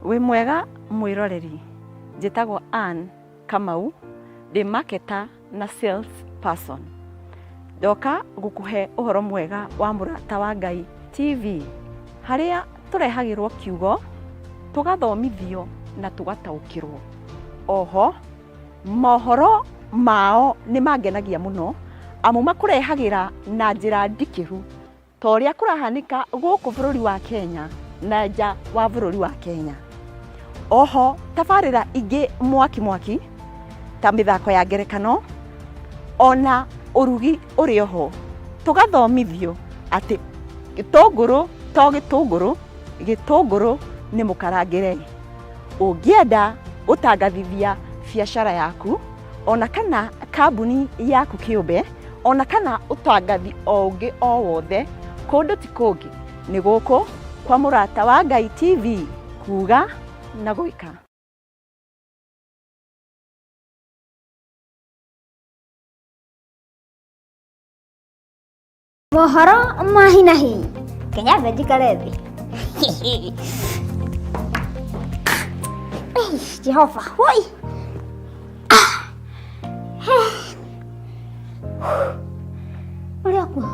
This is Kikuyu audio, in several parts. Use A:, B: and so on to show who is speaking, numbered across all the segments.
A: Wĩ mwega mwĩroreri, njĩtagwo Ann Kamau, ndĩ marketer na sales person. Ndoka gũkũhe ũhoro mwega wa Mũrata wa Ngai TV, harĩa tũrehagĩrwo kiugo, tũgathomithio na tũgataũkĩrwo. Oho, mohoro mao nĩ mangenagia mũno, amu makũrehagĩra na njĩra ndikĩru Ta ũrĩa kũrahanĩka gũkũ bũrũri wa Kenya na nja wa bũrũri wa Kenya. Oho tabarĩra ingĩ mwaki mwaki ta mĩthako ya ngerekano ona ũrugi ũrĩ oho, tũgathomithio atĩ gĩtũngũrũ to gĩtũngũrũ, gĩtũngũrũ nĩ mũkarangĩre. Ũngĩenda gũtangathithia biacara yaku ona kana kambuni yaku kĩũmbe, ona kana ũtangathi o ũngĩ o wothe, kũndũ ti kũngĩ nĩ gũkũ kwa Mũrata wa Ngai TV, kuga na gwĩka.
B: Mohoro ma hi na hi. Kenya njikare thĩ. Jehova, woi. Ũrĩa kuo.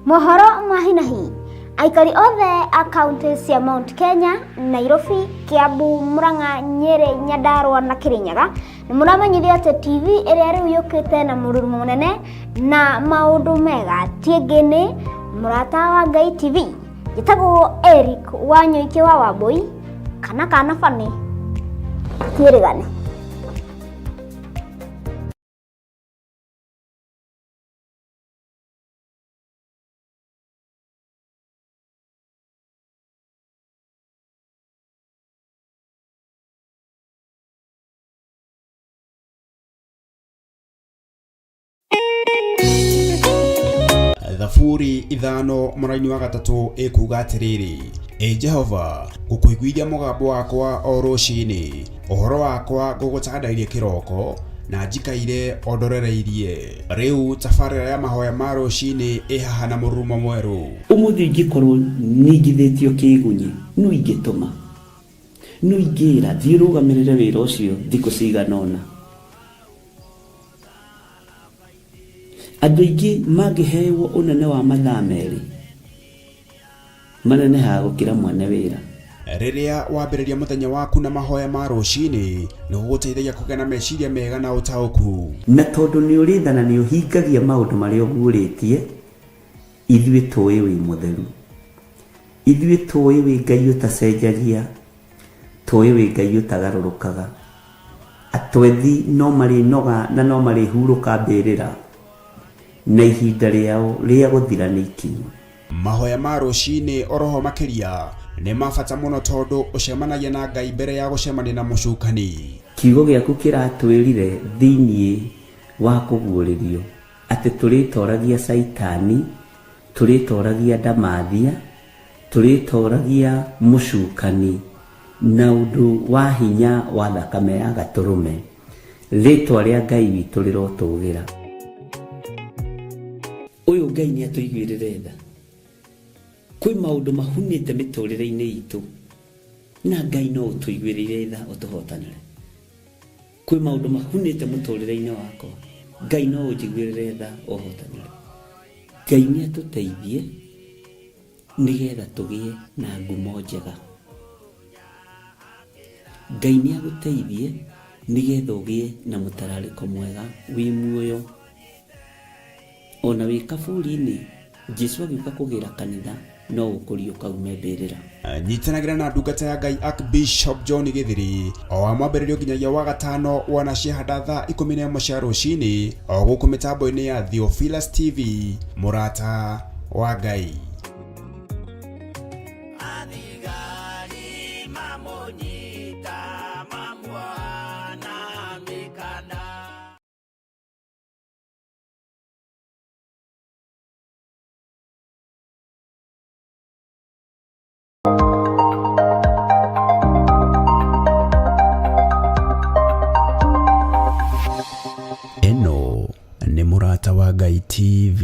B: Mohoro ma hi na hi. Aikari othe a kaunti cia Mount Kenya, Nairobi, Kiambu, Murang'a, Nyeri, Nyandarua na Kirinyaga nĩ mũramenyithio atĩ TV ĩrĩa rĩu yũkĩte na mũrurumo mũnene na maũndũ mega ti ĩngĩ nĩ Mũrata wa Ngai TV. Njĩtagwo Eric wa Nyũikĩ wa Wambũi kana kana Bani twĩrĩgane.
C: Thaburi ithano mũraini wa gatatũ ĩkuga atĩrĩrĩ, Ĩ Jehova, ngũkũiguithia mũgambo wakwa o rũcinĩ, ũhoro wakwa ngũgũtandairie kĩroko, na njikaire o ndorereirie. Rĩu tabarĩra ya mahoya ma rũcinĩ ĩ haha na mũrurumo mwerũ.
D: Ũmũthĩ ingĩkorwo ningithĩtio kĩĩgunyĩ, nũ ingĩtũma? Nũ ingĩĩra, 'Thiĩ ũrũgamĩrĩre wĩra ũcio thikũ cigana ũna'? Andũ aingĩ mangĩhewo ũnene wa mathaa merĩ, manenehaga gũkĩra mwene wĩra.
C: Rĩrĩa wambĩrĩria mũthenya waku na mahoya ma rũcinĩ, nĩ gũgũteithagia kũgĩa na meciria mega na ũtaũku.
D: Na tondũ nĩ ũrĩ tha na nĩ ũhingagia maũndũ marĩa ũguũrĩtie, ithuĩ tũũĩ wĩ mũtheru. Ithuĩ tũũĩ wĩ Ngai ũtacenjagia, tũũĩ wĩ Ngai ũtagarũrũkaga. Atwethi no marĩnoga na no marĩhurũka mbĩrĩra, na ihinda rĩao rĩa gũthira nĩ ikinyu.
C: Mahoya ma rũcinĩ oroho makĩria nĩ ma bata mũno tondũ ũcemanagia na Ngai mbere ya gũcemania na mũcukani.
D: Kiugo gĩaku kĩratwĩrire thĩinĩ wa kũguũrĩrio atĩ tũrĩtoragia Caitani, tũrĩtoragia ndamathia, tũrĩtoragia mũcukani na ũndũ wa hinya wa thakame ya Gatũrũme. Rĩtwa rĩa Ngai witũ rĩrotũgĩra. Ũyũ Ngai nĩ atũiguĩrĩre tha. Kwĩ maũndũ mahunĩte mĩtũrĩre-inĩ itũ na Ngai no ũtũiguĩrĩire tha ũtũhotanĩre. Kwĩ maũndũ mahunĩte mũtũrĩre-inĩ wakwa, Ngai no ũnjiguĩrĩre tha ũhotanĩre. Ngai nĩ atũteithie nĩgetha tũgĩe na ngumo njega. Ngai nĩ agũteithie nĩgetha ũgĩe na mũtararĩko mwega wĩ muoyo. Ona wĩ kaburi-inĩ, Jesu agĩũka kũgĩra kanitha no ũkũriũka ume mbĩrĩra.
C: Nyitanagĩra na ndungata ya Ngai Archbishop John Gĩthiri o wa mwambĩrĩrio nginyagia wa gatano wana ciahanda thaa 11 cia rũcinĩ o gũkũ mĩtambo-inĩ ya Theophilus TV mũrata wa Ngai. Ĩno nĩ Mũrata wa Ngai TV.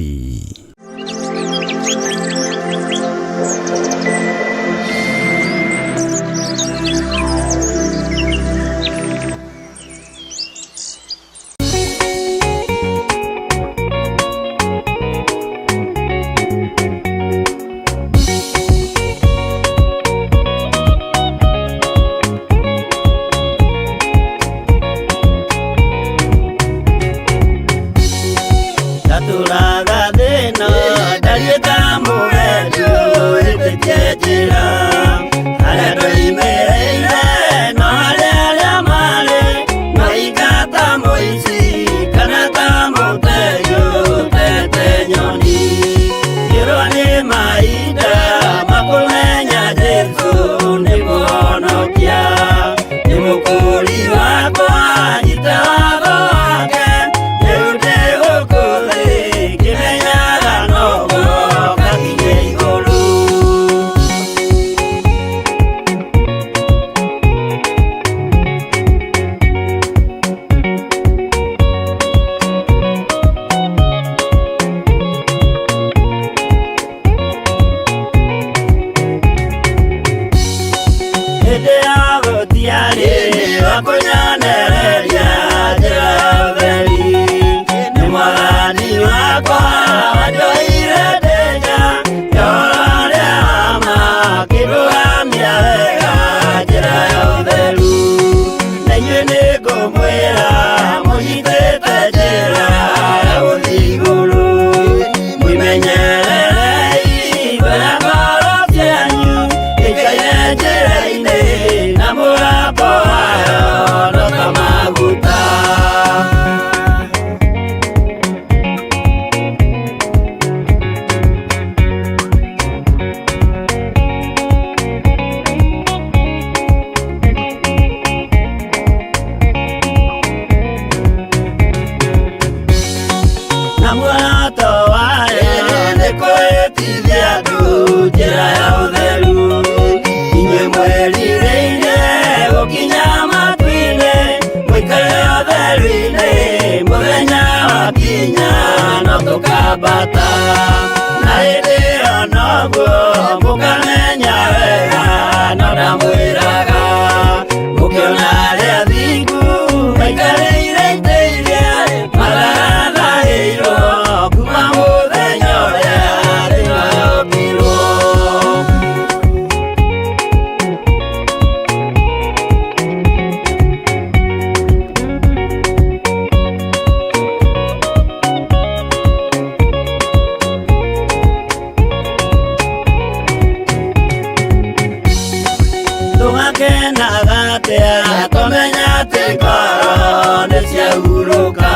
E: Tũgakenaga atĩa tũmenya atĩ ngoro nĩ ciahurũka.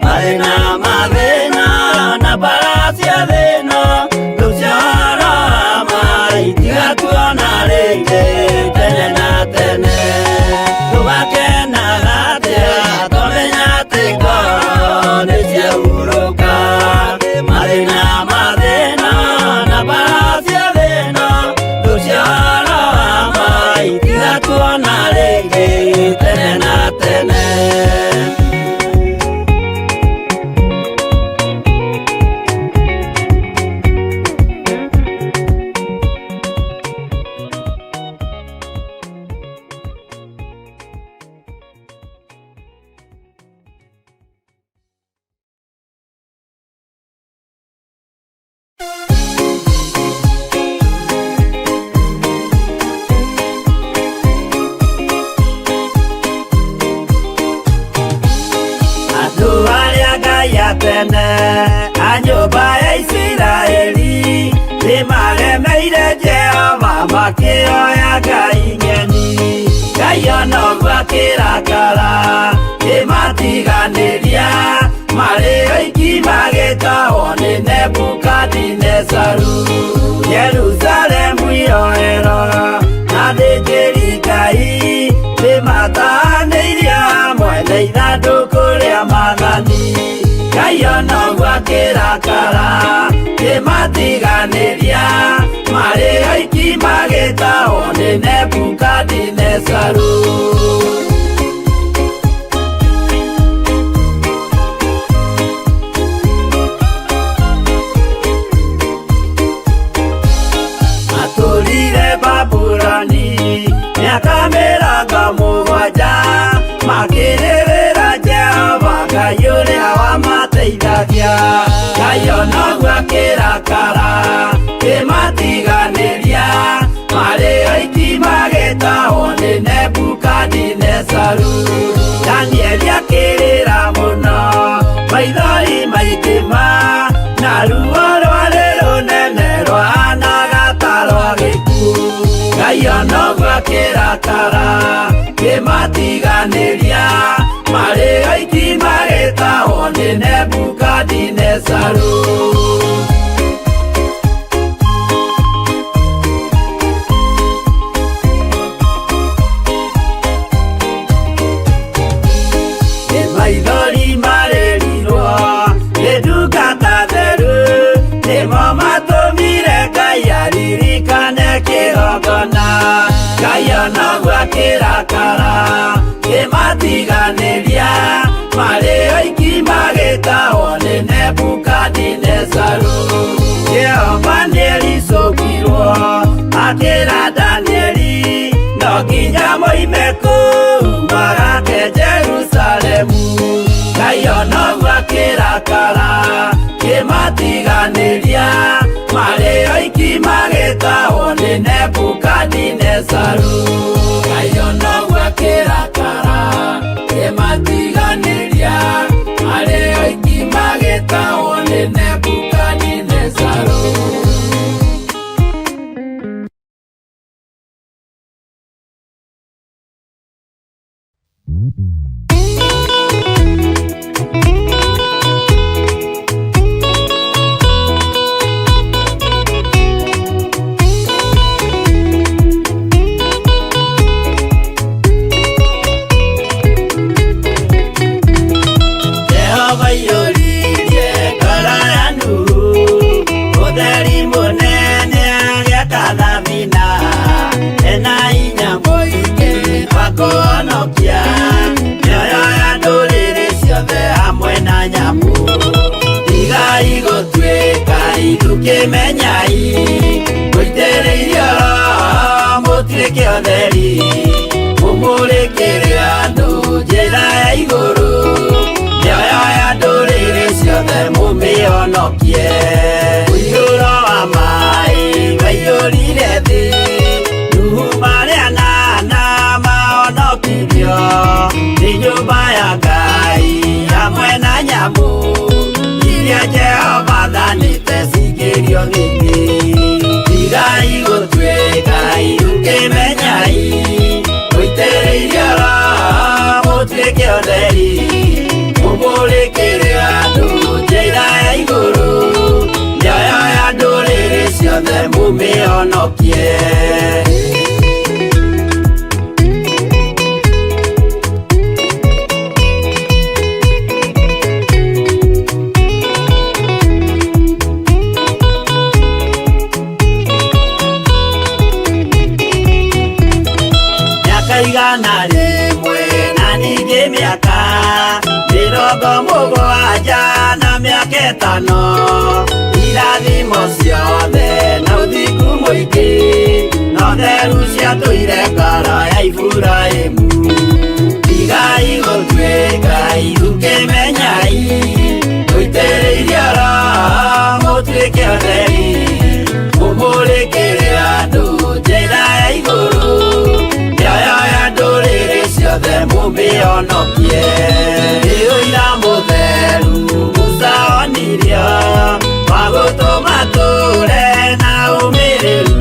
E: Mathĩna mathĩna na mbara cia thĩna rĩu ciarama itigatuona rĩngĩ tene na tene. Tũgakenaga atĩa tũmenya atĩ ngoro nĩ ciahurũka. Mathĩna mathĩna na mbara cia thĩna rĩu ciarama itigatuona rĩngĩ tene na tene. Andũ arĩa Ngai a tene a nyũmba ya Isiraeli nĩmaremeire Jehova makĩoya ngai ng'eni. Ngai ona ũguo akĩrakara kĩmatiganĩria marĩ oiki magĩtahwo nĩ Nebukadinezaru. Jerusalemu iroero na athĩnjĩri Ngai nĩmatahanĩirio hamwe na ithandũkũ rĩa maathani. Ngai ona ũguo akĩrakara kĩmatiganĩria marĩ oiki magĩtahwo nĩ Nebukadinezaru. Matũrire Babuloni mĩaka mĩrongo mũgwanja makĩrĩrĩra Jehova Ngai ũrĩa wamateithagia. Ngai ona ũguo akĩrakara kĩmatiganĩria marĩ oiki magĩtahwo nĩ Nebukadinezaru. Danieli akĩrĩra mũno maithori maingĩ ma na ruo rwarĩ rũnene rwahanaga ta rwa gĩkuũ. Ngai ona ũguo akĩrakara kĩmatiganĩria marĩ oiki magĩtahwo nĩ Nebukadinezaru. Nĩ maithori marĩrirwo nĩ ndungata theru nĩmo matũmire Ngai aririkane kĩgongona. Ngai ona ũguo akĩrakara kĩmatiganĩria marĩ oiki magĩtahwo nĩ Nebukadinezaru. Jehova nĩericũkirwo akĩra Danieli no nginya moime kũu magake Jerusalemu. Ngai ona ũguo akĩrakara kĩmatiganĩria marĩ oiki magĩtahwo nĩ Nebukadinezaru. Ngai ona ũguo akĩrakara kĩmatiganĩria marĩ oiki magĩtahwo nĩ Nebukadinezaru. Jehova aiyũririe ngoro ya Nuhu ũtheri mũnene agĩaka thabina ena hinya mũingĩ wa kũhonokia mĩoyo ya ndũrĩrĩ ciothe hamwe na nyamũ. Tigai gũtuĩka ithukĩmenyai mũitĩrĩirio Roho mũtuĩke ũtheri mũmũrĩkĩre andũ njĩra ya igũrũ mĩoyo ya ndũrĩrĩ ciothe mũmĩhonokie. Mũiyũro wa maĩ waiyũrire thĩ Nuhu marĩ anana mahonokirio nĩ nyũmba ya Ngai hamwe na nyamũ iria Jehova athanĩte cingĩrio thĩinĩ. Tigai gũtuĩka ithukĩmenyai mũmĩhonokie. Mĩaka 100 na ningĩ mĩaka 70 na mĩaka 5, irathimo ciothe na ũthingu mũingĩ no theru ciatũire ngoro ya Iburahĩmu. Tigai gũtuĩka ithukĩmenyai, mũitĩrĩirie Roho mũtuĩke ũtheri, mũmũrĩkĩre andũ njĩra ya igũrũ, mĩoyo ya ndũrĩrĩ ciothe mũmĩhonokie. Nĩ ũira mũtheru Musa onirio wa gũtũma tũre na ũmĩrĩru.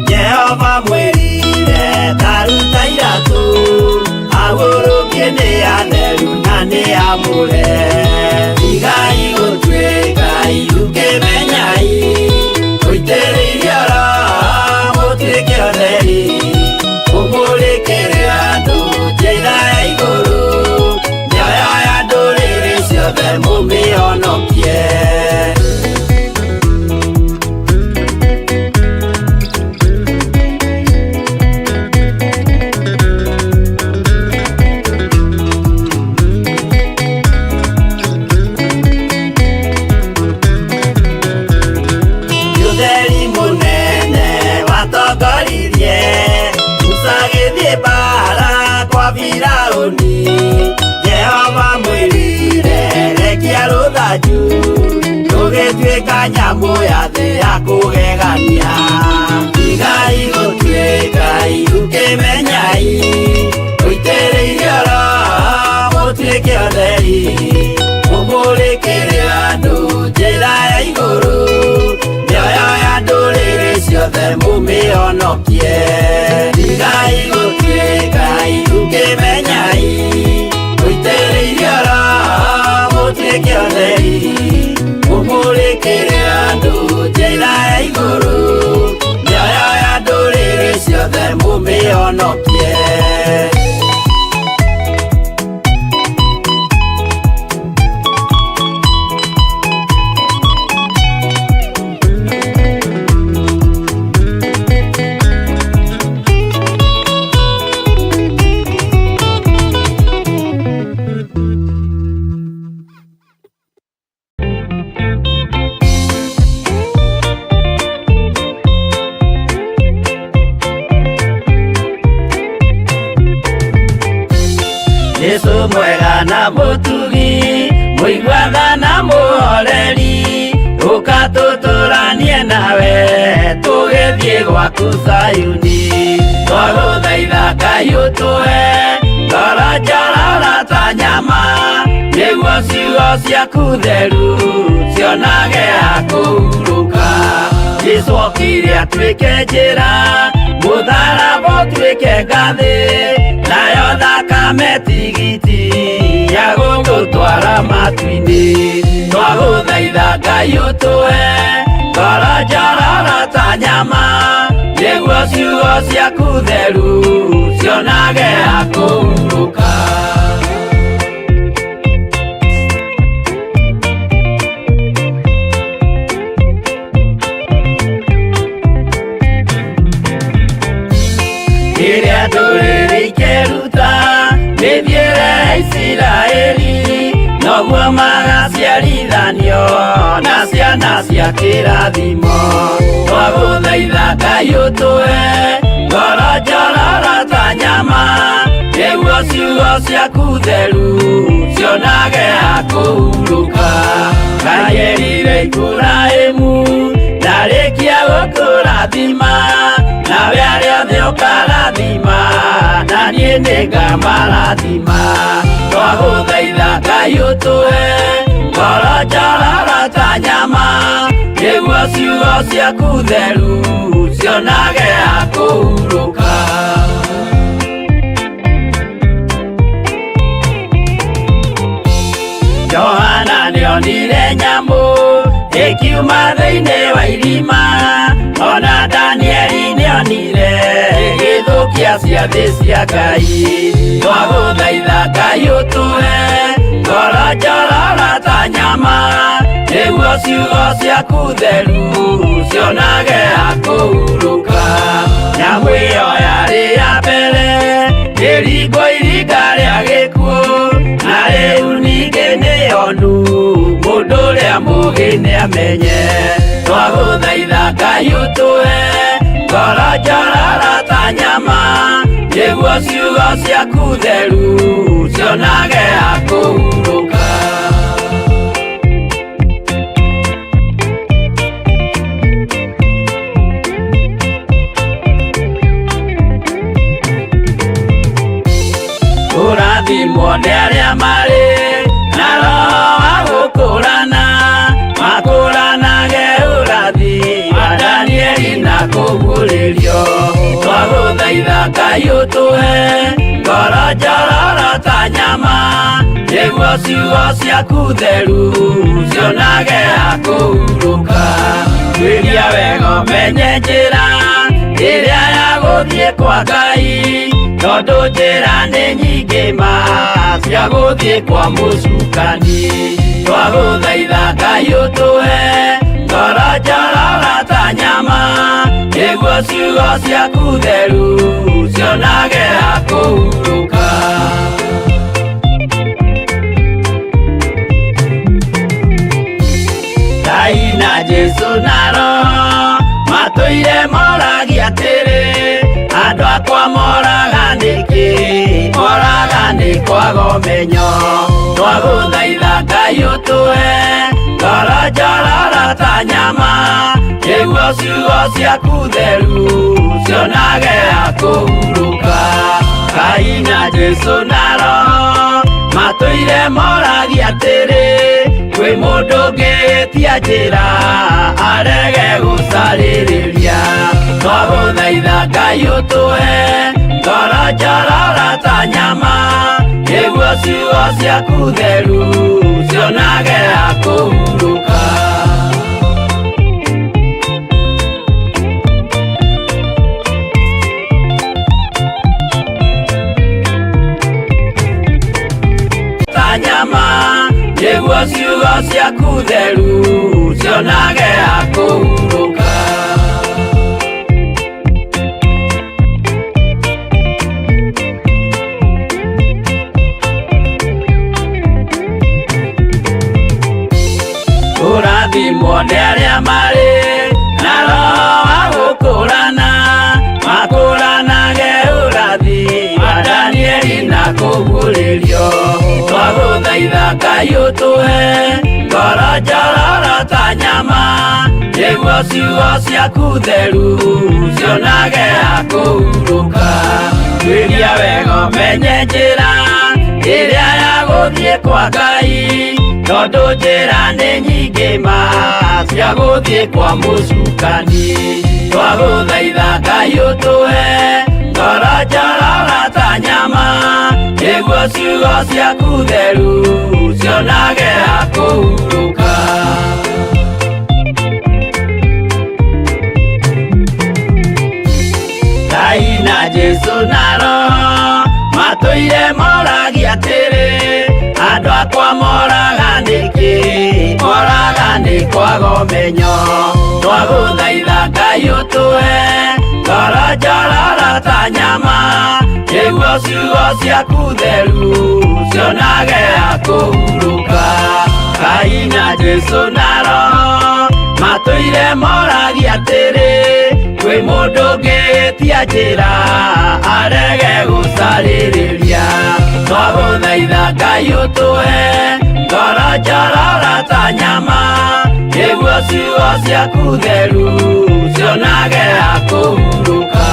E: Jehova mwĩrire ta ruta iratũ, ahurũkie nĩ atheru na nĩ amũre. Tigai gũtuĩka ithukĩmenyai, mũitĩrĩirie Roho mũtuĩke ũtheri, mũmũrĩkĩre andũ njĩra ya igũrũ, mĩoyo ya ndũrĩrĩ ciothe mũmĩhonokie. Ũtheri mũnene watongoririe Musa agĩthiĩ mbara kwa Firaũni. Jehova mwĩrire rekia rũthanju, rũgĩtuĩka nyamũ ya thĩ ya kũgegania. Tigai gũtuĩka ithukĩmenyai, mũitĩrĩirie Roho mũtuĩke ũtheri, mũmũrĩkĩre andũ njĩra ya igũrũ, mĩoyo ya ndũrĩrĩ ciothe mũmĩhonokie. Tigai gũtuĩka ithukĩmenyai, mũitĩrĩirie Roho mũtuĩke ũtheri, mũmũrĩkĩre andũ njĩra ya igũrũ, mĩoyo ya ndũrĩrĩ ciothe mũmĩhonokie. Jesu mwega na mũtugi, mũiguaga na mũhoreri, ũka tũtũranie nawe tũgĩthiĩ gwaku Zayuni. Twagũthaitha Ngai ũtũhe ngoro njororo ta nyama, nĩguo ciugo ciaku theru cionage ha kũhurũka. Jesu okire atuĩke njĩra, mũtharaba ũtuĩke ngathĩ, nayo thakame tigiti ya gũtũtwara matu-inĩ. Twagũthaitha Ngai ũtũhe ngoro njororo ta nyama, nĩguo ciugo ciaku theru cionage ha kũhurũka. Rĩrĩa ndũrĩrĩ ikeruta mĩthiĩre ya Isiraeli, noguo magaciarithanio na ciana cia kĩrathimo. Twagũthaitha Ngai ũtũhe ngoro njororo ta nyama, nĩguo ciugo ciaku theru cionage ha kũhurũka. Ngai erire Iburahĩmu ndarĩkia gũkũrathima, nawe arĩa othe ũkarathima, na niĩ nĩngamarathima. Twagũthaitha Ngai ũtũhe ngoro njororo ta nyama, nĩguo ciugo ciaku theru cionage ha kũhurũka. Johana nĩonire nyamũ ĩkiuma thĩinĩ wa irima, Ona Danieli nĩonire gĩthũkia ciathĩ cia Ngai. Twagũthaitha Ngai ũtũhe ngoro njororo ta nyama, nĩguo ciugo ciaku theru cionage ha kũhurũka. Nyamũ ĩyo yarĩ ya mbere ĩringwo iringa rĩa gĩkuũ, na rĩu ningĩ nĩyonu mũndũ ũrĩa mũũgĩ nĩamenye. Twagũthaitha Ngai ũtũhe ngoro njororo ta nyama, nĩguo ciugo ciaku theru cionage ha kũhurũka. Kũrathimwo nĩ arĩa marĩ na roho wa gũkũrana, makũranage ũrathi wa Danieli na kũguũrĩrio. Twagũthaitha Ngai ũtũhe ngoro njororo ta nyama, nĩguo ciugo ciaku theru cionage ha kũhurũka. Tuĩria wega ũmenye njĩra ĩrĩa ya gũthiĩ kwa Ngai, tondũ njĩra nĩ nyingĩ ma cia gũthiĩ kwa mũcukani. Twagũthaitha Ngai ũtũhe ngoro njororo ta nyama, nĩguo ciugo ciaku theru cionage ha kũhurũka. Ngai na Jesũ na Roho matũire moragia atĩrĩ, andũ akwa moraga nĩkĩ? Moraga nĩ kwaga ũmenyo. Twagũthaitha Ngai ũtũhe ngoro njororo ta nyama, nĩguo ciugo ciaku theru cionage ha kũhurũka. Ngai na Jesũ na Roho matũire moragia atĩrĩ, kwĩ mũndũ ũngĩtia njĩra arege gũcarĩrĩria. Twagũthaitha Ngai ũtũhe ngoro njororo ta nyama, nĩguo ciugo ciaku theru cionage ha kũhurũka. Ta nyama, nĩguo ciugo ciaku theru cionage ha kũhurũka. Kũrathimwo nĩ arĩa marĩ na roho wa gũkũrana, makũranage ũrathi wa Danieli na kũguũrĩrio. Twagũthaitha Ngai ũtũhe ngoro njororo ta nyama, nĩguo ciugo ciaku theru cionage ha kũhurũka. Tuĩria wega ũmenye njĩra ĩrĩa ya gũthiĩ kwa Ngai, tondũ njĩra nĩ nyingĩ ma cia gũthiĩ kwa mũcukani. Twagũthaitha Ngai ũtũhe ngoro njororo ta nyama, nĩguo ciugo ciaku theru cionage ha kũhurũka. Ngai na Jesũ na Roho matũire moragia atĩrĩ, andũ akwa moraga nĩkĩ? Moraga nĩ kwaga ũmenyo. Twagũthaitha Ngai ũtũhe ngoro njororo ta nyama, nĩguo ciugo ciaku theru cionage ha kũhurũka. Ngai na Jesũ na Roho matũire moragia atĩrĩ, kwĩ mũndũ ũngĩtia njĩra arege gũcarĩrĩria. Twagũthaitha Ngai ũtũhe ngoro njororo ta nyama, nĩguo ciugo ciaku theru cionage ha kũhurũka.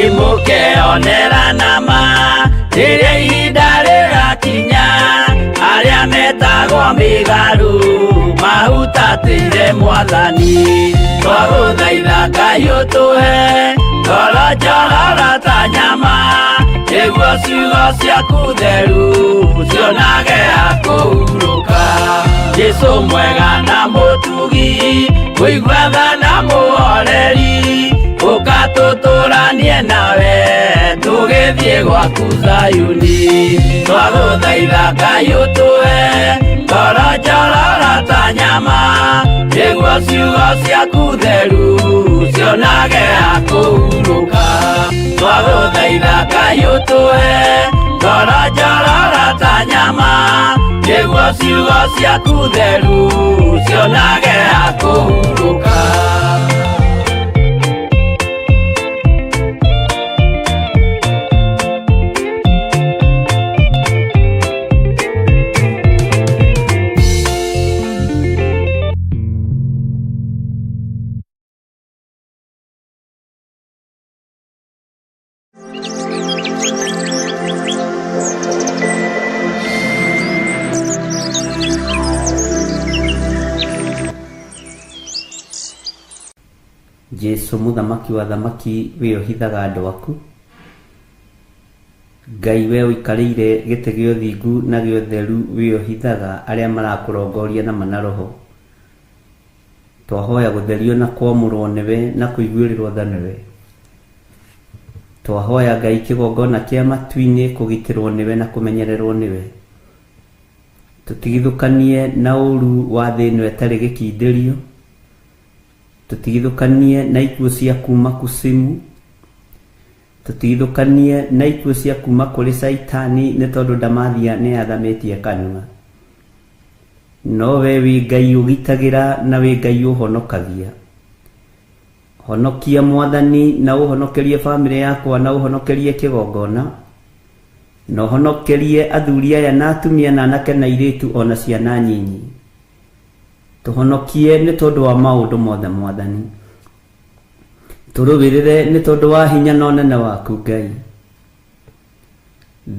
E: Nĩmũkeonera nama rĩrĩa ihinda rĩgakinya, arĩa metagwo mĩgarũ mahutatĩire Mwathani. Twagũthaitha Ngai ũtũhe Ngoro njororo ta nyama nĩguo ciugo ciaku theru cionage hakũhurũka. Jesũ mwega na mũtugi kũigua tha na mũhoreri ũka tũtũranie nawe tũgĩthiĩ gwaku Zayuni. Twagũthaitha Ngai ũtũhe ngoro njororo ta nyama nĩguo ciugo ciaku theru cionage hakũhurũka. Twagũthaitha Ngai ũtũhe ngoro njororo ta nyama nĩguo ciugo ciaku theru cionage hakũhurũka.
D: Jesu mũthamaki wa thamaki wĩohithaga andũ aku. Ngai we ũikarĩire gĩtĩ gĩa ũthingu na gĩa ũtheru wĩohithaga arĩa marakũrongoria na mana roho. Twahoya gũtherio na kwamũrwo nĩwe na kũiguĩrĩrwo tha nĩwe. Twahoya Ngai kĩgongona kĩa matu-inĩ kũgitĩrwo nĩwe na kũmenyererwo nĩwe. Tũtigithũkanie na ũru wa thĩ ĩno ĩtarĩ gĩkindĩrio. Tũtigithũkanie na ikuũ cia kuma kusimu. Tũtigithũkanie na ikuũ cia kuma kũrĩ Caitani nĩ tondũ ndamathia nĩ athamĩtie kanua. No we wĩ Ngai ũgitagĩra na wĩ Ngai ũhonokagia. Honokia Mwathani na ũhonokerie bamĩrĩ yakwa na ũhonokerie kĩgongona. Na ũhonokerie athuri aya na atumia na anake na airĩtu ona ciana nyinyi. Tũhonokie nĩ tondũ wa maũndũ mothe Mwathani. Tũrũĩrĩre nĩ tondũ wa hinya na ũnene waku Ngai.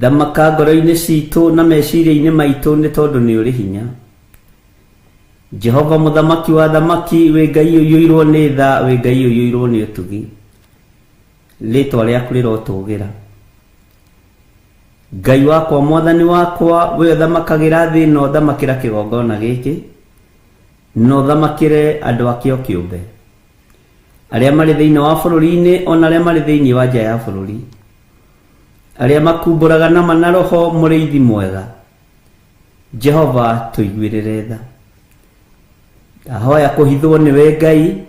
D: Thamaka ngoro-inĩ citũ na meciria-inĩ maitũ nĩ tondũ nĩ ũrĩ hinya. Jehova mũthamaki wa thamaki wĩ Ngai ũiyũirwo nĩ tha wĩ Ngai ũiyũirwo nĩ ũtugi. Rĩtwa rĩaku rĩrotũgĩra. Ngai wakwa Mwathani wakwa we ũthamakagĩra thĩ na ũthamakĩra kĩgongona gĩkĩ na ũthamakĩre andũ akĩo kĩũmbe arĩa marĩ thĩinĩ wa bũrũri-inĩ ona arĩa marĩ thĩinĩ wa nja ya bũrũri arĩa makumbũraga na mana roho mũrĩithi mwega. Jehova tũiguĩrĩre tha. Ndahoya kũhithwo nĩwe Ngai.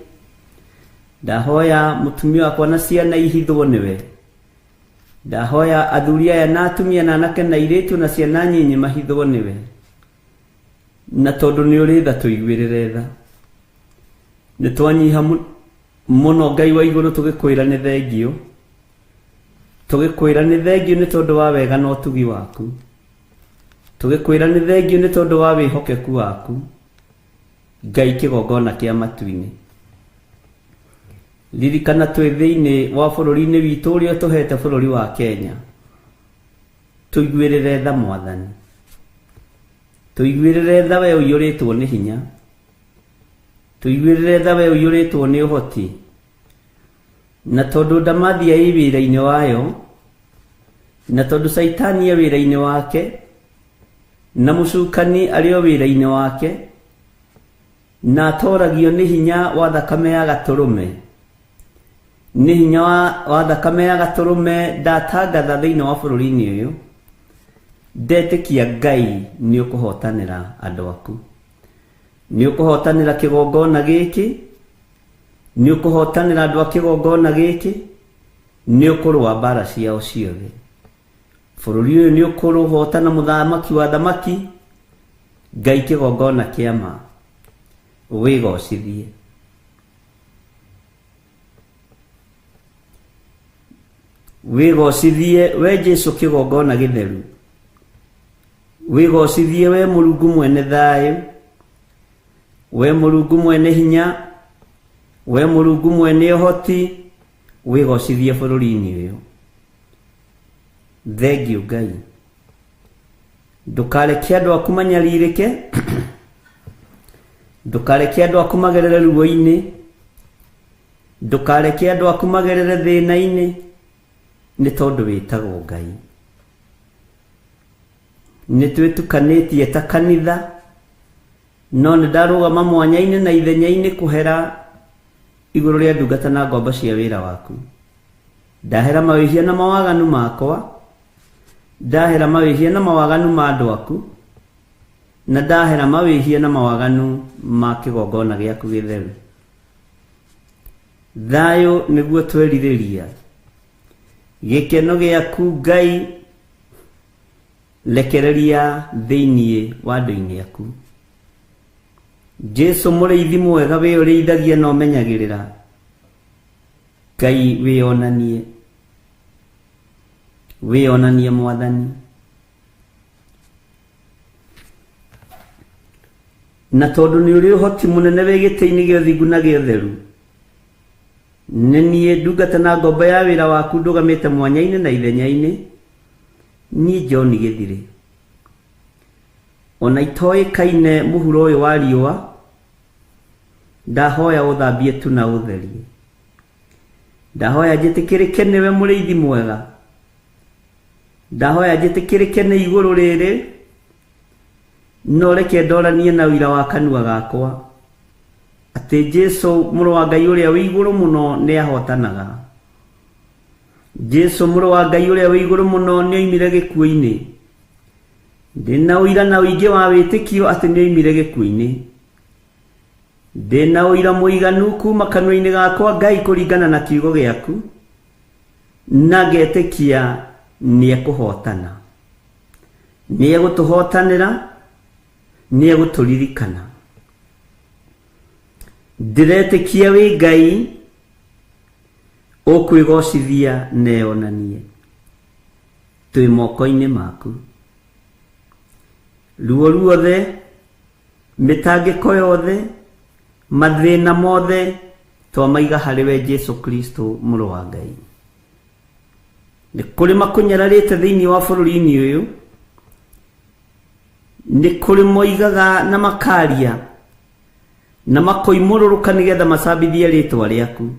D: Ndahoya mũtumia wakwa na ciana ihithwo nĩwe. Ndahoya athuri aya na atumia na anake na airĩtu na ciana nyinyi mahithwo nĩwe. Na tondũ nĩ ũrĩ tha tũiguĩrĩre tha. Nĩ twanyiha mũno Ngai wa igũrũ tũgĩkwĩra nĩ thengio. Tũgĩkwĩra nĩ thengio nĩ tondũ wa wega na ũtugi waku. Tũgĩkwĩra nĩ thengio nĩ tondũ wa wĩhokeku waku. Ngai kĩgongona kĩa matu-inĩ. Ririkana twĩ thĩinĩ wa bũrũri-inĩ witũ ũrĩa ũtũhete bũrũri wa Kenya. Tũiguĩrĩre tha Mwathani. Tũiguĩrĩre tha we ũiyũrĩtwo nĩ hinya. Tũiguĩrĩre tha we ũiyũrĩtwo nĩ ũhoti. Na tondũ ndamathia ĩ wĩra-inĩ wayo, na tondũ Caitani e wĩra-inĩ wake, na mũcukani arĩ o wĩra-inĩ wake, na atoragio nĩ hinya wa thakame ya gatũrũme. Nĩ hinya wa thakame ya gatũrũme ndatangatha thĩinĩ wa bũrũri-inĩ ũyũ. Ndetĩkia Ngai nĩ ũkũhotanĩra andũ aku. Nĩ ũkũhotanĩra kĩgongona gĩkĩ, nĩ ũkũhotanĩra andũ a kĩgongona gĩkĩ, nĩ ũkũrũa mbara ciao ciothe. Bũrũri ũyũ nĩ ũkũrũhotana mũthamaki wa thamaki, Ngai kĩgongona kĩa ma. Wĩgocithie. Wĩgocithie we Jesũ kĩgongona gĩtheru. Wĩgocithie we Mũrungu mwene thayũ, we Mũrungu mwene hinya, we Mũrungu mwene ũhoti, wĩgocithie bũrũri-inĩ ũyũ. Thengiũ Ngai. Ndũkareke andũ aku manyarirĩke, ndũkareke andũ aku magerere ruo-inĩ, Ndũkareke andũ aku magerere thĩna-inĩ, nĩ tondũ wĩtagwo Ngai. Nĩ twĩtukanĩtie ta kanitha, no nĩ ndarũgama mwanya-inĩ na ithenya-inĩ kũhera igũrũ rĩa ndungata na ngombo cia wĩra waku. Ndahera mawĩhia na mawaganu makwa, ndahera mawĩhia na mawaganu ma andũ aku, na ndahera mawĩhia na mawaganu ma kĩgongona gĩaku gĩtheru. Thayũ nĩguo twerirĩria, gĩkeno gĩaku Ngai rekereria thĩinĩ wa andũ-inĩ aku. Jesu mũrĩithi mwega wĩ ũrĩithagia na ũmenyagĩrĩra, Ngai wĩonanie, wĩonanie Mwathani. Na tondũ nĩ ũrĩ ũhoti mũnene wĩ gĩtĩ-inĩ gĩa ũthingu na gĩa ũtheru, nĩ niĩ ndungata na ngombo ya wĩra waku ndũgamĩte mwanya-inĩ na ithenya-inĩ, niĩ John Gĩthirĩ. Ona itoĩkaine mũhuro ũyũ wa riũa, ndahoya ũthambie tu na ũtherie. Ndahoya njĩtĩkĩrĩke nĩwe mũrĩithi mwega. Ndahoya njĩtĩkĩrĩke nĩ igũrũ rĩrĩ, no reke ndoranie na ũira wa kanua gakwa atĩ Jesu mũrũ wa Ngai ũrĩa wĩ igũrũ mũno nĩ ahotanaga. Jesu mũrũ wa Ngai ũrĩa wĩ igũrũ mũno nĩ oimire gĩkuũ-inĩ. Ndĩna ũira na ũingĩ wa wĩtĩkio atĩ nĩ oimire gĩkuũ-inĩ. Ndĩna ũira mũiganu kuma kanua-inĩ gakwa Ngai kũringana na kiugo gĩaku, na ngetĩkia nĩ ekũhotana, nĩ egũtũhotanĩra, nĩ egũtũririkana. Ndĩretĩkia wĩ Ngai ũkwĩgocithia na eyonanie. Twĩ moko-inĩ maku. Ruo ruothe, mĩtangĩko yothe, mathĩna mothe twamaiga harĩ we Jesu Kristo mũrũ wa Ngai. Nĩ kũrĩ makũnyararĩte thĩinĩ wa bũrũri-inĩ ũyũ, nĩ kũrĩ moigaga na makaria na makoimũrũrũka nĩgetha macambithie rĩtwa rĩaku.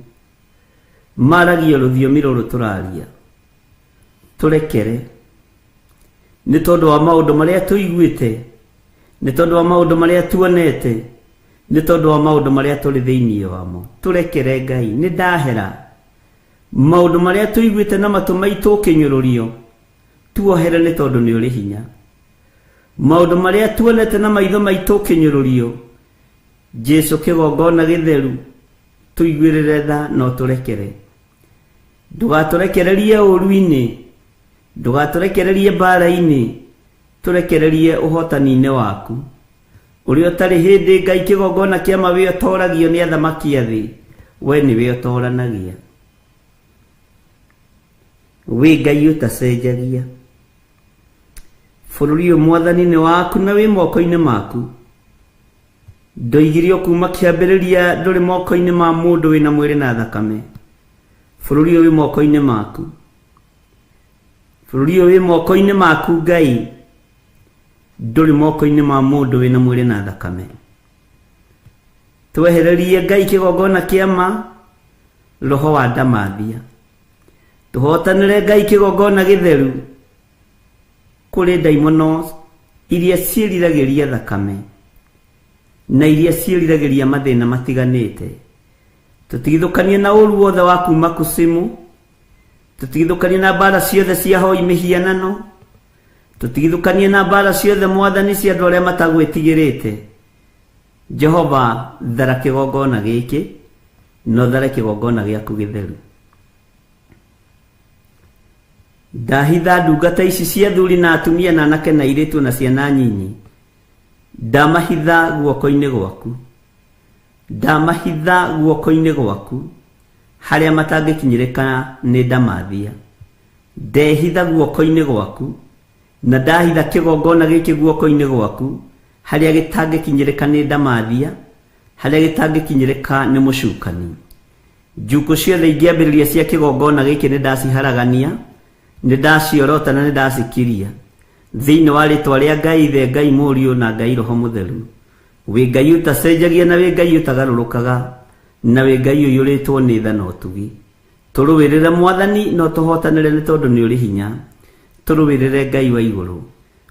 D: Maragia rũthiomi rũrũ tũraria. Tũrekere nĩ tondũ wa maũndũ marĩa tũiguĩte, nĩ tondũ wa maũndũ marĩa tuonete, nĩ tondũ wa maũndũ marĩa tũrĩ thĩinĩ wamo. Tũrekere Ngai, nĩ ndahera maũndũ marĩa tũiguĩte na matũ maitũ ũkĩnyũrũrio, tuohere nĩ tondũ nĩ ũrĩ hinya. Maũndũ marĩa tuonete na maitho maitũ ũkĩnyũrũrio, Jesu kĩgongona gĩtheru, tũiguĩrĩre tha no tũrekere. Ndũgatũrekererie ũũru-inĩ, ndũgatũrekererie mbara-inĩ, tũrekererie ũhotani-inĩ waku. Ũrĩa ũtarĩ hĩndĩ Ngai kĩgongona kĩa ma wĩ ũtoragio nĩ athamaki a thĩ, we nĩwe ũtoranagia. Wĩ Ngai ũtacenjagia. Bũrũri ũyũ Mwathani nĩ waku na wĩ moko-inĩ maku. Ndoigirio kuma kĩambĩrĩria ndũrĩ moko-inĩ ma mũndũ wĩna mwĩrĩ na thakame. Bũrũri ũyũ wĩ moko-inĩ maku. Bũrũri ũyũ wĩ moko-inĩ maku Ngai, ndũrĩ moko-inĩ ma mũndũ wĩna mwĩrĩ na thakame. Twehererie Ngai kĩgongona kĩa ma, roho wa ndamathia. Tũhotanĩre Ngai kĩgongona gĩtheru kũrĩ ndaimono iria ciĩriragĩria thakame na iria ciĩriragĩria mathĩna matiganĩte. Tũtigithũkanie na ũru wothe wa kuma kusimu, tũtigithũkanie na mbara ciothe cia hoi mĩhianano, tũtigithũkanie na mbara ciothe Mwathani cia andũ arĩa matagwĩtigĩrĩte. Jehova, thara kĩgongona gĩkĩ, na ũthare kĩgongona gĩaku gĩtheru. Ndahitha ndungata ici cia athuri na atumia na anake na airĩtu na ciana nyinyi, ndamahitha guoko-inĩ gwaku, ndamahitha guoko-inĩ gwaku, harĩa matangĩkinyĩrĩka nĩ ndamathia. Ndehitha guoko-inĩ gwaku, na ndahitha kĩgongona gĩkĩ guoko-inĩ gwaku, harĩa gĩtangĩkinyĩrĩka nĩ ndamathia, harĩa gĩtangĩkinyĩrĩka nĩ mũcukani. Njukũ ciothe ingĩambĩrĩria cia kĩgongona gĩkĩ nĩ ndaciharagania, nĩ ndaciorota na nĩ ndacikiria. Thĩinĩ wa rĩtwa rĩa Ngai Ithe, Ngai Mũriũ na Ngai Roho Mũtheru. Wĩ Ngai ũtacenjagia na wĩ Ngai ũtagarũrũkaga. Na wĩ Ngai ũiyũrĩtwo nĩ tha na ũtugi. Tũrũĩrĩre Mwathani na ũtũhotanĩre nĩ tondũ nĩ ũrĩ hinya. Tũrũĩrĩre Ngai wa igũrũ.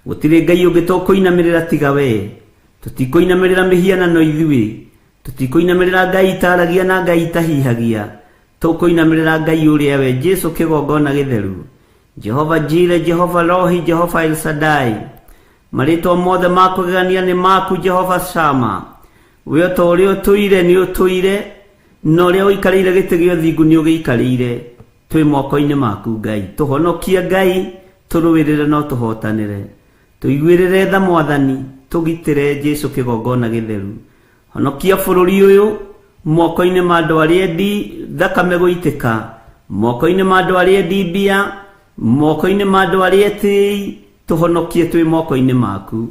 D: Gũtirĩ Ngai ũngĩ tũkũinamĩrĩra tiga wee. Tũtikũinamĩrĩra mĩhianano ithuĩ. Tũtikũinamĩrĩra Ngai itaragia na Ngai itahihagia. Tũkũinamĩrĩra Ngai ũrĩa we Jesu kĩgongona gĩtheru. Jehova Jire, Jehova Rohi, Jehova El Shaddai. Marĩtwa mothe ma kũgegania nĩ maku Jehova Shama. We o ta ũrĩa ũtũire nĩ ũtũire, na ũrĩa ũikarĩire gĩtĩ gĩa ũthingu nĩ ũgĩikarĩire. Twĩ moko-inĩ maku Ngai. Tũhonokie Ngai, tũrũĩrĩre na ũtũhotanĩre. Tũiguĩrĩre tha Mwathani, tũgitĩre Jesu kĩgongona gĩtheru. Honokia bũrũri ũyũ moko-inĩ ma andũ arĩa endi thakame gũitĩka, moko-inĩ ma andũ arĩa endi mbia, moko-inĩ ma andũ arĩa etĩi, tũhonokie twĩ moko-inĩ maku.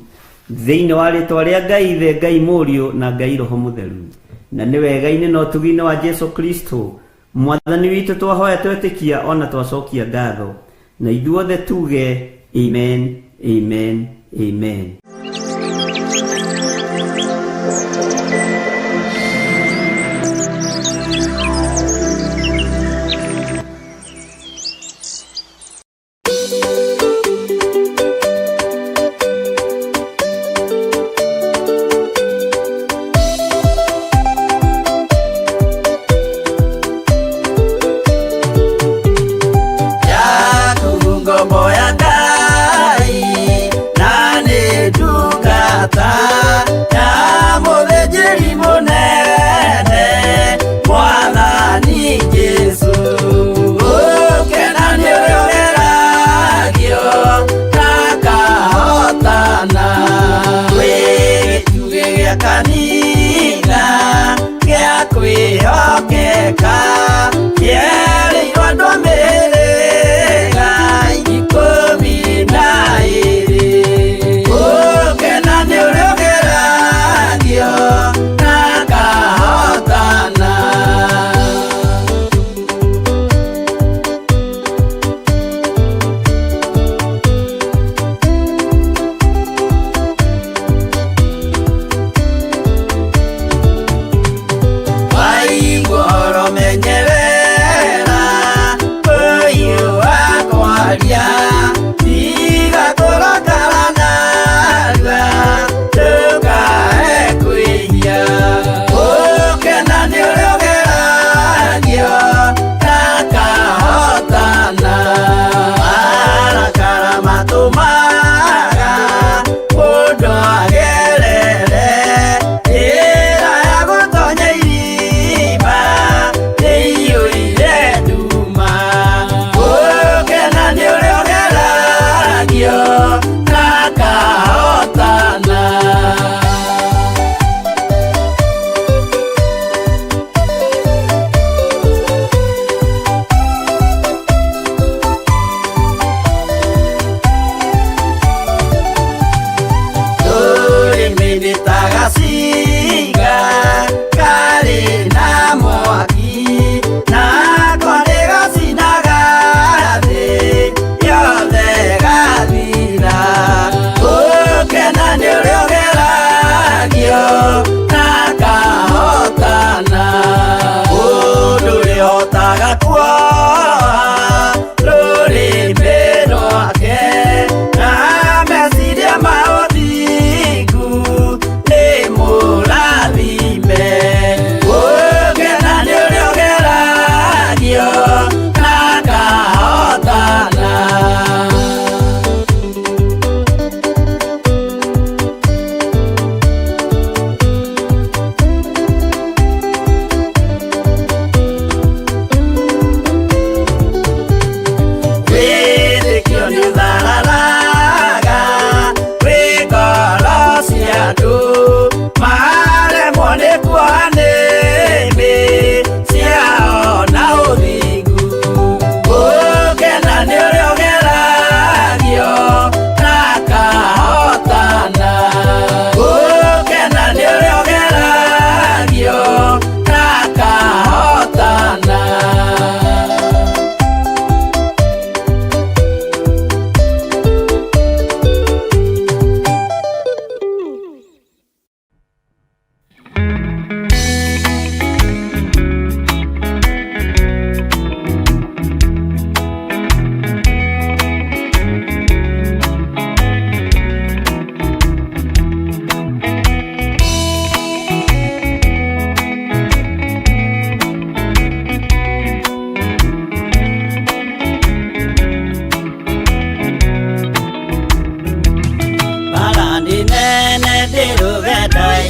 D: Thĩinĩ wa rĩtwa rĩa Ngai Ithe, Ngai Mũriũ na Ngai Roho Mũtheru. Na nĩ wega-inĩ na ũtugi-inĩ wa Jesu Kristo Mwathani witũ twahoya twetĩkia ona twacokia ngatho. Na ithuothe tuge amen, amen, amen.
E: Yaku ngombo ya Ngai na nĩ ndungata ya mũthĩnjĩri mũnene Mwathani Jesũ. Ũkena nĩ ũrĩa ũgeragio ndakahotana. Wĩ gĩtugĩ gĩa kanitha gĩa kwĩhokeka kĩerĩirwo andũ a mĩhĩrĩga 12. Ũkena nĩ ũrĩa ũgeragio ndakahotana. Waigua ũhoro menye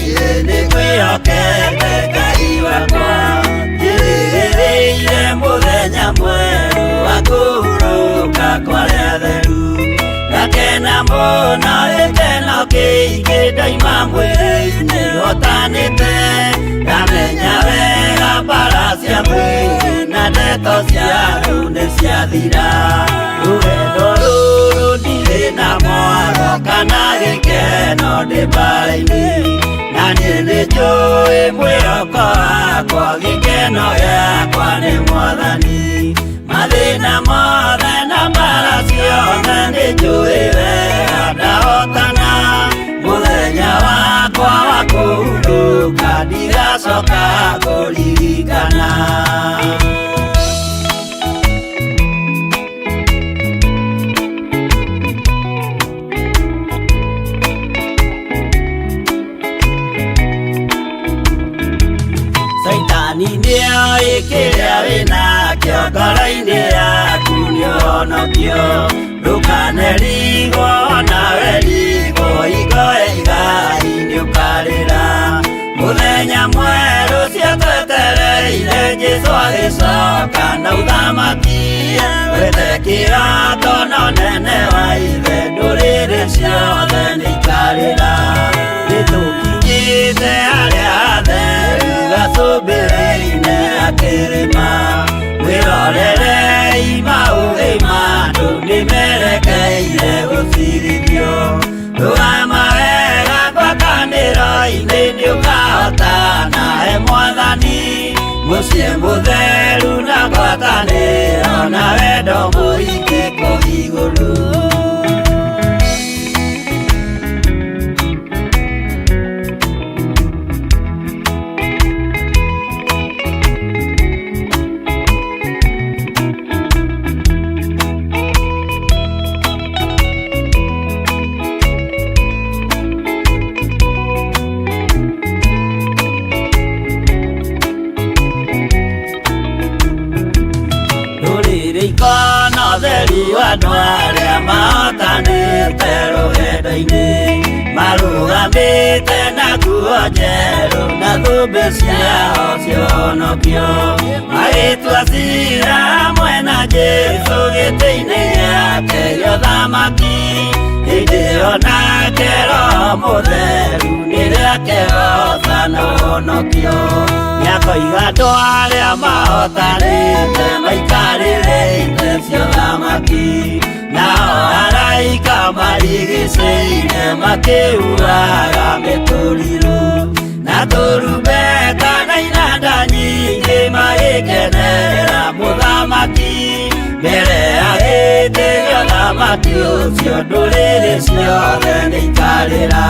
E: Niĩ nĩngwĩhokete Ngai wakwa, njĩrĩgĩrĩire mũthenya mwerũ wa kũhurũka kwa arĩa atheru. Ngakena mũno gĩkeno kĩingĩ ndoima mwĩrĩ-inĩ hotanĩte, ndamenya wega mbara cia mwĩrĩ na ndeto cia andũ nĩ ciathira. Rũgendo rũrũ ndirĩ na mwaro kana gĩkeno ndĩ mbara-inĩ, na niĩ nĩnjũĩ mwĩhoko wakwa gĩkeno gĩakwa nĩ Mwathani. Mathĩna mothe na mbara ciothe nĩnjũĩ wega ndahotana, mũthenya wakwa wa kũhurũka ndigacoka kũririkana. Caitani nĩoĩ kĩrĩa wĩnakĩo ngoro-inĩ yaku nĩũhonokio, ndũkanerigwo nawe rigwo hingo ya igai nĩũkarĩra. Mũthenya mwerũ ciatwetereire Jesũ agĩcoka na ũthamaki, wethe kĩroto na ũnene wa ithe ndũrĩrĩ ciothe nĩikarĩra. Nĩtũkinyĩte harĩa hatheru gacũmbĩrĩ-inĩ ga kĩrĩma, mwĩrorerei maũthĩ ma andũ nĩmerekeire gũcirithio. Rũgama wega ngwatanĩro-inĩ nĩũkahotana he Mwathani, mũciĩ mũtheru na ngwatanĩro na wendo mũingĩ kũu igũrũ. Rũrĩrĩ ikona ũtheri wa andũ arĩa mahotanĩte rũgendo-inĩ, marũgamĩte na nguo njerũ na thũmbĩ ciao cionokio, magĩtua cira hamwe na Jesũ gĩtĩ-inĩ gĩake gĩa ũthamaki. Hĩndĩ ĩyo nake Roho Mũtheru nĩrĩakehoca na ũhonokio, nĩakoiga andũ arĩa mahotanĩte maikarĩre itĩ cia ũthamaki, nao araika marigicĩirie makĩhuhaga mĩtũrirũ na tũrumbeta na inanda nyingĩ magĩkenera mũthamaki mbere ya gĩtĩ gĩa ũthamaki ũcio ndũrĩrĩ ciothe nĩikarĩra.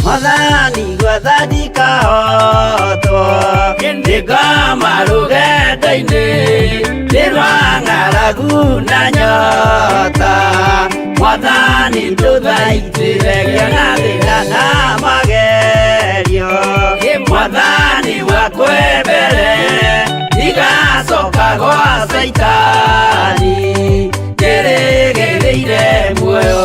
E: Mwathani gwetha ndikahotwo nĩngoma rũgendo-inĩ nĩ rwa ng'aragu na nyota, Mwathani ndũthaitĩre ngĩona thĩna na magerio, Mwathani wakwe mbere ndigacoka gwa Caitani njĩrĩgĩrĩire muoyo.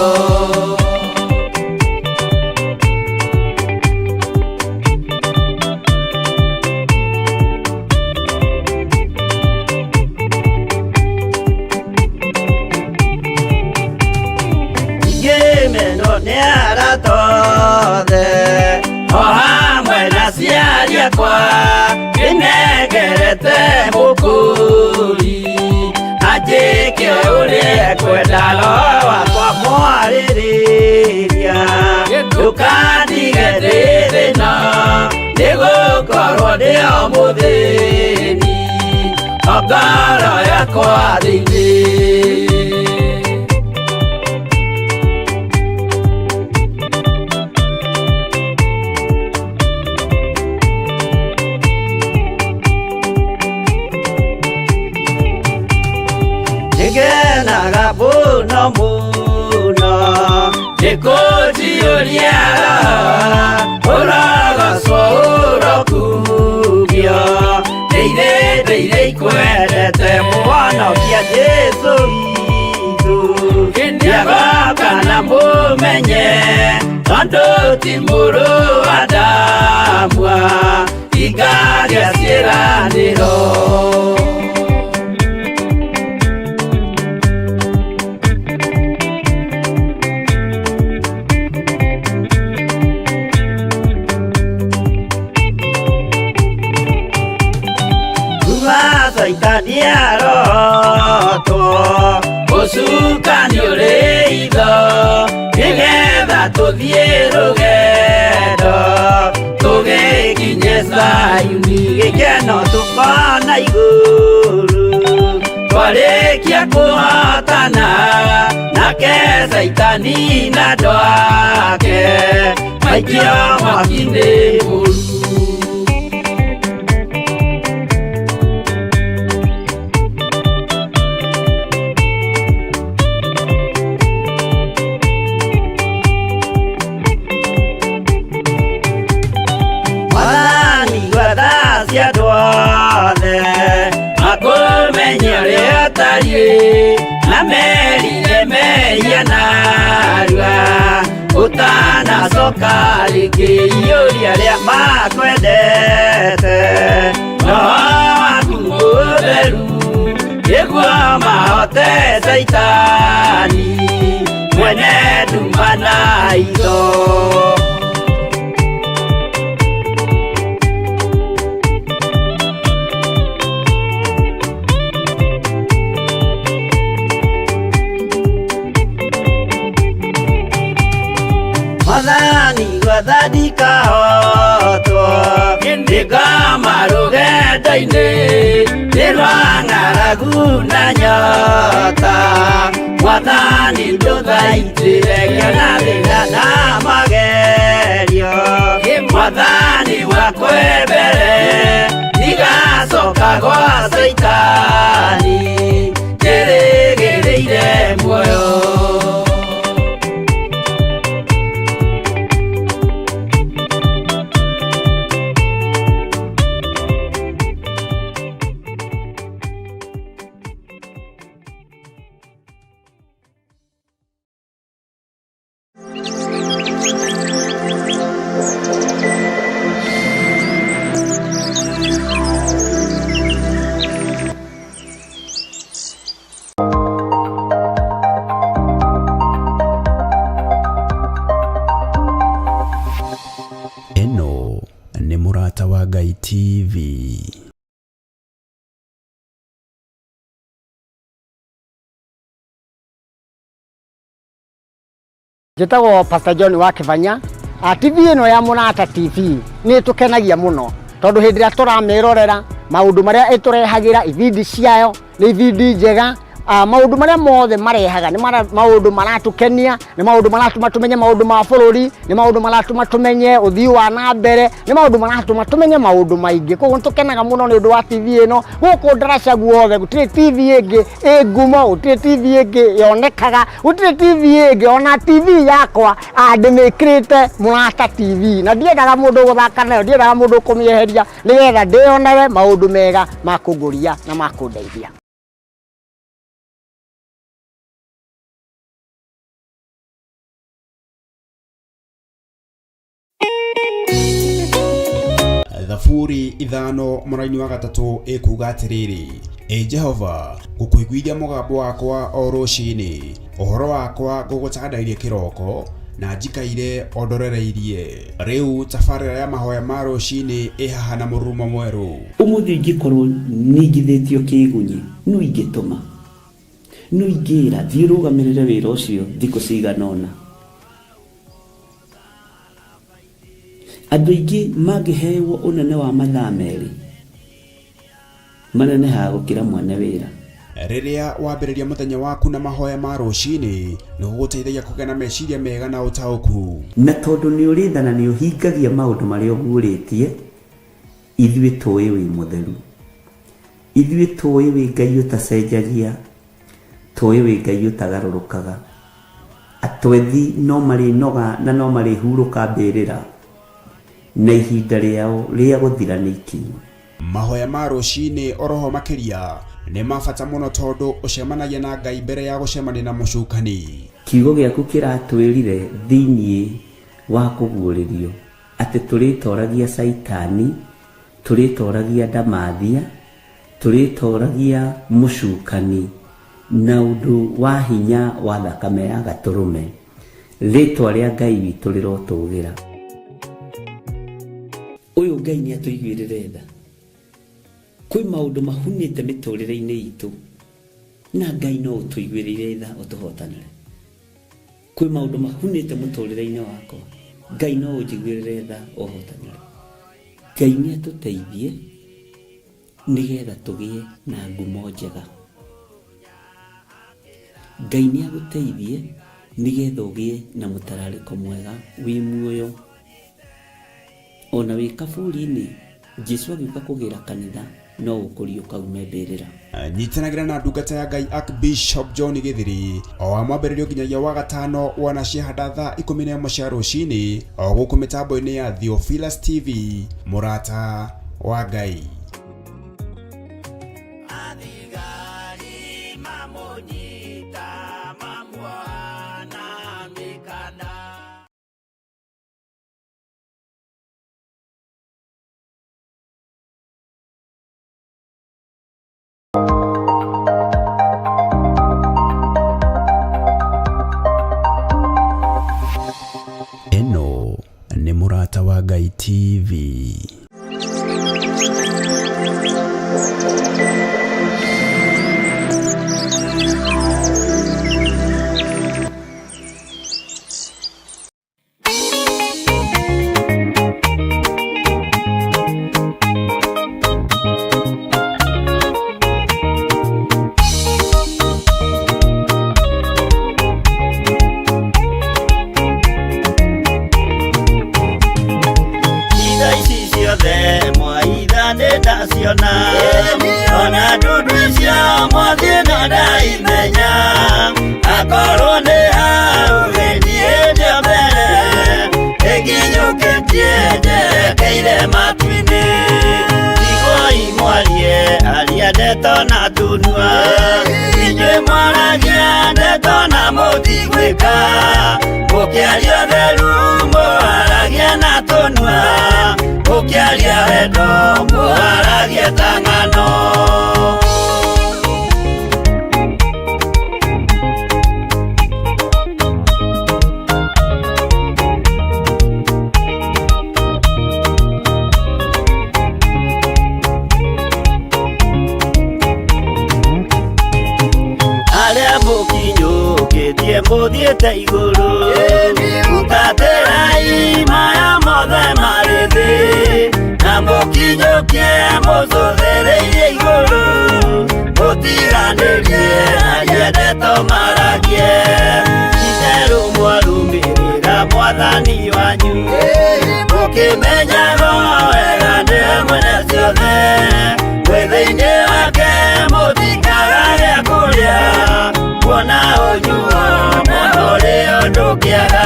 E: Ngĩmenwo nĩ arata othe o hamwe na aciari akwa, nĩnengerete mũkũri anjĩke ũrĩa ekwenda, roho wakwa mwarĩrĩria ndũkandige ndĩ thĩna, nĩgũkorwo ndĩ o mũthĩni o ngoro yakwa thĩinĩ. Nĩkũnjiyũria ũrogocwo ũrokugio ndeire ndeire ikwendete mũhonokia Jesũ witũ nĩagoka na mũmenye tondũ ti mũrũ wa Adamu hingagia ciĩranĩro. Kuma Caitani arotwo ũcukani ũrĩ itho nĩgetha tũthiĩ rũgendo tũgĩkinye Zayuni gĩkeno tũkona igũrũ twarĩkia kũhotana nake Caitani na andũ ake maikio mwaki-inĩ mũru. Mwathani gwetha cia andũ othe makũmenye ũrĩa ũtariĩ na merire mehia narua ũtanacoka rĩngĩ iyũria arĩa makwendete roho waku mũtheru nĩguo mahote Caitani mwene nduma na itho. Mwathani gwetha ndikahotwo ndĩngoma rũgendo-inĩ nĩ rwa ng'aragu na nyota Mwathani ndũthaitĩre ngĩona thĩna na magerio Mwathani wakwe mbere ndigacoka gwa Caitani njĩrĩgĩrĩire muoyo.
C: Ĩno nĩ Mũrata wa Ngai TV.
F: Njĩtagwo Pastor John wa Kĩbanya. TV ĩno ya Mũrata TV nĩ ĩtũkenagia mũno tondũ hĩndĩ ĩrĩa tũramĩrorera maũndũ marĩa ĩtũrehagĩra ibindi ciayo nĩ ibindi njega. Maũndũ marĩa mothe marehaga nĩ maũndũ maratũkenia, nĩ maũndũ maratũma tũmenye maũndũ ma bũrũri, nĩ maũndũ maratũma tũmenye ũthii wa na mbere, nĩ maũndũ maratũma tũmenye maũndũ maingĩ. Koguo nĩ tũkenaga mũno nĩ ũndũ wa TV ĩno. Gũkũ ndaraca guothe gũtirĩ TV ĩngĩ ĩ ngumo, gũtirĩ TV ĩngĩ yonekaga, gũtirĩ TV ĩngĩ ona TV yakwa ndĩmĩkĩrĩte Mũrata TV na ndiendaga mũndũ gũthaka nayo, ndiendaga mũndũ kũmĩeheria nĩgetha ndĩyonewe maũndũ mega ma kũngũria na ma kũndeithia.
C: Thaburi 5 mũraini wa 3 ĩkuga atĩrĩrĩ, Ĩ Jehova, ngũkũiguithia mũgambo wakwa o rũcinĩ, ũhoro wakwa ngũgũtandairie kĩroko, na njikaire o ndorereirie. Rĩu tabarĩra ya mahoya ma rũcinĩ ĩ haha na mũrurumo mwerũ.
D: Ũmũthĩ ingĩkorwo ningithĩtio kĩgunyi no ingĩtũma no ingĩra thiĩ ũrũgamĩrĩre wĩra ũcio thikũ cigana ũna. Andũ aingĩ mangĩhewo ũnene wa mathaa 2 manenehaga gũkĩra mwene wĩra.
C: Rĩrĩa wambĩrĩria mũthenya waku na mahoya ma rũcinĩ, nĩ gũgũteithagia kũgĩa na meciria mega na ũtaũku.
D: Na tondũ nĩ ũrĩ tha na nĩ ũhingagia maũndũ marĩa ũguũrĩtie, ithuĩ tũĩ wĩ mũtheru. Ithuĩ tũĩ wĩ Ngai ũtacenjagia, tũĩ wĩ Ngai ũtagarũrũkaga. Twethi no marĩnoga na no marĩhurũka mbĩrĩra, na ihinda rĩao rĩa gũthira nĩ ikinyu.
C: Mahoya ma rũcinĩ oroho makĩria nĩ ma bata mũno tondũ ũcemanagia na Ngai mbere ya gũcemania na mũcukani.
D: Kiugo gĩaku kĩratwĩrire thĩinĩ wa kũguũrĩrio atĩ tũrĩtoragia Caitani, tũrĩtoragia ndamathia, tũrĩtoragia mũcukani na ũndũ wa hinya wa thakame ya gatũrũme. Rĩtwa rĩa Ngai witũ rĩrotũgĩra. Ũyũ Ngai nĩ atũiguĩrĩre tha. Kwĩ maũndũ mahunĩte mĩtũrĩre-inĩ itũ na Ngai no ũtũiguĩrĩire tha ũtũhotanĩre. Kwĩ maũndũ mahunĩte mũtũrĩre-inĩ wakwa, Ngai no ũnjiguĩrĩre tha ũhotanĩre. Ngai nĩ atũteithie nĩgetha tũgĩe na ngumo njega. Ngai nĩ agũteithie nĩgetha ũgĩe na mũtararĩko mwega wĩ muoyo. Ona wĩ kaburi-inĩ, Jesu agĩũka kũgĩra kanitha no ũkũriũka ume mbĩrĩra.
C: Nyitanagĩra na ndungata ya Ngai Archbishop John Gĩthiri o wa mwambĩrĩrio nginyagia wa gatano wana ciahanda thaa 11 cia rũcinĩ o gũkũ mĩtambo-inĩ ya Theophilus TV, mũrata wa Ngai.
E: Athigari mamũnyita mamuoha na mĩkanda.
C: Ĩno nĩ Mũrata wa Ngai TV.
E: Itha ici ciothe mwaitha nĩ ndaciona, ona ndundu icio mwathiĩ no ndaimenya. Akorwo nĩ hau gĩthiĩte mbere, ĩkinyũkĩtie njerekeire matu-inĩ. Tigwoi mwarie aria ndeto na tunua, inyuĩ mwaragia ndeto na mũtigwĩka. Mũkĩaria ũtheru mũharagia na tũnua, mũkĩaria wendo mũharagia ta ng'ano. Arĩa mũkinyũkĩtie mũthiĩte igũrũ, hutatĩrai maya mothe marĩ thĩ, na mũkinyũkie mũcũthĩrĩirie igũrũ, mũtiganĩrie aria ndeto maragie. Itherũ mwarũmĩrĩra mwathani wanyu, mũkĩmenyaga wega nĩwe mwene ciothe, mwĩ thĩinĩ wake mũtikaga gĩa kũrĩa, kuona ũnyuo na ũrĩo ndũkĩaga.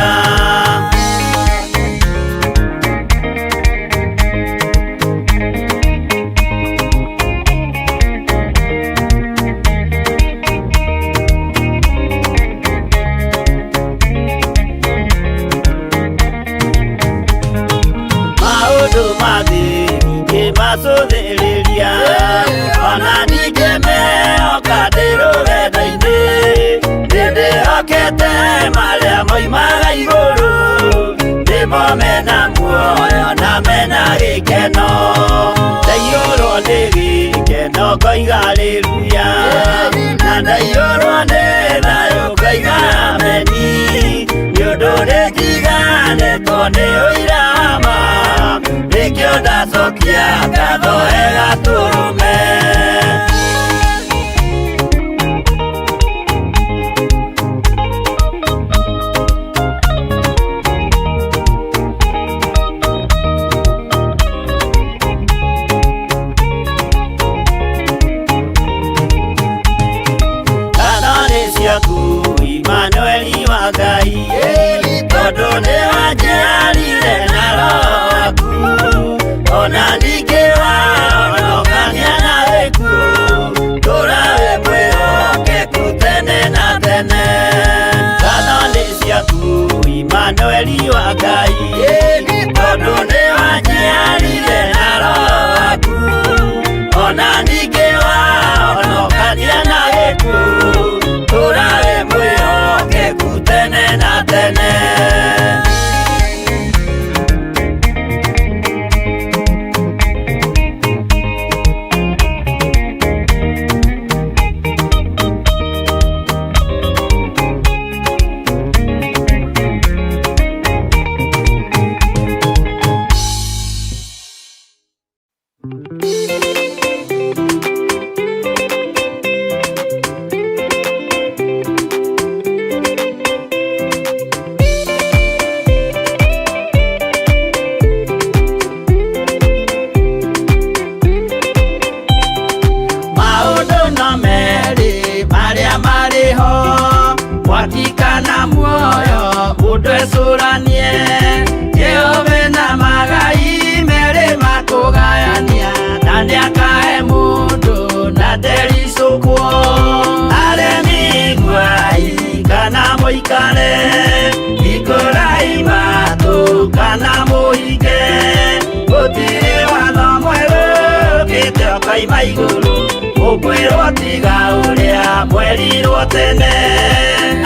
E: Maũndũ ma thĩ ndingĩmacũthĩrĩria, ona ndingĩmehoka ndĩ rũgendo-inĩ, nĩndĩhokete marĩa moimaga igũrũ, nĩmo mena muoyo na mena gĩkeno. Ndaiyũrwo nĩ gĩkeno ngoiga haleluya, na ndaiyũrwo nĩ thayũ ngoiga ameni, nĩ ũndũ nĩnjiganĩtwo nĩ ũira wa ma, nĩkĩo ndacokia ngatho he Gatũrũme. Ngatho nĩ ciaku Imanueli wa Ngai, Mũikare hingũrai matũ kana mũhinge, gũtirĩ watho mwerũ ũkĩte ũkoima igũrũ, ũkwĩrwo tiga ũrĩa mwerirwo tene.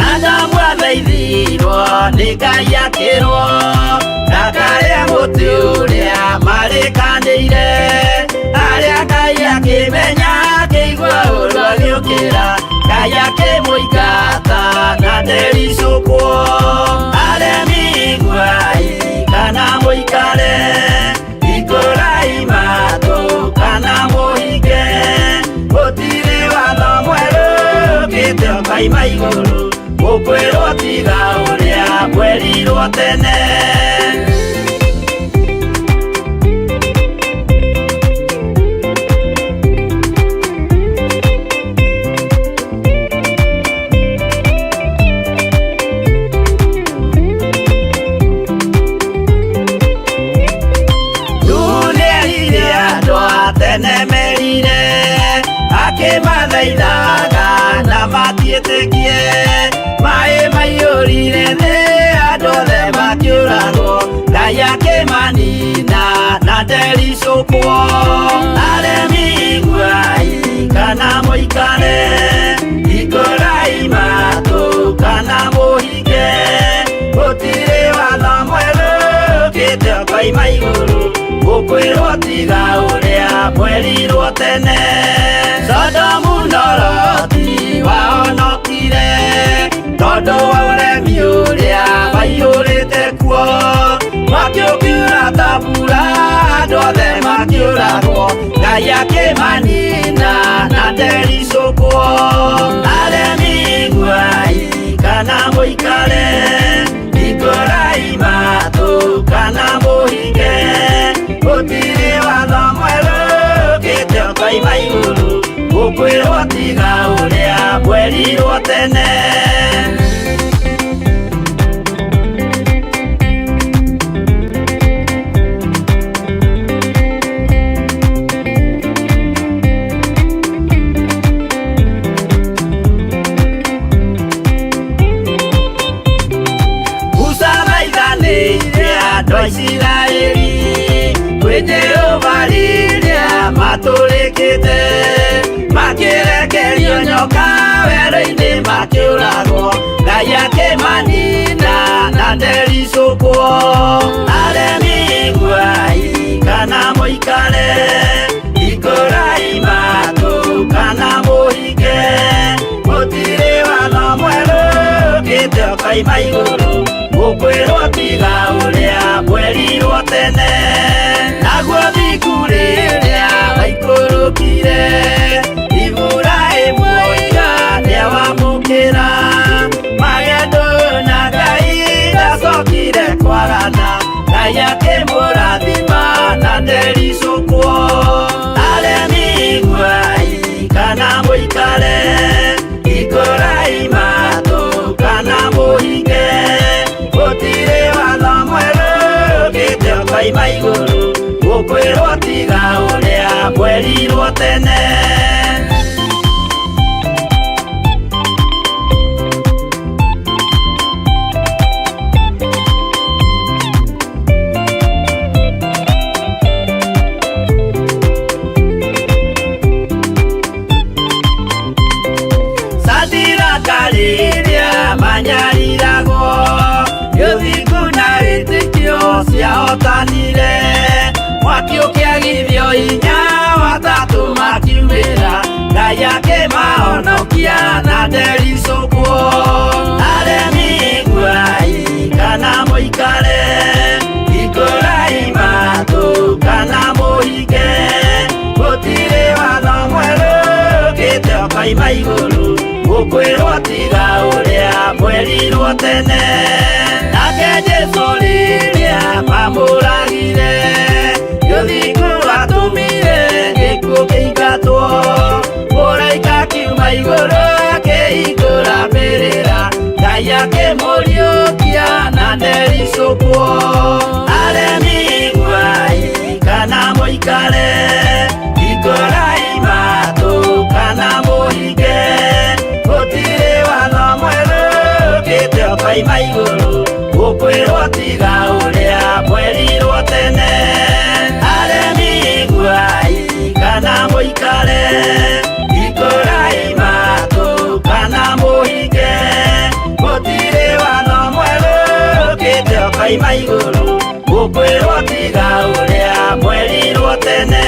E: Adamu athaithirwo nĩ Ngai akĩrwo ndakarĩe mũtĩ ũrĩa marĩkanĩire, arĩa Ngai akĩmenya akĩigua ũru agĩũkĩra, Ngai akĩmũingata na ndericũkwo. Aremi iguai kana mũikare, hingũrai matũ kana mũhinge, gũtirĩ watho mwerũ ũkĩte ũkoima igũrũ, ũkwĩrwo tiga ũrĩa mwerirwo tene. Nĩerire andũ a tene merire, akĩmathaithaga na matiĩtĩkie, maĩ maiyũrire thĩ andũ othe makĩũragwo, Ngai akĩmanina na ndericũkwo. Aremi iguai kana mũikare, hingũrai matũ kana mũhinge, gũtirĩ watho mwerũ ũkĩte ũkoima igũrũ, ũkwĩrwo tiga ũrĩa mwerirwo tene. Sodomu na Loti wahonokire tondũ wa ũremi ũrĩa waiyũrĩte kuo, mwaki ũkiura ta mbura andũ othe makĩũragwo, Ngai akĩmanina na ndericũkwo. Aremi iguai kana mũikare, hingũrai matũ kana mũhinge, gũtirĩ watho mwerũ ũkĩte ũkoima igũrũ, ũkwĩrwo tiga ũrĩa mwerirwo tene. Musa thaithanĩire andũ a Isiraeli kwĩ Jehova rĩrĩa matũrĩkĩte, makĩrekerio nyoka werũ-inĩ makĩũragwo, Ngai akĩmanina na ndericũkwo. Aremi iguai kana mũikare, hingũrai matũ kana mũhinge, gũtirĩ watho mwerũ ũkĩte ũkoima igũrũ, ũkwĩrwo tiga ũrĩa mwerirwo tene. Naguo thiku rĩrĩa waikũrũkire, Iburahĩmu oiga nĩawamũkĩra, magendo na Ngai ndacokire kwarana, Ngai akĩmũrathima na ndericũkwo. Aremi iguai kana mũikare, hingũrai matũ kana mũhinge, gũtirĩ watho mwerũ ũkĩte ũkoima igũrũ, ũkwĩrwo tiga ũrĩa mwerirwo tene. Sadiraka rĩrĩa manyariragwo, gĩthingu na wĩtĩkio ciahotanire, mwaki ũkĩagithio hinya watatũ makiumĩra, Ngai akĩmahonokia na ndericũkwo. Aremi iguai kana mũikare, hingũrai matũ kana mũhinge, gũtirĩ watho mwerũ ũkĩte ũkoima igũrũ, ũkwĩrwo tiga ũrĩa mwerirwo tene. Nake Jesũ rĩrĩa mamũragire, gĩthingu atũmire gĩkuũ kĩingatwo, mũraika akiuma igũrũ akĩhingũra mbĩrĩra, Ngai akĩmũriũkia na ndericũkwo. Aremi iguai kana mũikare, hingũrai matũ kana mũhinge, gũtirĩ watho mwerũ ũkĩte ũkaima igũrũ gũkwĩrwo tiga ũrĩa mwerirwo tene aremi iguai kana mũikare ikũrai matũ kana mũhinge gũtirĩ watho mwerũ ũkĩte ũkaima igũrũ gũkwĩrwo tiga ũrĩa mwerirwo tene.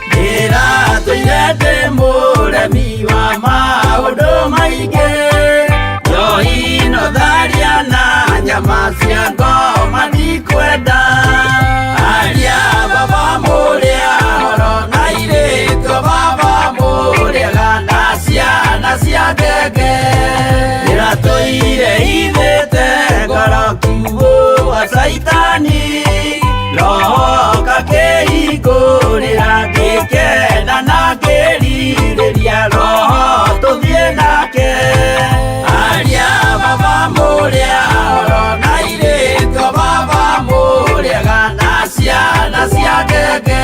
E: Ndĩratũire ndĩ mũremi wa maũndũ maingĩ njohi no tharia na nyama cia ngoma ndikwenda aria baba mũrĩa horo na irĩtwo baba mũrĩaga na ciana cia ngenge ndĩratũire ithĩte ngoro kiugũ wa caitani roho kakĩhingũrĩra ngĩkena na ngĩrirĩria roho tũthiĩ nake aria baba mũrĩa horo na irĩtwo baba mũrĩaga na ciana cia ngenge.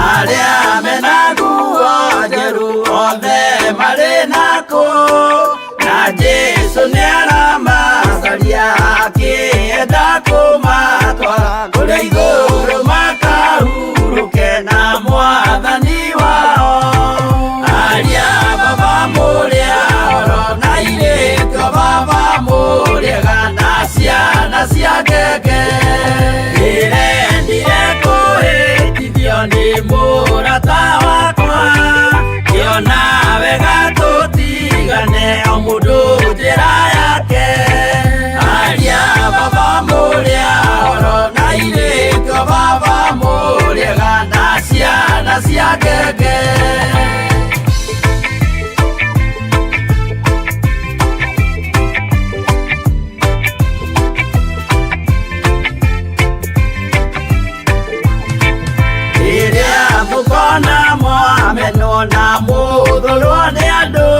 E: Arĩa mena nguo njerũ othe marĩ nakũ na Jesũ nĩaramacaria akĩenda kũmatwara kũrĩa igũrũ makahurũke na mwathani wao aria baba mũrĩa horo na irĩtwo baba mũrĩaga na ciana cia ngenge ndĩrendire kũhĩtithio nĩ mũrata wakwa ngĩona wega tũtigane o mũndũ njĩra yake aria baba mũrĩa horo na irĩtwo baba mũrĩaga na ciana cia ngenge. Rĩrĩa mũkona mwamenwo na mũthũrwo nĩ andũ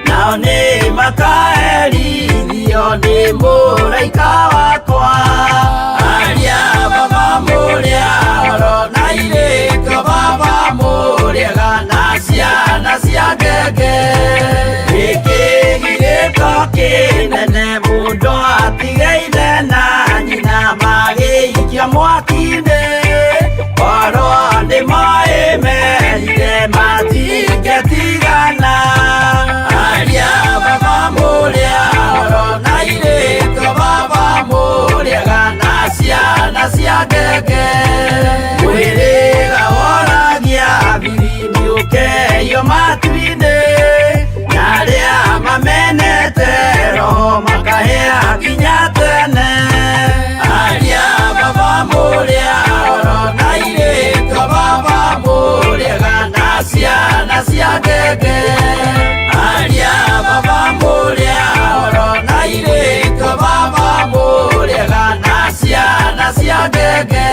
E: nao nĩ makaherithio nĩ mũraika wakwa aria baba mũrĩa horo na irĩtwo baba mũrĩaga na ciana cia ngenge gĩkĩgirĩko kĩnene mũndũ atige ithe na nyina magĩikio mwaki-inĩ oro nĩ moĩ merire matingĩtigana aria baba mũrĩa horo na irĩtwo baba mũrĩaga na ciana cia ngenge mwĩrĩga woragia biri nĩũkeio matu-inĩ na arĩa mamenete roho makahĩa nginya tene aria baba mũrĩa horo na irĩtwo baba mũrĩaga na ciana cia ngenge aria baba mũrĩa horo na irĩtwo baba mũrĩaga na ciana cia ngenge.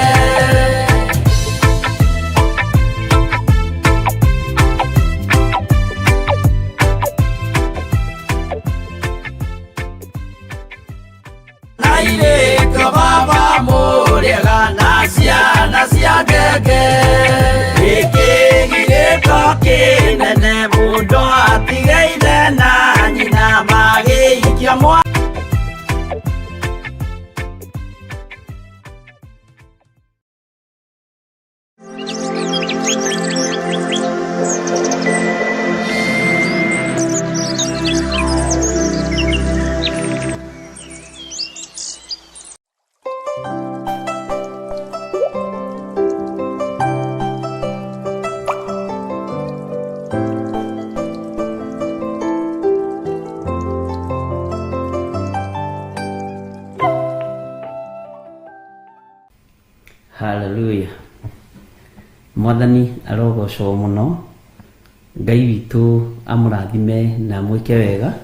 E: Na irĩtwo baba mũrĩaga na ciana cia ngenge gĩkĩgirĩko kĩnene mũndũ atige ithe na nyina magĩikio mwa
D: Haleluya. Mwathani arogocwo mũno. Ngai witũ amũrathime na amwĩke wega.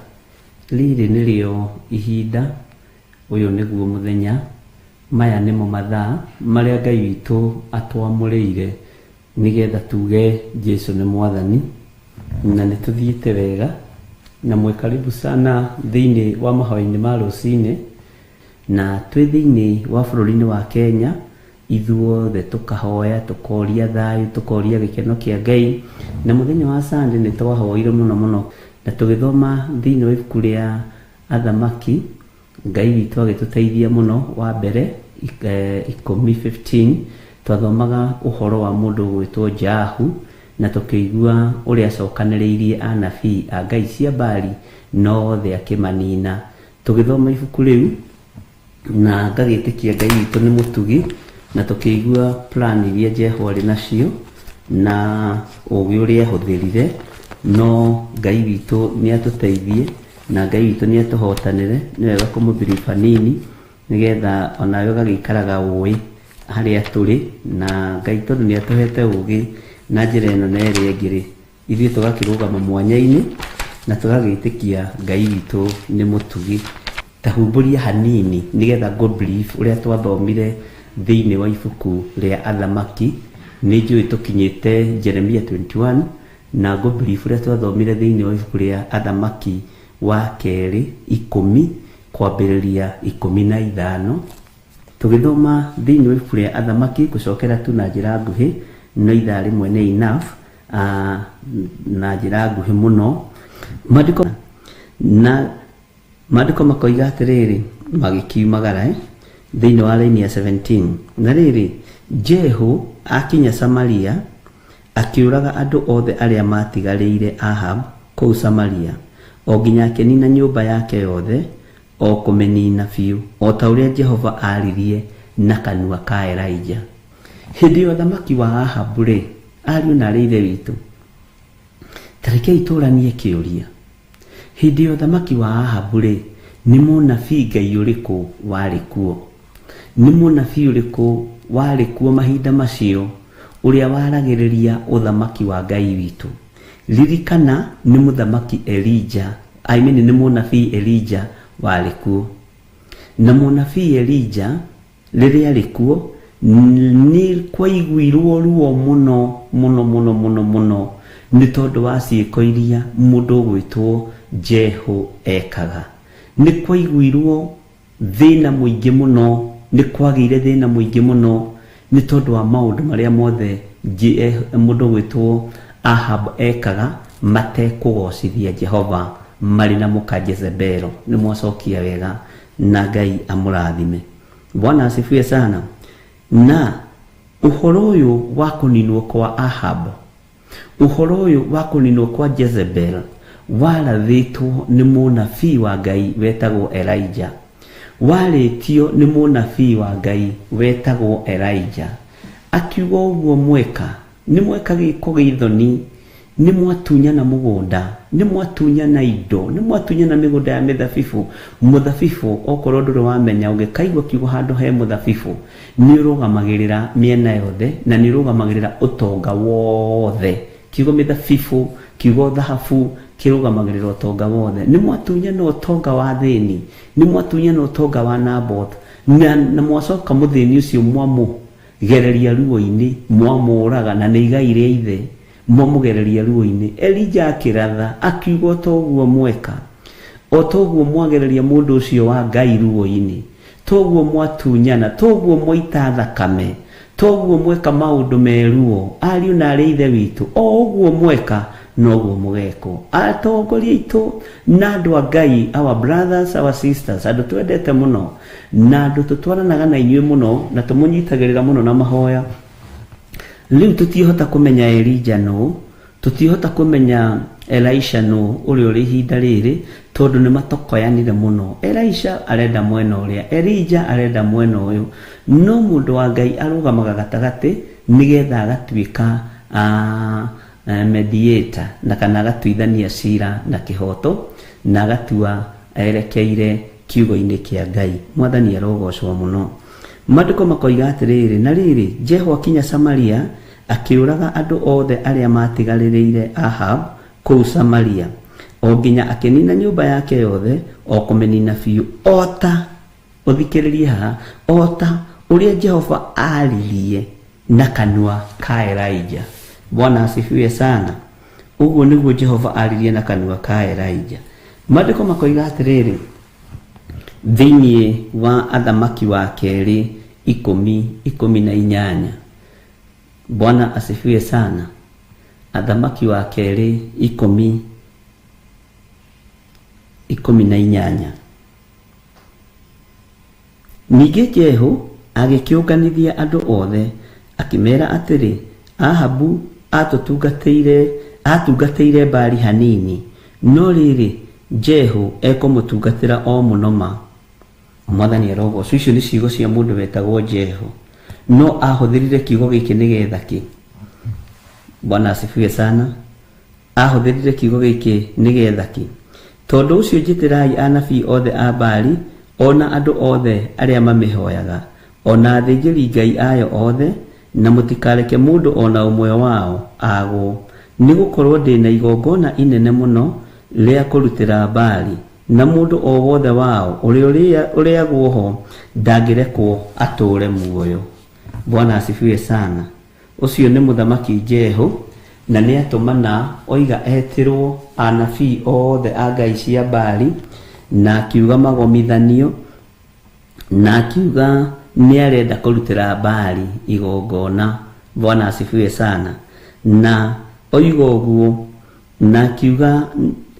D: Rĩrĩ nĩrĩo ihinda, ũyũ nĩguo mũthenya, maya nĩmo mathaa marĩa Ngai witũ atwamũrĩire nĩgetha tuge Jesu nĩ Mwathani, na nĩ tũthiĩte wega, na mwĩ karibu sana thĩinĩ wa mahoya-inĩ ma rũcinĩ. Na twĩ thĩinĩ wa bũrũri-inĩ wa Kenya, ithuothe tũkahoya, tũkoria thayũ, tũkoria gĩkeno kĩa Ngai. Na mũthenya wa Sunday nĩ twahoire mũno mũno, na tũgĩthoma thĩinĩ wa ibuku rĩa Athamaki, Ngai witũ agĩtũteithia mũno. Wa mbere 10:15, twathomaga ũhoro wa mũndũ ũgwĩtwo Jahu, na tũkĩigua ũrĩa acokanĩrĩirie anabii a ngai cia Baali na othe akĩmanina. Tũgĩthoma ibuku rĩu na ngagĩtĩkia Ngai witũ nĩ mũtugi, na tũkĩigua plan iria Jehu arĩ nacio na ũgĩ ũrĩa ahũthĩrire. No Ngai witũ nĩ atũteithie na Ngai witũ nĩ atũhotanĩre. Nĩ wega kũmũbiriba hanini nĩgetha onawe ũgagĩikaraga ũĩ harĩa tũrĩ, na Ngai tondũ nĩ atũhete ũgĩ na njĩra ĩno na ĩrĩa ĩngĩ rĩ, ithuĩ tũgakĩrũgama mwanya-inĩ na tũgagĩtĩkia Ngai witũ nĩ mũtugi. Ta humbũria hanini nĩgetha ngũ brief ũrĩa twathomire thĩinĩ wa ibuku rĩa Athamaki. Nĩ njũĩ tũkinyĩte Jeremia 21, na ngũ brief ũrĩa twathomire thĩinĩ wa ibuku rĩa Athamaki wa kerĩ 10 kwambĩrĩria 15. Tũgĩthoma thĩinĩ wa ibuku rĩa Athamaki, gũcokera tu na njĩra nguhĩ, no ithaa rĩmwe nĩ enough, na njĩra nguhĩ mũno. Maandĩko na maandĩko makoiga atĩrĩrĩ, magĩkiumagara thĩinĩ wa line ya 17. Na rĩrĩ, Jehu akinya Samaria, akĩũraga andũ othe arĩa matigarĩire Ahab kũu Samaria, o nginya akĩnina nyũmba yake yothe, o kũmĩnina biũ, o ta ũrĩa Jehova aaririe na kanua ka Elijah. Hĩndĩ ya ũthamaki wa Ahabu rĩ, ariũ na arĩ ithe witũ, ta rekei tũranie kĩũria. Hĩndĩ ya ũthamaki wa Ahabu rĩ, nĩ mũnabii Ngai ũrĩkũ warĩ kuo? Nĩ mũnabii ũrĩkũ warĩ kuo mahinda macio ũrĩa waragĩrĩria ũthamaki wa Ngai witũ? Ririkana nĩ mũthamaki Elijah, I mean nĩ mũnabii Elijah warĩ kuo. Na mũnabii Elijah rĩrĩa arĩ kuo, nĩ kwaiguirwo ruo mũno mũno mũno mũno mũno nĩ tondũ wa ciĩko iria mũndũ ũgwĩtwo Jehu ekaga. Nĩ kwaiguirwo thĩna mũingĩ mũno, nĩ kwagĩire thĩna mũingĩ mũno nĩ tondũ wa maũndũ marĩa mothe mũndũ ũgwĩtwo Ahab ekaga matekũgocithia Jehova marĩ na mũka Jezebelo. Nĩ mwacokia wega na Ngai amũrathime. Bwana asifiwe sana. Na ũhoro ũyũ wa kũninwo kwa Ahab, ũhoro ũyũ wa kũninwo kwa Jezebel warathĩtwo nĩ mũnabii wa Ngai wetagwo Elijah. Warĩtio nĩ mũnabii wa Ngai wetagwo Elijah. Akiuga ũguo mweka, nĩ mweka gĩko gĩthoni, nĩ mwatunyana mũgũnda, nĩ mwatunyana indo, nĩ mwatunyana mĩgũnda ya mĩthabibũ. Mũthabibũ okorwo ndũrĩ wamenya, ũngĩkaigua kiugo handũ he mũthabibũ, nĩ ũrũgamagĩrĩra mĩena yothe na nĩ ũrũgamagĩrĩra ũtonga wothe. Kiugo mĩthabibũ, kiugo thahabu kĩrũgamagĩrĩra ũtonga wothe. Nĩ mwatunyana ũtonga wa thĩni, nĩ mwatunyana ũtonga wa Naboth, na mwacoka mũthĩni ũcio mwamũgereria ruo-inĩ, mwamũraga, na nĩ igai rĩa ithe, mwamũgereria ruo-inĩ. Elijah akĩratha akiuga o toguo mweka, o toguo mwagereria mũndũ ũcio wa Ngai ruo-inĩ, toguo mwatunyana, toguo mwaita thakame, toguo mweka maũndũ meruo, ariũ na arĩ ithe witũ, o ũguo mweka noguo mũgekwo. Atongoria aitũ na andũ a Ngai, our brothers, our sisters, andũ twendete mũno na andũ tũtwaranaga na inyuĩ mũno na tũmũnyitagĩrĩra mũno na mahoya. Rĩu tũtiĩhota kũmenya Elijah nũ, tũtiĩhota kũmenya Elisha nũ ũrĩa ũrĩ ihinda rĩrĩ, tondũ nĩ matokoyanire mũno. Elisha arenda mwena ũrĩa, Elijah arenda mwena ũyũ, no mũndũ wa Ngai arũgamaga gatagatĩ nĩgetha agatuĩka mediator, na kana agatuithania cira na kĩhoto, na agatua erekeire kiugo-inĩ kĩa Ngai. Mwathani arogocwo mũno. Maandĩko makoiga atĩrĩrĩ, na rĩrĩ, Jehu akinya Samaria, akĩũraga andũ othe arĩa maatigarĩrĩire Ahab kũu Samaria, o nginya akĩnina nyũmba yake yothe, o kũmĩnina biũ, o ta ũthikĩrĩrie haha, o ta ũrĩa Jehova aaririe na kanua ka Elijah. Bwana asifiwe sana. Ũguo nĩguo Jehova aaririe na kanua ka Elijah. Maandĩko makoiga atĩrĩrĩ, thĩinĩ wa Athamaki wa kerĩ 10:18. Bwana asifiwe sana. Athamaki wa kerĩ 10:18. Ningĩ Jehu agĩkĩũnganithia andũ othe, akĩmeera atĩrĩ, Ahabu atungatĩire Baali hanini, no rĩrĩ, Jehu ekũmũtungatĩra o mũno ma. Mwathani arogocwo. Icio nĩ ciugo cia mũndũ wetagwo Jehu, no ahũthĩrire kiugo gĩkĩ nĩgetha kĩ? Bwana asifiwe sana. Ahũthĩrire kiugo gĩkĩ nĩgetha kĩ? Tondũ ũcio njĩtĩrai anabii othe a Baali, ona andũ othe arĩa mamĩhoyaga, ona athĩnjĩri Ngai ayo othe, na mũtikareke mũndũ ona ũmwe wao agwo, nĩgũkorwo ndĩna igongona inene mũno rĩa kũrutĩra Baali, na mũndũ o wothe wao ũrĩa ũrĩagwo ho ndangĩrekwo atũũre muoyo. Bwana asifiwe sana. Ũcio nĩ mũthamaki Jehu, na nĩ atũmana oiga etĩrwo anabii othe a ngai cia Baali, na akiuga magomithanio, na akiuga nĩ arenda kũrutĩra Baali igongona. Bwana asifiwe sana. Na oiga ũguo, na akiuga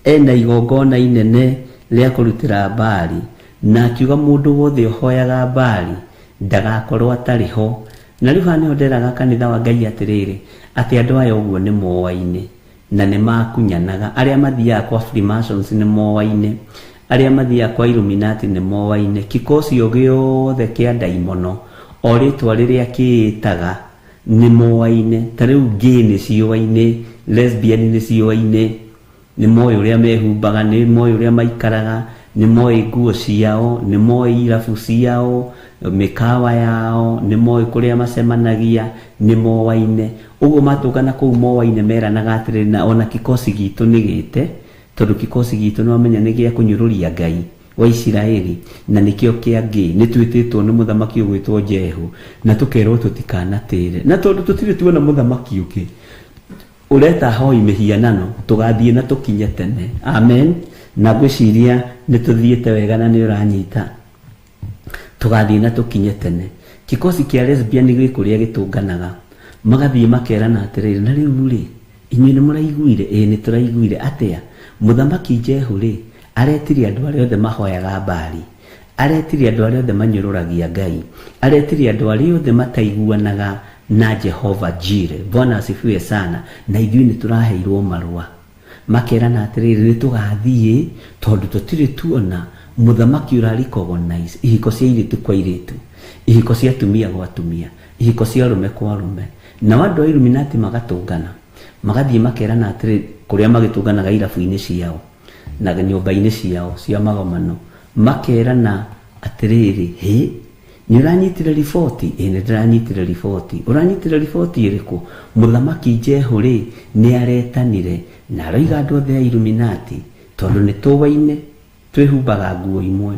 D: ena igongona inene rĩa kũrutĩra Baali, na akiuga mũndũ wothe ũhoyaga Baali ndagakorwo atarĩ ho. Na rĩu haha nĩho nderaga kanitha wa Ngai atĩrĩrĩ, atĩ andũ aya ũguo nĩ moaine na nĩ makunyanaga. Arĩa mathiaga kwa Freemasons nĩ moaine, arĩa mathiaga kwa Illuminati nĩ moaine. Kikosi o gĩothe kĩa ndaimono, o rĩtwa rĩrĩa kĩĩtaga nĩ moaine. Ta rĩu gay nĩ ciũaine, lesbian nĩ ciũaine, nĩ moĩ ũrĩa mehumbaga, nĩ moĩ ũrĩa maikaraga, nĩ moĩ nguo ciao, nĩ moĩ irabu ciao, mĩkawa yao, nĩ moĩ kũrĩa macemanagia, nĩ moaine. Ũguo matũngana kũu moaine meranaga atĩrĩrĩ, na ona kikosi gitũ nĩ gĩte, tondũ kikosi gitũ nĩ wamenya nĩ gĩa kũnyũrũria Ngai wa Isiraeli, na nĩkĩo kĩa gay. Nĩ twĩtĩtwo nĩ mũthamaki ũgwĩtwo Jehu, na tũkerwo tũtikanatĩre, na tondũ tũtirĩ tuona mũthamaki ũngĩ ũreta hoi mĩhianano, tũgathiĩ na tũkinye tene. Amen. Na ngwĩciria nĩ tũthiĩte wega na nĩ ũranyita. Tũgathiĩ na tũkinye tene. Kikosi kĩa lesbian gĩ kũrĩa gĩtũnganaga, magathiĩ makerana atĩrĩrĩ, na rĩu rĩ, inyuĩ nĩ mũraiguire? Ĩĩ nĩ tũraiguire. Atĩa? Mũthamaki Jehu rĩ, aretire andũ arĩa othe mahoyaga Baali, aretire andũ arĩa othe manyũrũragia Ngai, aretire andũ arĩa othe mataiguanaga na Jehova Jire. Bwana asifiwe sana. Na ithuĩ nĩ tũraheirwo marũa, makerana atĩrĩrĩ, nĩ tũgathiĩ tondũ tũtirĩ tuona mũthamaki ũra recognize ihiko cia airĩtu kwa airĩtu, ihiko cia atumia gwa atumia, ihiko cia arũme kwa arũme. Nao andũ a Illuminati magatũngana, magathiĩ makerana atĩrĩ, kũrĩa magĩtũnganaga irabu-inĩ ciao na nyũmba-inĩ ciao cia magomano, makerana atĩrĩrĩ, hĩ, nĩ ũranyitire riboti? Ĩĩ nĩ ndĩranyitire riboti. Ũranyitire riboti ĩrĩkũ? Mũthamaki Jehu rĩ, nĩ aretanire na aroiga andũ othe a Illuminati, tondũ nĩ tũwaine, twĩhumbaga nguo imwe,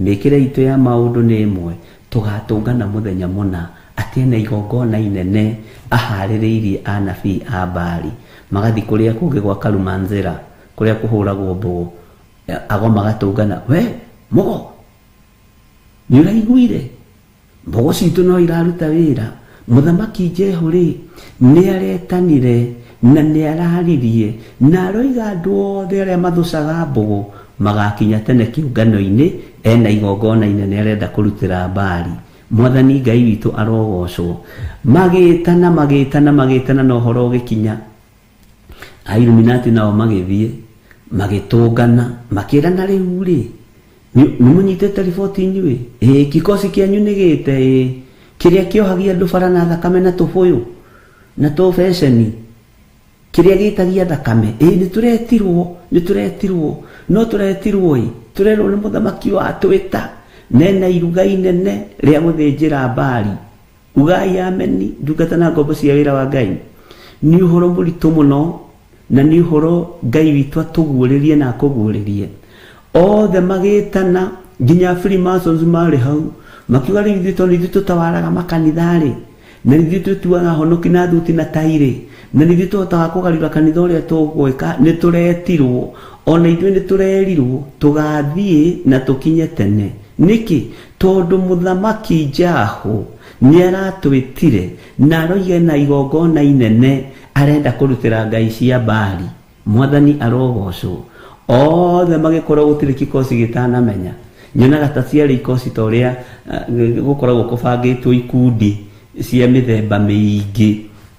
D: mĩkĩre itũ ya maũndũ nĩ ĩmwe, tũgatũngana mũthenya mũna, atĩ ena igongona inene aharĩrĩirie anabii a Baali. Magathiĩ kũrĩa kũngĩ gwa Karumanzĩra, kũrĩa kũhũragwo mbũgũ, ago magatũngana, we mũgo, nĩ ũraiguire mbũgũ citũ no iraruta wĩra? Mũthamaki Jehu rĩ, nĩ aretanire na nĩ araririe na aroiga andũ othe arĩa mathũcaga mbũgũ magakinya tene kĩũngano-inĩ, ena igongona inene arenda kũrutĩra Baali. Mwathani Ngai witũ arogocwo. Magĩtana, magĩtana, magĩtana, na ũhoro ũgĩkinya. A Illuminati nao magĩthiĩ magĩtũngana, makĩrana rĩu rĩ, nĩ mũnyitĩte riboti inyuĩ? Ĩĩ, kikosi kĩanyu nĩ gĩte? Ĩĩ, kĩrĩa kĩohagia andũ bara na thakame na tũbũyũ na tũbeceni, kĩrĩa gĩtagia thakame? Ĩĩ, nĩ tũretirwo, nĩ tũretirwo, no tũretirwo ĩ, tũrerwo nĩ mũthamaki watwĩta Nena iruga inene rĩa gũthĩnjĩra Baali. Ugai ameni, ndungata na ngombo cia wĩra wa Ngai. Nĩ ũhoro mũritũ mũno, na nĩ ũhoro Ngai witũ atũguũrĩrie na akũguũrĩrie. Othe magĩtana, nginya Freemasons marĩ hau, makiuga rĩu ithuĩ tondũ ithuĩ tũtawaraga makanitha-rĩ, na ithuĩ twĩtuaga honoki na thuti na tairĩ, na ithuĩ tũhotaga kũgarũra kanitha ũrĩa tũgwĩka, nĩ tũretirwo, ona ithuĩ nĩ tũrerirwo tũgathiĩ na tũkinye tene. Nĩkĩ? Tondũ mũthamaki Jahu nĩ aratwĩtire na aroiga na igongona inene arenda kũrutĩra ngai cia Baali. Mwathani arogocwo. Othe magĩkorwo gũtirĩ kikosi gĩtanamenya. Nyonaga ta ciarĩ ikosi ta ũrĩa gũkoragwo kũbangĩtwo ikundi cia mĩthemba mĩingĩ.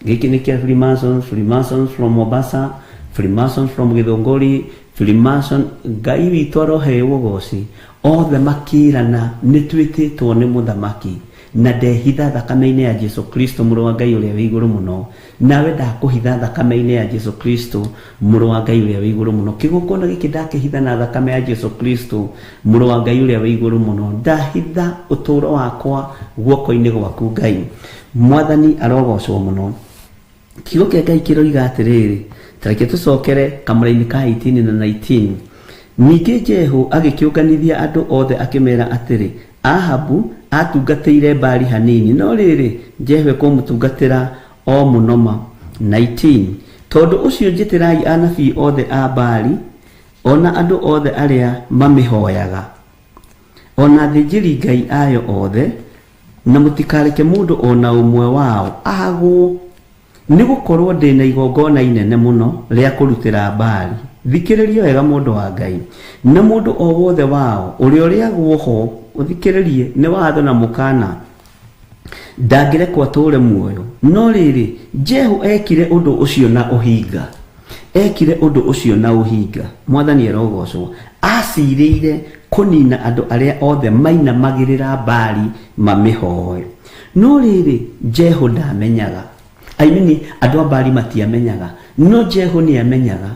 D: Gĩkĩ nĩ kĩa Freemasons, Freemasons from Mombasa, Freemasons from Githũngũri, Freemason. Ngai witũ aroheo ũgoci. Othe makĩrana nĩ twĩtĩtwo nĩ mũthamaki na ndehitha thakame-inĩ ya Jesu Kristo mũrũ wa Ngai ũrĩa wĩ igũrũ mũno, nawe ndakũhitha thakame-inĩ ya Jesu Kristo mũrũ wa Ngai ũrĩa wĩ igũrũ mũno. Kĩgongona gĩkĩ ndakĩhitha na thakame ya Jesu Kristo mũrũ wa Ngai ũrĩa wĩ igũrũ mũno. Ndahitha ũtũũro wakwa guoko-inĩ gwaku Ngai. Mwathani arogocwo mũno. Kiugo kĩa Ngai kĩroiga atĩrĩrĩ, ta reke tũcokere kamũra-inĩ ka 18 na 19. Ningĩ Jehu agĩkĩũnganithia andũ othe akĩmera atĩrĩ, Ahabu atungatĩire Baali hanini, no rĩrĩ Jehu ekũmũtungatĩra o mũno ma. 19. Tondũ ũcio njĩtĩrai anabii othe a Baali, ona andũ othe arĩa mamĩhoyaga, ona athĩnjĩri Ngai ayo othe, na mũtikareke mũndũ ona ũmwe wao agwo, nĩ gũkorwo ndĩna igongona inene mũno rĩa kũrutĩra Baali. Thikĩrĩria wega mũndũ wa Ngai, na mũndũ o wothe wao ũrĩa ũrĩagwo ho, ũthikĩrĩrie, nĩ watho na mũkana, ndangĩrekwo atũũre muoyo. No rĩrĩ, Jehu ekire ũndũ ũcio na ũhinga. Ekire ũndũ ũcio na ũhinga. Mwathani arogocwo. Acirĩire kũnina andũ arĩa othe mainamagĩrĩra Baali mamĩhoe. No rĩrĩ, Jehu ndamenyaga. I mean, andũ a Baali matiamenyaga, no Jehu nĩ amenyaga.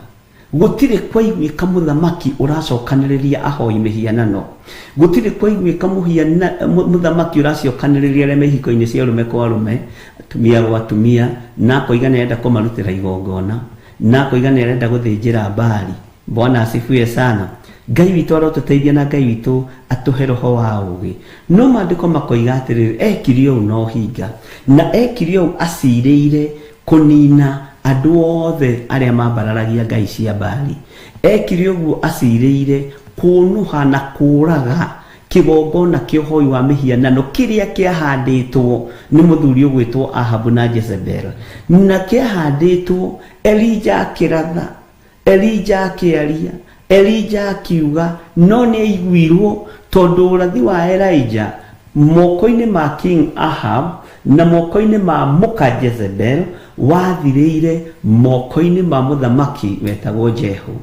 D: Gũtirĩ kwaiguĩka mũthamaki ũracokanĩrĩria ahoi mĩhianano. Gũtirĩ kwaiguĩka mũthamaki ũracokanĩrĩria arĩa me ihiko-inĩ cia arũme kwa arũme, atumia gwa atumia, na akoiga nĩ arenda kũmarutĩra igongona, na akoiga nĩ arenda gũthĩnjĩra Baali. Bwana asifiwe sana. Ngai witũ arotũteithia na Ngai witũ atũhe roho wa ũũgĩ. No maandĩko makoiga atĩrĩrĩ, ekire ũũ na ũhinga, na ekire ũũ acirĩire kũnina andũ othe arĩa mambararagia ngai cia Baali. Ekire ũguo acirĩire kũnũha na kũũraga kĩgongona kĩa ũhoi wa mĩhianano kĩrĩa kĩahandĩtwo nĩ mũthuri ũgwĩtwo Ahabu na Jezebel. Na kĩahandĩtwo Elija akĩratha, Elija akĩaria, Elija akiuga, no nĩ aiguirwo tondũ ũrathi wa Elijah moko-inĩ ma King Ahab na moko-inĩ ma mũka Jezebel wathirĩire moko-inĩ ma mũthamaki wetagwo Jehu.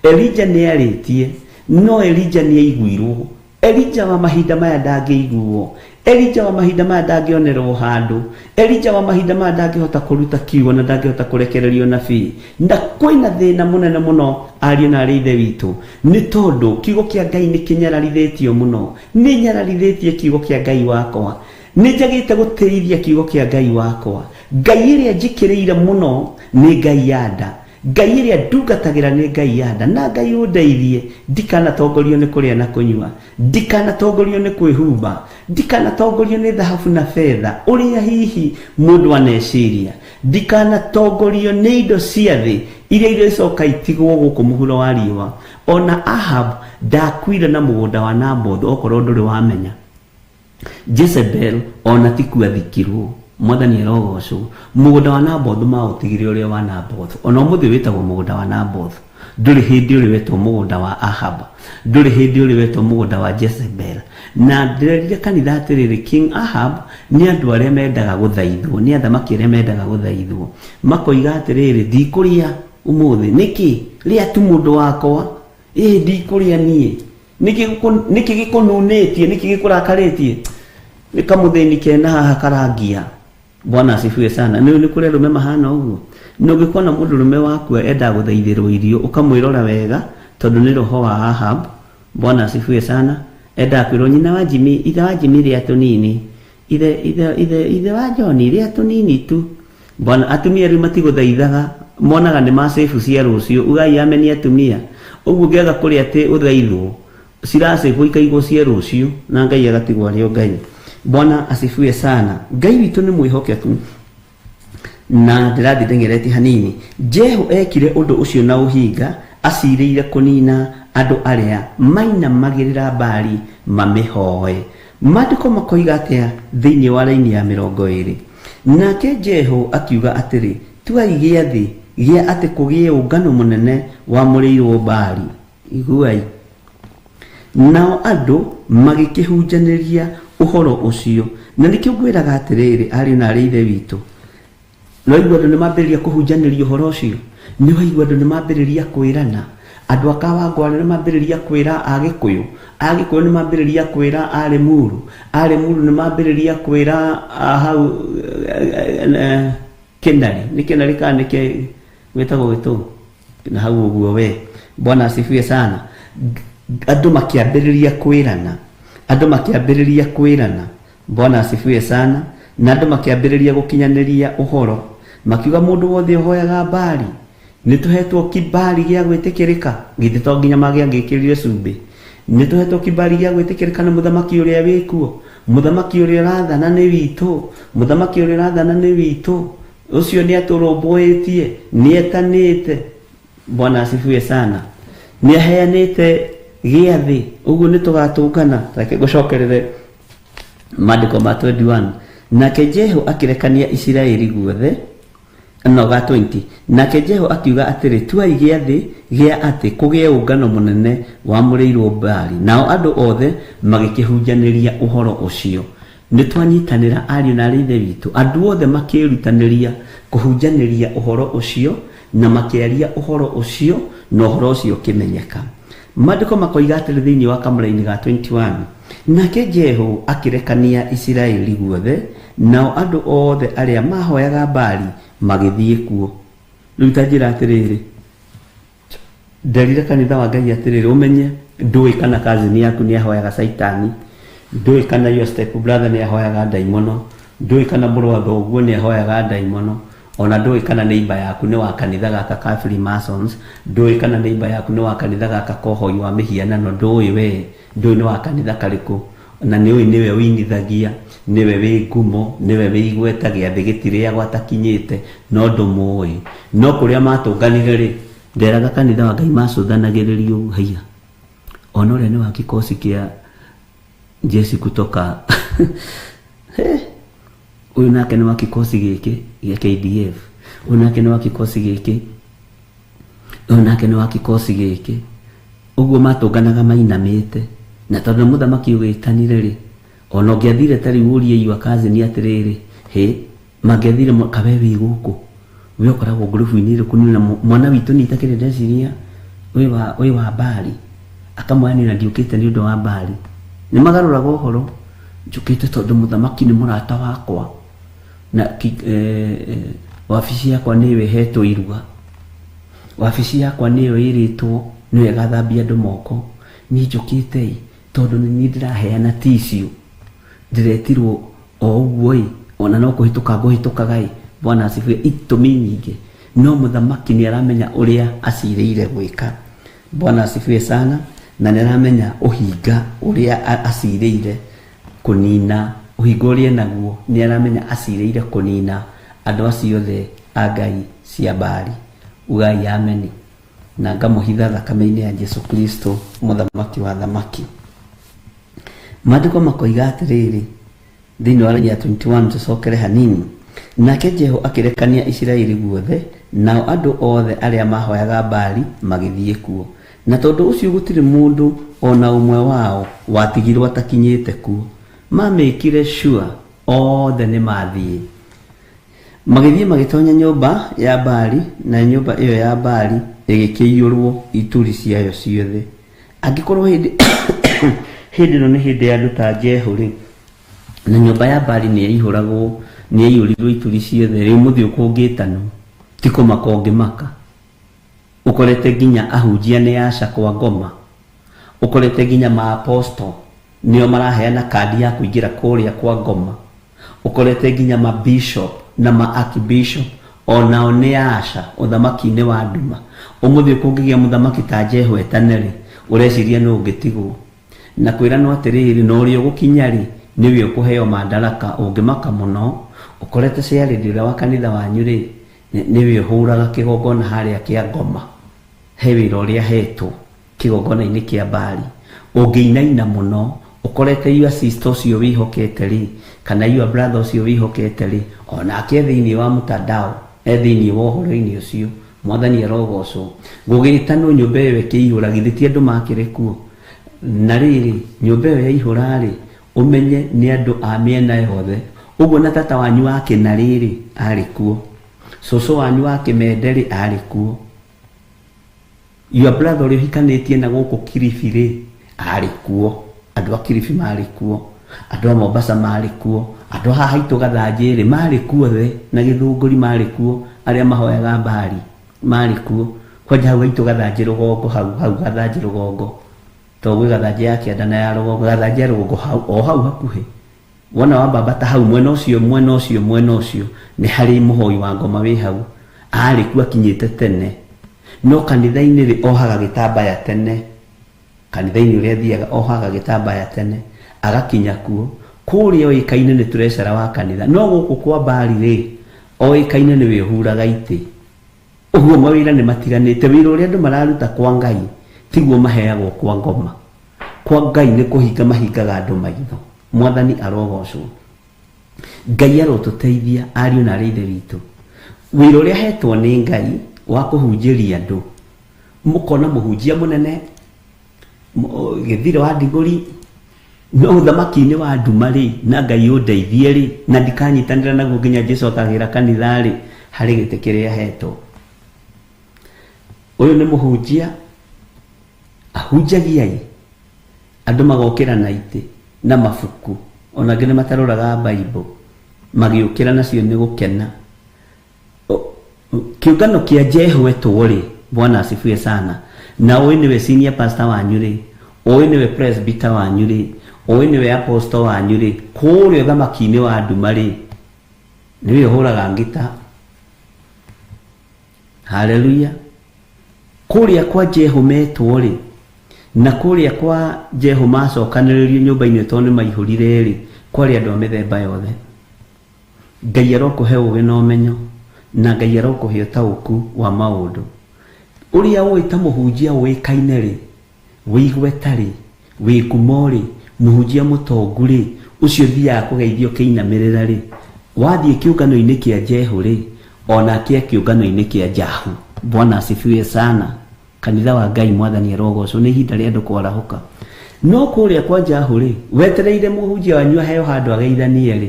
D: Elija nĩ arĩtie, no Elija nĩ aiguirwo. Elija wa mahinda maya ndangĩiguo. Elija wa mahinda maya ndangĩonerwo handũ. Elija wa mahinda maya ndangĩhota kũruta kiugo na ndangĩhota kũrekererio nabii. Na kwĩna thĩna mũnene mũno ariũ na arĩ ithe witũ, nĩ tondũ kiugo kĩa Ngai nĩ kĩnyararithĩtio mũno. Nĩ nyararithĩtie kiugo kĩa Ngai wakwa. Nĩ njagĩte gũtĩithia kiugo kĩa Ngai wakwa. Ngai ĩrĩa njĩkĩrĩire mũno nĩ Ngai ya nda. Ngai ĩrĩa ndungatagĩra nĩ Ngai ya nda. Na Ngai ũndeithie ndikanatongorio nĩ kũrĩa na kũnyua, ndikanatongorio nĩ kwĩhumba, ndikanatongorio nĩ thahabu na betha ũrĩa hihi mũndũ aneciria, ndikanatongorio nĩ indo cia thĩ iria irĩcoka itigwo gũkũ mũhuro wa riũa. Ona Ahab ndakuire na mũgũnda wa Naboth, okorwo ndũrĩ wamenya. Jezebel ona ti kuathikirwo. Mwathani arogocwo. Mũgũnda wa Naboth maũtigire ũrĩa wa Naboth. Ona ũmũthĩ wĩtagwo mũgũnda wa Naboth. Ndũrĩ hĩndĩ ũrĩ wetwo mũgũnda wa Ahab. Ndũrĩ hĩndĩ ũrĩ wetwo mũgũnda wa Jezebel. Na ndĩrerire kanitha atĩrĩrĩ, King Ahab nĩ andũ arĩa mendaga gũthaithwo, nĩ athamaki arĩa mendaga gũthaithwo. Makoiga atĩrĩrĩ, ndikũrĩa ũmũthĩ. Nĩkĩ? Rĩa tu mũndũ wakwa. Ĩĩ, ndikũrĩa niĩ. Nĩkĩ gĩkũnunĩtie? Nĩkĩ gĩkũrakarĩtie? Nĩ kamũthĩni kena haha karangia. Bwana asifiwe sana. Nĩ kũrĩ arũme mahana ũguo. Na ũngĩkona mũndũrũme waku endaga gũthaithĩrwo irio, ũkamwĩrora wega tondũ nĩ roho wa Ahab. Bwana asifiwe sana. Endaga kwĩrwo nyina wa Jimmy, ithe wa Jimmy rĩa tũnini, ithe ithe ithe ithe wa John rĩa tũnini tu. Bwana, atumia rĩu matigũthaithaga, monaga nĩ macĩbu cia rũciũ. Ugai ameni atumia. Ũguo ũngĩaga kũrĩa atĩ ũthaithwo, ciracĩbwo ikaigwo cia rũciũ na Ngai agatigwo arĩ o Ngai. Bwana asifiwe sana. Ngai witũ nĩ mwĩhokeku na ndĩrathiĩ ndeng'eretie hanini. Jehu ekire ũndũ ũcio na ũhinga, acirĩire kũnina andũ arĩa mainamagĩrĩra Baali mamĩhoe. Maandĩko makoiga atĩa thĩinĩ wa raini ya 20? Nake Jehu akiuga atĩrĩ, tuai gĩathĩ gĩa atĩ kũgĩe ũngano mũnene wamũrĩirwo Baali. Iguai. Nao andũ magĩkĩhunjanĩria ũhoro ũcio. Na nĩkĩo ngwĩraga atĩrĩrĩ, ariũ na arĩ ithe witũ, nĩwaigua andũ nĩmambĩrĩria kũhunjanĩria ũhoro ũcio, nĩwaigua andũ nĩmambĩrĩria kwĩrana, andũ a Kawangware nĩmambĩrĩria kwĩra Agĩkũyũ, Agĩkũyũ nĩmambĩrĩria kwĩra Arĩmuru, Arĩmuru nĩmambĩrĩria kwĩra hau Kĩnarĩ, nĩ Kĩnarĩ kana nĩ gwĩtagwo gĩtũ na hau ũguo we. Bwana asifiwe sana. Andũ makĩambĩrĩria kwĩrana, andũ makĩambĩrĩria kwĩrana. Bwana asifiwe sana. Na andũ makĩambĩrĩria gũkinyanĩria ũhoro, makiuga mũndũ wothe ũhoyaga Baali nĩtũhetwo kibali gĩa gwĩtĩkĩrĩka. Githĩ to nginya mangĩangĩkĩrire cumbĩ? Nĩtũhetwo kibali gĩa gwĩtĩkĩrĩka nĩ mũthamaki ũrĩa wĩkuo, mũthamaki ũrĩa ũrathana nĩ witũ, mũthamaki ũrĩa ũrathana nĩ witũ, ũcio nĩ atũrũmbũĩtie, nĩ etanĩte. Bwana asifiwe sana. Nĩ aheanĩte gĩathĩ, ũguo nĩ tũgatũngana. Reke ngũcokerere maandĩko ma 21. Nake Jehu akĩrekania Isiraeli guothe, no ga 20. Nake Jehu akiuga atĩrĩ, tuai gĩathĩ gĩa atĩ kũgĩe ũngano mũnene wamũrĩirwo Baali. Nao andũ othe magĩkĩhunjanĩria ũhoro ũcio. Nĩtwanyitanĩra ariũ na arĩ ithe witũ, andũ othe makĩĩrutanĩria kũhunjanĩria ũhoro ũcio na makĩaria ũhoro ũcio, na ũhoro ũcio ũkĩmenyeka. Maandĩko makoiga atĩrĩ thĩinĩ wa kamũraini ga 21. Nake Jehu akĩrekania Isiraeli guothe, nao andũ othe arĩa mahoyaga Baali magĩthiĩ kuo. Rĩu ta njĩra atĩrĩrĩ, nderire kanitha wa Ngai atĩrĩrĩ, ũmenye ndũĩ kana cousin yaku nĩ ahoyaga Caitani, ndũĩ kana your step brother nĩ ahoyaga ndaimono, ndũĩ kana mũrũ wa thoguo nĩ ahoyaga ndaimono, ona ndũĩ kana neighbor yaku nĩ wa kanitha gaka ka Freemasons, ndũĩ kana neighbor yaku nĩ wa kanitha gaka ka ũhoi wa mĩhianano, ndũĩ we, ndũĩ nĩ wa kanitha karĩkũ, na nĩũĩ nĩwe ũinithagia, nĩwe wĩ ngumo, nĩwe wĩ igweta, gĩathĩ gĩtirĩagwo atakinyĩte, no ndũmũĩ. No kũrĩa matũnganire rĩ, nderaga kanitha wa Ngai macũthanagĩrĩrio ũguo, haiya, ona ũrĩa nĩ wa kikosi kĩa jeshi kutoka ũyũ nake nĩ wa kikosi gĩkĩ gĩa KDF, ũyũ nake nĩ wa kikosi gĩkĩ, ũyũ nake nĩ wa kikosi gĩkĩ. Ũguo matũnganaga mainamĩte, na tondũ mũthamaki ũgĩtanire rĩ, ona ũngĩathire ta rĩu ũrie your cousin atĩrĩrĩ, hĩ, mangĩathire kawe wĩ gũkũ, we ũkoragwo ngurubu-inĩ ĩrĩkũ? Niĩ na mwana witũ niĩ itakĩrĩ ndeciria wĩ wa Baali, akamwĩra niĩ na ndiũkĩte nĩ ũndũ wa Baali. Nĩ magarũraga ũhoro, njũkĩte tondũ mũthamaki nĩ mũrata wakwa, na wabici yakwa nĩyo ĩhetwo iruga, wabici yakwa nĩyo ĩrĩtwo nĩyo ĩgathambia andũ moko, niĩ njũkĩte ĩ tondũ nĩ niĩ ndĩraheana tissue, ndĩretirwo o ũguo ĩ, ona no kũhĩtũka ngũhĩtũkaga ĩ. Bwana asifiwe. Itũmi nyingĩ, no mũthamaki nĩ aramenya ũrĩa acirĩire gwĩka. Bwana asifiwe sana. Na nĩ aramenya ũhinga ũrĩa acirĩire kũnina, ũhinga ũrĩa enaguo nĩ aramenya acirĩire kũnina andũ acio othe a Ngai cia Baali. Ugai ameni. Na ngamũhitha thakame-inĩ ya Jesu Kristo mũthamaki wa thamaki. Maandĩko makoiga atĩrĩrĩ thĩinĩ wa ya 21, tũcokere hanini. Nake Jehu akĩrekania Isiraeli guothe, nao andũ othe arĩa mahoyaga Baali magĩthiĩ kuo. Na tondũ ũcio gũtirĩ mũndũ ona ũmwe wao watigirwo atakinyĩte kuo. Mamĩkire sure othe nĩ mathiĩ. Magĩthiĩ magĩtonya nyũmba ya Baali, na nyũmba ĩyo ya Baali ĩgĩkĩiyũrwo ituri ciayo ciothe. Angĩkorwo hĩndĩ ĩno nĩ hĩndĩ ya andũ ta Jehu rĩ, na nyũmba ya Baali nĩ yaihũragwo, nĩ yaiyũrirwo ituri ciothe, rĩu mũthiĩ ũkũngĩtanwo, ti kũmaka ũngĩmaka. Ũkorete nginya ahunjia nĩ aca kwa ngoma, ũkorete nginya ma apostle Nĩo maraheana kandi ya kũingĩra kũrĩa kwa ngoma. Ũkorete nginya ma bishop na ma archbishop onao nĩ aca ũthamaki-inĩ wa nduma. Ũmũthĩ kũngĩgĩa mũthamaki ta Jehu etane-rĩ, ũreciria nũ ũngĩtigwo? Na kwĩranwo atĩrĩrĩ, na ũrĩa ũgũkinya-rĩ, nĩwe ũkũheo mandaraka. Ũngĩmaka mũno, ũkorete chairlady ũrĩa wa kanitha wanyu-rĩ, nĩwe ũhũraga kĩgongona harĩa kĩa ngoma. He wĩra ũrĩa ahetwo kĩgongona-inĩ kĩa Baali. Ũngĩinaina mũno, ũkorete your sister ũcio wĩhokete-rĩ, kana your brother ũcio wĩhokete-rĩ, onake e thĩinĩ wa mtandao, e thĩinĩ wa ũhoro-inĩ ũcio. Mwathani arogocwo. Gũgĩtanwo nyũmba ĩyo ĩkĩihũra, githĩ ti andũ makĩrĩ kuo? Na rĩrĩ, nyũmba ĩyo yaihũra-rĩ, ũmenye nĩ andũ a mĩena yothe. Ũguo na tata wanyu wa Kĩnarĩ-rĩ, arĩ kuo. Cũcũ wanyu wa Kĩmende-rĩ, arĩ kuo. Your brother ũrĩa ũhikanĩtie na gũkũ Kilifi-rĩ, arĩ kuo. Andũ a Kilifi marĩ kuo. Andũ a Mombasa marĩ kuo. Andũ a haha haitũ Gathanjĩ-rĩ, marĩ kuo othe, na Gĩthũngũri marĩ kuo, arĩa mahoyaga Baali marĩ kuo. Kwanja hau haitũ Gathanjĩ rũgongo, hau hau Gathanjĩ rũgongo. Tondũ gwĩ Gathanjĩ ya kĩanda na ya rũgongo, Gathanjĩ ya rũgongo hau, o hau hakuhĩ. Wona wambambata hau mwena ũcio, mwena ũcio, mwena ũcio, nĩ harĩ mũhoi wa ngoma wĩ hau. Arĩ kuo akinyĩte tene. No kanitha-inĩ rĩ, ohaga gĩtambaya tene. Kanitha-inĩ ũrĩa athiaga, ohaga gĩtambaya tene. Agakinya kuo. Kũrĩa oĩkaine nĩ treasurer wa kanitha. No gũkũ kwa Baali rĩ, oĩkaine nĩwe ũhuraga itĩ. Ũguo mawĩra nĩ matiganĩte. Wĩra ũrĩa andũ mararuta kwa Ngai, tiguo maheagwo kwa ngoma. Kwa Ngai nĩ kũhinga mahingaga andũ maitho. Mwathani arogocwo. Ngai arotũteithia ariũ na arĩ ithe witũ. Wĩra ũrĩa ahetwo nĩ Ngai wa kũhunjĩria andũ. Mũkona mũhunjia mũnene, gĩthiro wa ndigũri, no ũthamaki-inĩ wa nduma rĩ, na Ngai ũndeithie rĩ, na ndikanyitanĩra naguo nginya Jesũ akagĩra kanitha rĩ, harĩ gĩtĩ kĩrĩa ahetwo. Ũyũ nĩ mũhunjia, ahunjagiai, andũ magokĩra na itĩ na mabuku, ona angĩ nĩ mataroraga Bible, magĩũkĩra nacio nĩ gũkena. Kĩũngano kĩa Jehu etwo rĩ, Bwana asifiwe sana. Na ũyũ nĩwe senior pastor wanyu rĩ, ũyũ nĩwe presbyter wanyu rĩ, ũyũ nĩwe apostle wanyu rĩ, kũrĩa ũthamaki-inĩ wa nduma rĩ, nĩwe ũhũraga ngita. Haleluya. Kũrĩa kwa Jehu metwo rĩ, na kũrĩa kwa Jehu macokanĩrĩrio nyũmba-inĩ tondũ nĩ maihũrire rĩ, kwarĩ andũ a mĩthemba yothe. Ngai arokũhe ũũgĩ na ũmenyo, na Ngai arokũhe ũtaũku wa maũndũ. Ũrĩa ũĩ ta mũhunjia ũĩkaine rĩ, wĩ igweta rĩ, wĩ ngumo rĩ, mũhunjia mũtongu rĩ, ũcio ũthiaga kũgeithio ũkĩinamĩrĩra rĩ, wathiĩ kĩũngano-inĩ kĩa Jehu rĩ, onake e kĩũngano-inĩ kĩa Jahu. Bwana asifiwe sana. Kanitha wa Ngai Mwathani arogocwo, nĩ ihinda rĩa andũ kwarahũka. No kũrĩa kwa Jahu rĩ, wetereire mũhunjia wanyu aheo handũ ageithanie rĩ,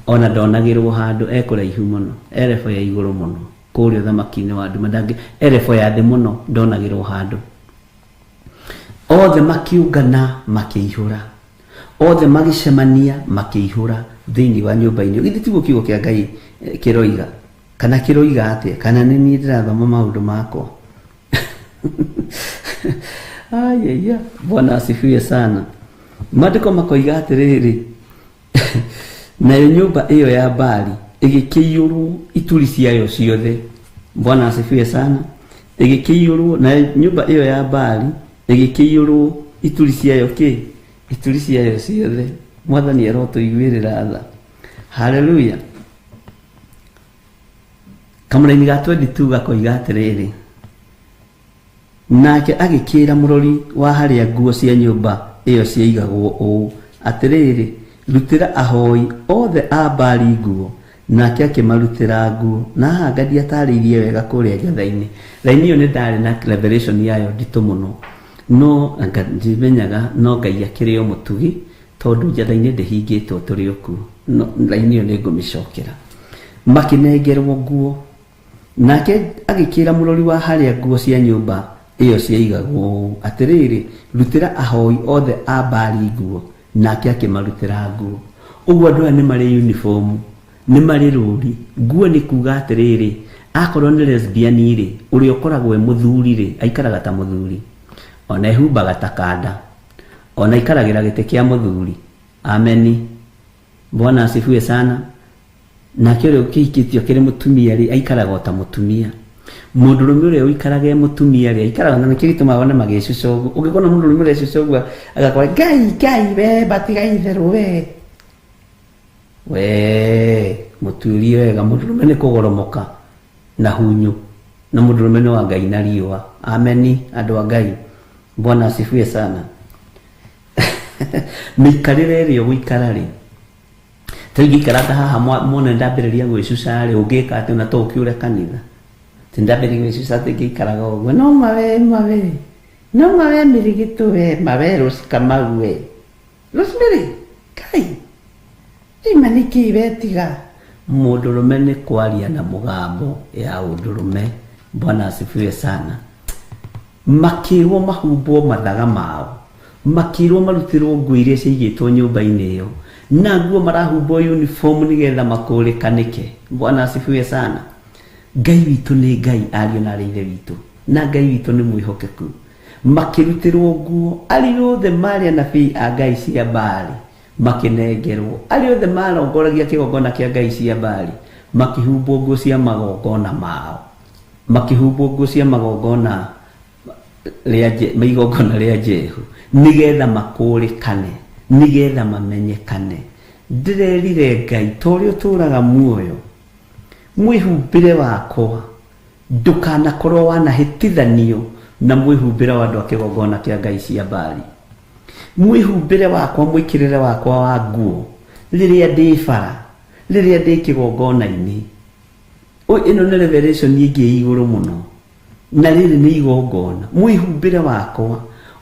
D: ona ndonagĩrwo handũ, e kũraihu mũno, e level ya igũrũ mũno, kũrĩa ũthamaki-inĩ wa nduma, ndangĩ, e level ya thĩ mũno, ndonagĩrwo handũ. Othe makiũngana makĩihũra, othe magĩcemania makĩihũra thĩinĩ wa nyũmba-inĩ. Githĩ tiguo kiugo kĩa Ngai kĩroiga? Kana kĩroiga atĩa? Kana nĩ niĩ ndĩrathoma maũndũ makwa? Ayaya, Bwana asifiwe sana. Maandĩko makoiga atĩrĩrĩ, nayo nyũmba ĩyo ya Baali ĩgĩkĩiyũrwo ituri ciayo ciothe. Bwana asifiwe sana. Ĩgĩkĩiyũrwo, nayo nyũmba ĩyo ya Baali ĩgĩkĩiyũrwo ituri ciayo kĩ? Ituri ciayo ciothe. Mwathani arotũiguĩrĩra tha. Haleluya. Kamũraini ga 22 gakoiga atĩrĩrĩ, nake agĩkĩra mũrori wa harĩa nguo cia nyũmba ĩyo ciaigagwo ũũ, atĩrĩrĩ, rutĩra ahoi othe a Baali nguo. Nake akĩmarutĩra nguo. Na haha Ngai ndiatarĩirie wega kũrĩa njatha-inĩ. Raini ĩyo nĩ ndarĩ na revelation yayo nditũ mũno, no ndimenyaga, no Ngai akĩrĩ o mũtugi, tondũ njatha-inĩ ndĩhingĩtwo tũrĩ o kuo. No raini ĩyo nĩ ngũmĩcokera. Makĩnengerwo nguo. Nake agĩkĩra mũrori wa harĩa nguo cia nyũmba ĩyo ciaigagwo ũũ, atĩrĩrĩ, rutĩra ahoi othe a Baali nguo. Nake akĩmarutĩra nguo. Ũguo andũ aya nĩ marĩ uniform, nĩ marĩ rũri. Nguo nĩ kuga atĩrĩrĩ, akorwo nĩ lesbian rĩ, ũrĩa ũkoragwo e mũthuri rĩ, aikaraga ta mũthuri, ona ehumbaga ta kanda, Ona ikaragĩra gĩtĩ kĩa mũthuri. Ameni. Bwana asifiwe sana. Nake ũrĩa ũkĩhikĩtio akĩrĩ mũtumia rĩ, aikaraga o ta mũtumia. Mũndũrũme ũrĩa ũikaraga e mũtumia rĩ, aikaraga na nĩkĩo gĩtũmaga wone magĩcuca ũguo. Ũngĩkona mũndũrũme ũrĩa ecuca ũguo, agakora Ngai, Ngai, we batiga itherũ we. We, mũtuĩrie wega, mũndũrũme nĩ kũgoromoka na hunyũ, na mũndũrũme nĩ wa Ngai na riũa. Ameni, andũ a Ngai. Bwana asifiwe sana. Mĩikarĩre ĩrĩa ũgũikara rĩ, ta rĩu ingĩikaranga haha muone ndambĩrĩria gwĩcuca rĩ, ũngĩka atĩ ona to ũkĩũre kanitha. Ti ndambĩrĩria gwĩcuca atĩ ngĩikaraga ũguo, no mawe, mawe, no mawe mĩrĩgĩtũ we, mawe Rose Kamau we. Rosemary, Ngai, ima nĩkĩ wetiga? Mũndũrũme nĩ kwaria na mũgambo ya ũndũrũme. Bwana asifiwe sana. Makĩrwo mahumbwo mathaga mao, makĩrwo marutĩrwo nguo iria ciaigĩtwo nyũmba-inĩ ĩyo, na nguo marahumbwo uniform nĩgetha makũrĩkanĩke. Bwana asifiwe sana. Ngai witũ nĩ Ngai, ariũ na arĩ ithe witũ, na Ngai witũ nĩ mwĩhokeku. Makĩrutĩrwo nguo, arĩa othe marĩ anabii a Ngai cia Baali makĩnengerwo, arĩa othe marongoragia kĩgongona kĩa Ngai cia Baali makĩhumbwo nguo cia magongona mao, makĩhumbwo nguo cia magongona rĩa igongona rĩa Jehu, nĩgetha makũrĩkane, nĩgetha mamenyekane. Ndĩrerire Ngai ta ũrĩa ũtũũraga muoyo, mwĩhumbĩre wakwa ndũkanakorwo wanahĩtithanio na mwĩhumbĩre wa andũ a kĩgongona kĩa Ngai cia Baali. Mwĩhumbĩre wakwa, mwĩkĩrĩre wakwa wa nguo rĩrĩa ndĩ bara, rĩrĩa ndĩ kĩgongona-inĩ. Ĩno nĩ revelation ĩngĩ ĩ igũrũ mũno, na rĩrĩ nĩ igongona. Mwĩhumbĩre wakwa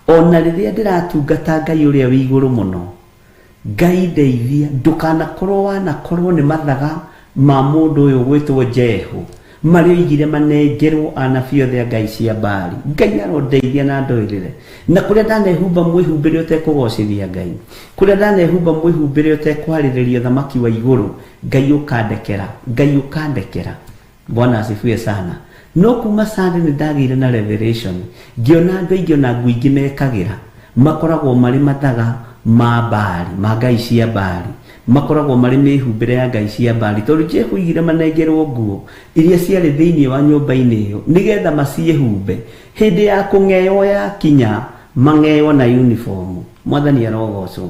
D: ona rĩrĩa ndĩratungata Ngai ũrĩa wĩ igũrũ mũno, Ngai ndeithia ndũkanakorwo wanakorwo nĩ mathaga ma mũndũ ũyũ ũgwĩtwo Jehu, marĩa oigire manengerwo anabii othe a Ngai cia Baali. Ngai arondeithia na ndoĩrĩre. Na kũrĩa ndanehumba mwĩhumbĩre ũtekũgocithia Ngai, kũrĩa ndanehumba mwĩhumbĩre ũtekwarĩrĩria ũthamaki wa igũrũ, Ngai ũkandekera, Ngai ũkandekera. Bwana asifiwe sana. No kuma Sunday nĩ ndagĩire na revelation, ngĩona andũ aingĩ ona nguo ingĩ mekagĩra makoragwo marĩ mathaga ma Baali, ma Ngai cia Baali, makoragwo marĩ mĩhumbĩre ya Ngai cia Baali, tondũ Jehu oigire manengerwo nguo iria ciarĩ thĩinĩ wa nyũmba-inĩ ĩyo nĩgetha maciĩhumbe hĩndĩ ya kũng'eywo yakinya, mang'eywo na uniform. Mwathani arogocwo.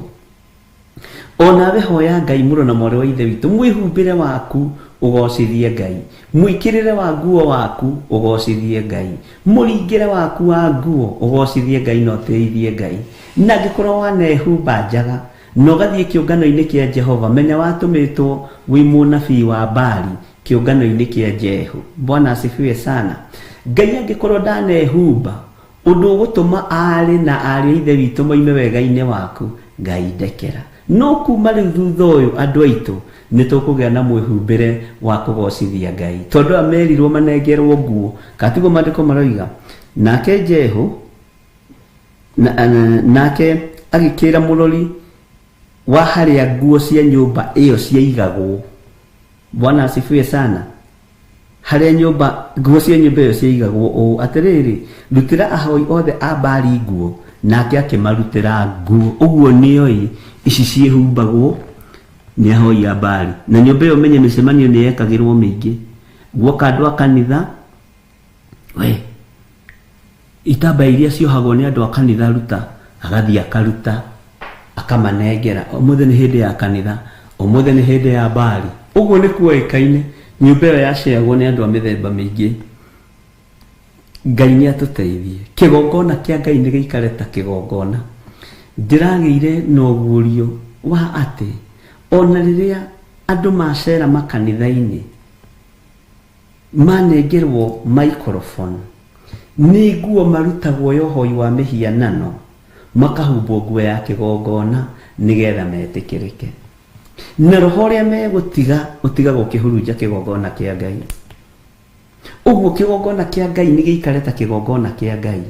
D: Onawe hoya Ngai mũrũ na mwarĩ wa ithe witũ, mwĩhumbĩre waku ũgocithie Ngai, mwĩkĩrĩre wa nguo waku ũgocithie Ngai, mũringĩre waku wa nguo ũgocithie Ngai na ũtĩithie Ngai. Na angĩkorwo wanehumba njaga na ũgathiĩ kĩũngano-inĩ kĩa Jehova, menya watũmĩtwo wĩ mũnabii wa Baali kĩũngano-inĩ kĩa Jehu. Bwana asifiwe sana. Ngai angĩkorwo ndanehumba ũndũ ũgũtũma aarĩ na ariũ a ithe witũ moime wega-inĩ waku, Ngai ndekera. No kuma rĩu thutha ũyũ andũ aitũ nĩ tũkũgĩa na mwĩhumbĩre wa kũgocithia Ngai, tondũ aya merirwo manengerwo nguo, katiguo maandĩko maroiga. Nake Jehu nake agĩkĩra mũrori wa harĩa nguo cia nyũmba ĩyo ciaigagwo. Bwana asifiwe sana. Harĩa nyũmba nguo cia nyũmba ĩyo ciaigagwo ũũ, atĩrĩrĩ, rutĩra ahoi othe a Baali nguo. Nake akĩmarutĩra nguo. Ũguo nĩoĩ ici ciĩhumbagwo nĩ ahoi a Baali. Na nyũmba ĩyo menye mĩcemanio nĩ yekagĩrwo mĩingĩ. Guoka andũ a kanitha, we itambaya iria ciohagwo nĩ andũ a kanitha ruta, agathiĩ akaruta akamanengera. Ũmũthĩ nĩ hĩndĩ ya kanitha, ũmũthĩ nĩ hĩndĩ ya Baali. Ũguo nĩ kuoĩkaine nyũmba ĩyo yaceagwo nĩ andũ a mĩthemba mĩingĩ. Ngai nĩ atũteithie. Kĩgongona kĩa Ngai nĩ gĩikare ta kĩgongona. Ndĩragĩire na ũguũrio wa atĩ ona rĩrĩa andũ macera makanitha-inĩ manengerwo microphone, nĩ nguo marutagwo ya ũhoi wa mĩhianano, makahumbwo nguo ya kĩgongona nĩgetha metĩkĩrĩke. Na roho ũrĩa megũtiga ũtigagwo ũkĩhurunja kĩgongona kĩa Ngai. Ũguo kĩgongona kĩa Ngai nĩ gĩikare ta kĩgongona kĩa Ngai.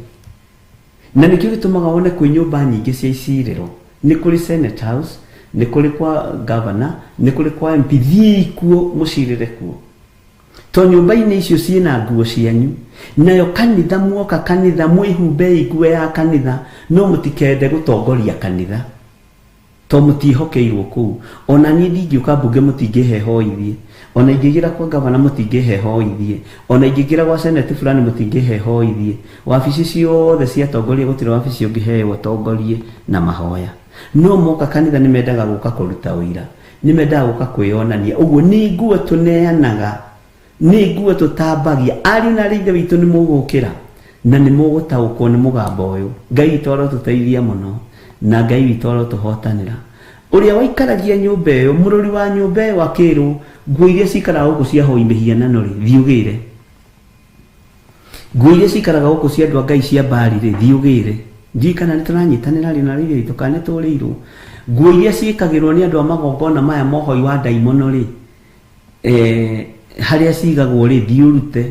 D: Na nĩkĩo gĩtũmaga wone kwĩ nyũmba nyingĩ cia icirĩro. Nĩ kũrĩ Senate House, nĩ kũrĩ kwa governor, nĩ kũrĩ kwa MP. Thiĩi kuo mũcirĩre kuo. To nyũmba-inĩ icio ciĩna nguo cianyu, nayo kanitha muoka kanitha mwĩhumbei nguo ya kanitha, no mũtikende gũtongoria kanitha to mũtiĩhokeirwo kũu. Ona niĩ ndingĩũka mbunge mũtingĩhe hoithie, ona ingĩgĩra kwa gavana mũtingĩhe hoithie, ona ingĩgĩra gwa senate fulani mũtingĩhe hoithie. Wabici ciothe cia atongoria gũtirĩ wabici ũngĩheo ũtongorie na mahoya. No moka kanitha nĩ mendaga gũka kũruta ũira, nĩ mendaga gũka kwĩyonania. Ũguo nĩ nguo tũneanaga, nĩ nguo tũtambagia. Ariũ na aarĩ ithe witũ nĩ mũgũkĩra na nĩ mũgũtaũkwo nĩ mũgambo ũyũ. Ngai witũ arotũteithia mũno na Ngai witũ arotũhotanĩra. Ũrĩa waikaragia nyũmba ĩyo, mũrori wa nyũmba ĩyo akĩrwo nguo iria cikaraga gũkũ cia hoi mĩhianano rĩ, thiĩ ũgĩre. Nguo iria cikaraga gũkũ cia andũ a Ngai cia Baali rĩ, thiĩ ũgĩre. Ndiũĩ kana nĩ tũranyitanĩra rĩ na rĩrĩ witũ kana nĩ tũrĩirwo. Nguo iria ciĩkagĩrwo nĩ andũ a magongona maya mohoi wa ndaimono rĩ, harĩa cigagwo rĩ, thiĩ ũrute.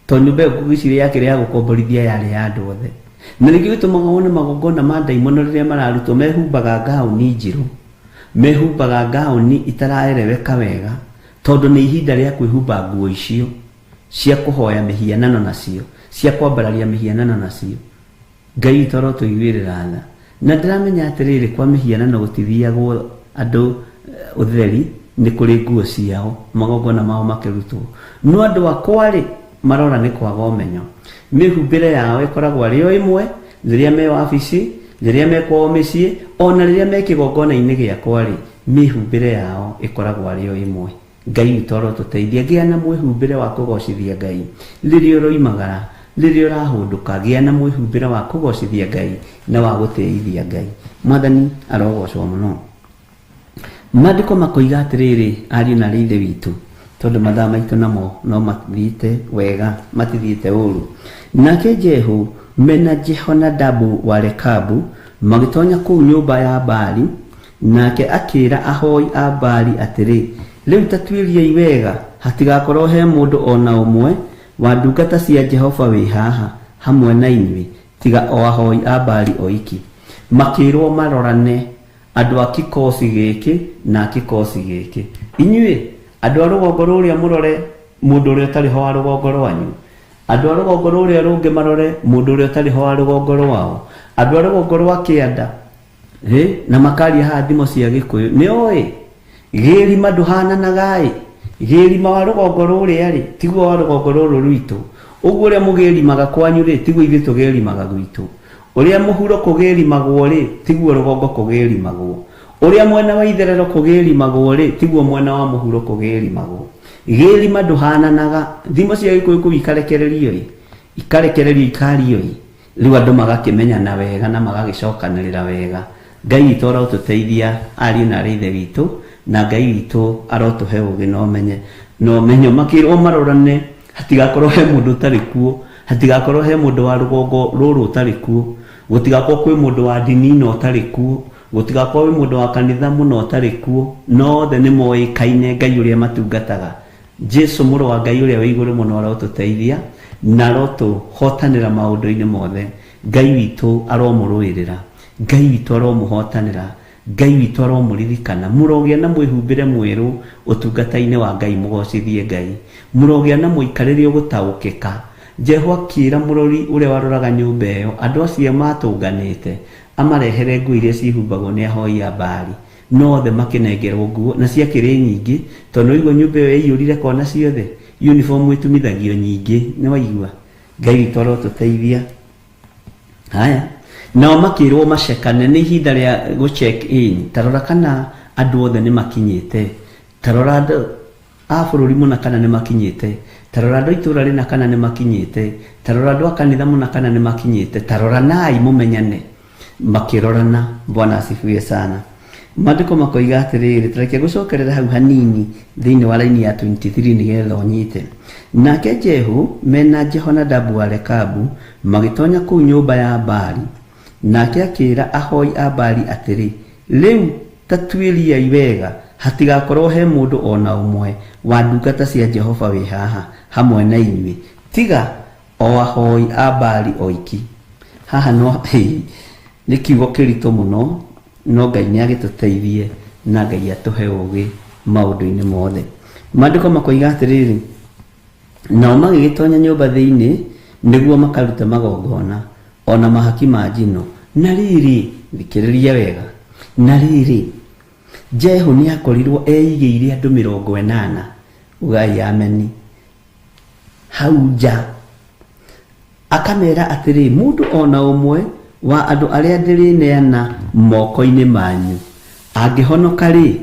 D: Tondũ nyũmba ĩyo ngwĩciria yakĩrĩ ya gũkomborithia yarĩ ya andũ othe. Na nĩkĩo gĩtũmaga wone magongona ma ndaimono rĩrĩa mararutwo mehumbaga ngaũni njirũ, mehumbaga ngaũni itaraereweka wega, tondũ nĩ ihinda rĩa kwĩhumba nguo icio cia kũhoya mĩhianano nacio, cia kwambararia mĩhianano nacio. Ngai witũ arotũiguĩrĩra tha. Na ndĩramenya atĩrĩrĩ, kwa mĩhianano gũtithiagwo andũ ũtheri, nĩ kũrĩ nguo ciao, magongona mao makĩrutwo. No andũ akwa rĩ, marora nĩ kwaga ũmenyo. Mĩhumbĩre yao ĩkoragwo arĩ o ĩmwe, rĩrĩa me wabici, rĩrĩa me kwao mĩciĩ, ona rĩrĩa me kĩgongona-inĩ gĩakwa rĩ, mĩhumbĩre yao ĩkoragwo arĩ o ĩmwe. Ngai witũ arotũteithia. Gĩa na mwĩhumbĩre wa kũgocithia Ngai rĩrĩa ũroimagara, rĩrĩa ũrahũndũka, gĩa na mwĩhumbĩre wa kũgocithia Ngai na wa gũtĩithia Ngai. Mwathani arogocwo mũno. Maandĩko makoiga atĩrĩrĩ, ariũ na aarĩ ithe witũ, tondũ mathaa maitũ namo no mathiĩte wega, matithiĩte ũru. Nake Jehu mena Jehonadabu wa Rekabu magĩtonya kũu nyũmba ya Baali, nake akĩra ahoi a Baali atĩrĩ, rĩu ta tuĩriai wega, hatigakorwo he mũndũ ona ũmwe wa ndungata cia Jehova wĩ haha hamwe na inyuĩ, tiga o ahoi a Baali oiki. Makĩrwo marorane andũ a kikosi gĩkĩ na a kikosi gĩkĩ. Inyuĩ andũ a rũgongo rũrĩa mũrore mũndũ ũrĩa ũtarĩ ho wa rũgongo rwanyu, andũ a rũgongo rũrĩa rũngĩ marore mũndũ ũrĩa ũtarĩ ho wa rũgongo rwao, andũ a rũgongo rwa kĩanda na makaria haha thimo cia Gĩkũyũ. Nĩ oĩ gĩrima ndũhananaga ĩ, gĩrima wa rũgongo rũrĩa rĩ tiguo wa rũgongo rũrũ rwitũ. Ũguo ũrĩa mũgĩrimaga kwanyu rĩ tiguo ithuĩ tũgĩrimaga gwitũ. Ũrĩa mũhuro kũgĩrimagwo rĩ tiguo rũgongo kũgĩrimagwo. Ũrĩa mwena wa itherero kũgĩrimagwo rĩ tiguo mwena wa mũhuro kũgĩrimagwo. Gĩrima ndũhananaga. Thimo cia Gĩkũyũ kũu ikarekererio ĩ, ikarekererio ikario ĩ, rĩu andũ magakĩmenyana wega na magagĩcokanĩrĩra wega. Ngai witũ arotũteithia ariũ na aarĩ ithe witũ, na Ngai witũ arotũhe ũũgĩ na ũmenye na ũmenyo. Makĩrwo marorane, hatigakorwo he mũndũ ũtarĩ kuo, hatigakorwo he mũndũ wa rũgongo rũrũ ũtarĩ kuo, gũtigakorwo kwĩ mũndũ wa ndini ĩno ũtarĩ kuo, gũtigakorwo kwĩ mũndũ wa kanitha mũno ũtarĩ kuo. No othe nĩ moĩkaine Ngai ũrĩa matungataga. Jesu mũrũ wa Ngai ũrĩa wĩ igũrũ mũno arotũteithia na arotũhotanĩra maũndũ-inĩ mothe. Ngai witũ aromũrũĩrĩra, Ngai witũ aromũhotanĩra, Ngai witũ aromũririkana. Mũrogĩa na mwĩhumbĩre mwerũ ũtungata-inĩ wa Ngai, mũgocithie Ngai. Mũrogĩa na mũikarĩre ũgũtaũkĩka. Jehu akĩra mũrori ũrĩa waroraga nyũmba ĩyo, andũ acio matũnganĩte, amarehere nguo iria cihumbagwo nĩ ahoi a Baali. No othe makĩnengerwo nguo, na ciakĩrĩ nyingĩ, tondũ nĩwaigua nyũmba ĩyo yaiyũrire kona ciothe, uniform ĩtumithagio nyingĩ, nĩwaigua? Ngai witũ arotũteithia. Haya, nao makĩrwo macekane, nĩ ihinda rĩa gũ check in. Ta rora kana andũ othe nĩ makinyĩte, ta rora andũ a bũrũri mũna kana nĩ makinyĩte, ta rora andũ a itũũra rĩna kana nĩ makinyĩte, ta rora andũ a kanitha mũna kana nĩ makinyĩte, ta rora nai mũmenyane. Makĩrorana. Bwana asifiwe sana. Maandĩko makoiga atĩrĩrĩ, tareke gũcokerera hau hanini thĩinĩ wa raini ya 23 nĩgetha ũnyite. Nake Jehu mena Jehonadabu wa Rekabu magĩtonya kũu nyũmba ya Baali, nake akĩra ahoi a Baali atĩrĩ, rĩu ta tuĩriai wega, hatigakorwo he mũndũ ona ũmwe wa ndungata cia Jehova wĩ haha hamwe na inyuĩ, tiga o ahoi a Baali oiki. Haha no nĩ kiugo kĩritũ mũno, no Ngai nĩ agĩtũteithie na Ngai atũhe ũũgĩ maũndũ-inĩ mothe. Maandĩko makoiga atĩrĩrĩ, Nao magĩgĩtonya nyũmba thĩinĩ nĩguo makarute magongona o na mahaki ma njino. Na rĩrĩ, thikĩrĩria wega, na rĩrĩ, Jehu nĩakorirwo eigĩire andũ 80, ugai ameni, hau nja, akamera atĩrĩ, mũndũ o na ũmwe wa andũ arĩa ndĩrĩneana moko-inĩ manyu angĩhonoka-rĩ,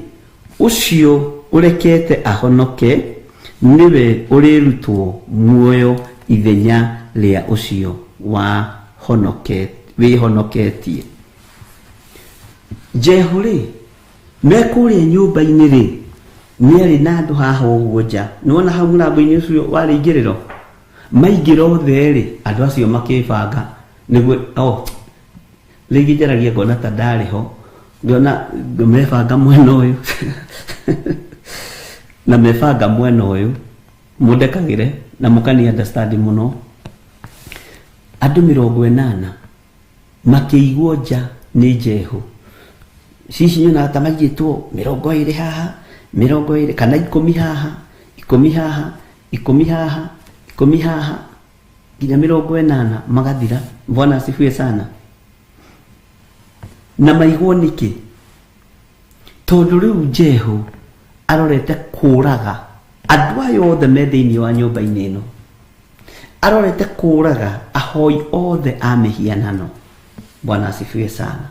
D: ũcio ũrekete ahonoke nĩwe ũrĩrutwo muoyo ithenya rĩa ũcio wĩhonoketie. Jehu-rĩ, me kũrĩa nyũmba-inĩ-rĩ, nĩarĩ na andũ haha ũguo nja. Nĩwona hau mũrango-inĩ ũcio warĩ ingĩrĩro? Maingĩra othe-rĩ, andũ acio makĩbanga nĩguo, oh, rĩngĩ njaragia ngona ta ndarĩ ho, ngona mebanga mwena ũyũ na mebanga mwena ũyũ, mũndekagĩre na mũkani understand mũno. Andũ 80 makĩigwo nja nĩ Jehu. Cici nyonaga ta maigĩtwo 20 haha, 20 kana 10 haha, 10 haha, 10 haha, 10 haha, nginya 80 magathira. Bwana asifiwe sana. Na maigwo nĩkĩ? Tondũ rĩu Jehu arorete kũraga andũ aya othe me thĩinĩ wa nyũmba-inĩ ĩno, arorete kũraga ahoi othe a mĩhianano. Bwana asifiwe sana.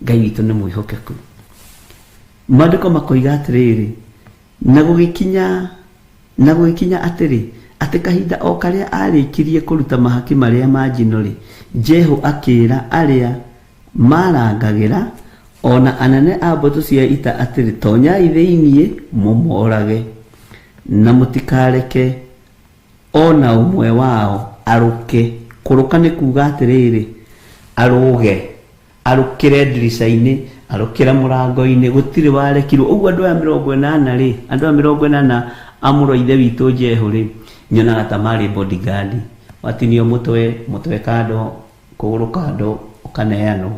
D: Ngai witũ nĩ mwĩhokeku. Maandĩko makoiga atĩrĩrĩ, na gũgĩkinya atĩrĩ, atĩ kahinda o karĩa arĩkirie kũruta mahaki marĩa ma njino-rĩ, Jehu akĩra arĩa marangagĩra o na anene a mbũtũ cia ita atĩrĩ, tonyai thĩinĩ mũmorage, na mũtikareke o na ũmwe wao arũke. Kũrũka nĩ kuga atĩrĩrĩ, arũge, arũkĩre ndirica-inĩ, arũkĩre mũrango-inĩ, gũtirĩ warekirwo. Ũguo andũ aya 80 rĩ, andũ aya 80 a mũrũ wa ithe witũ Jehu rĩ, nyonaga ta marĩ bodyguard. Watinio mũtwe, mũtwe kando, kũgũrũ kando, ũkaneanwo.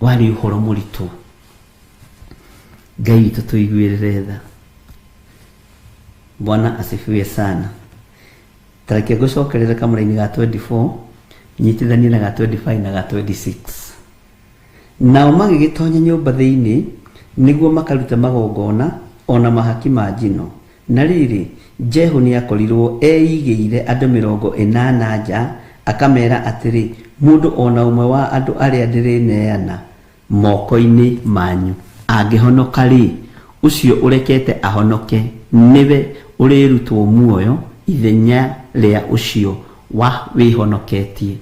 D: Warĩ ũhoro mũritũ. Ngai witũ tũiguĩrĩre tha. Bwana asifiwe sana. Tareke ngũcokerere kamũra-inĩ ga 24, nyitithanie na ga 25 na ga 26. Nao magĩgĩtonya nyũmba thĩinĩ nĩguo makarute magongona o na mahaki ma njino. Na rĩrĩ, Jehu nĩakorirwo eigĩire andũ 80 nja, akamera atĩrĩ, mũndũ o na ũmwe wa andũ arĩa ndĩrĩneana moko-inĩ manyu angĩhonoka-rĩ, ũcio ũrekete ahonoke nĩwe ũrĩrutwo muoyo ithenya rĩa ũcio wa wĩhonoketie.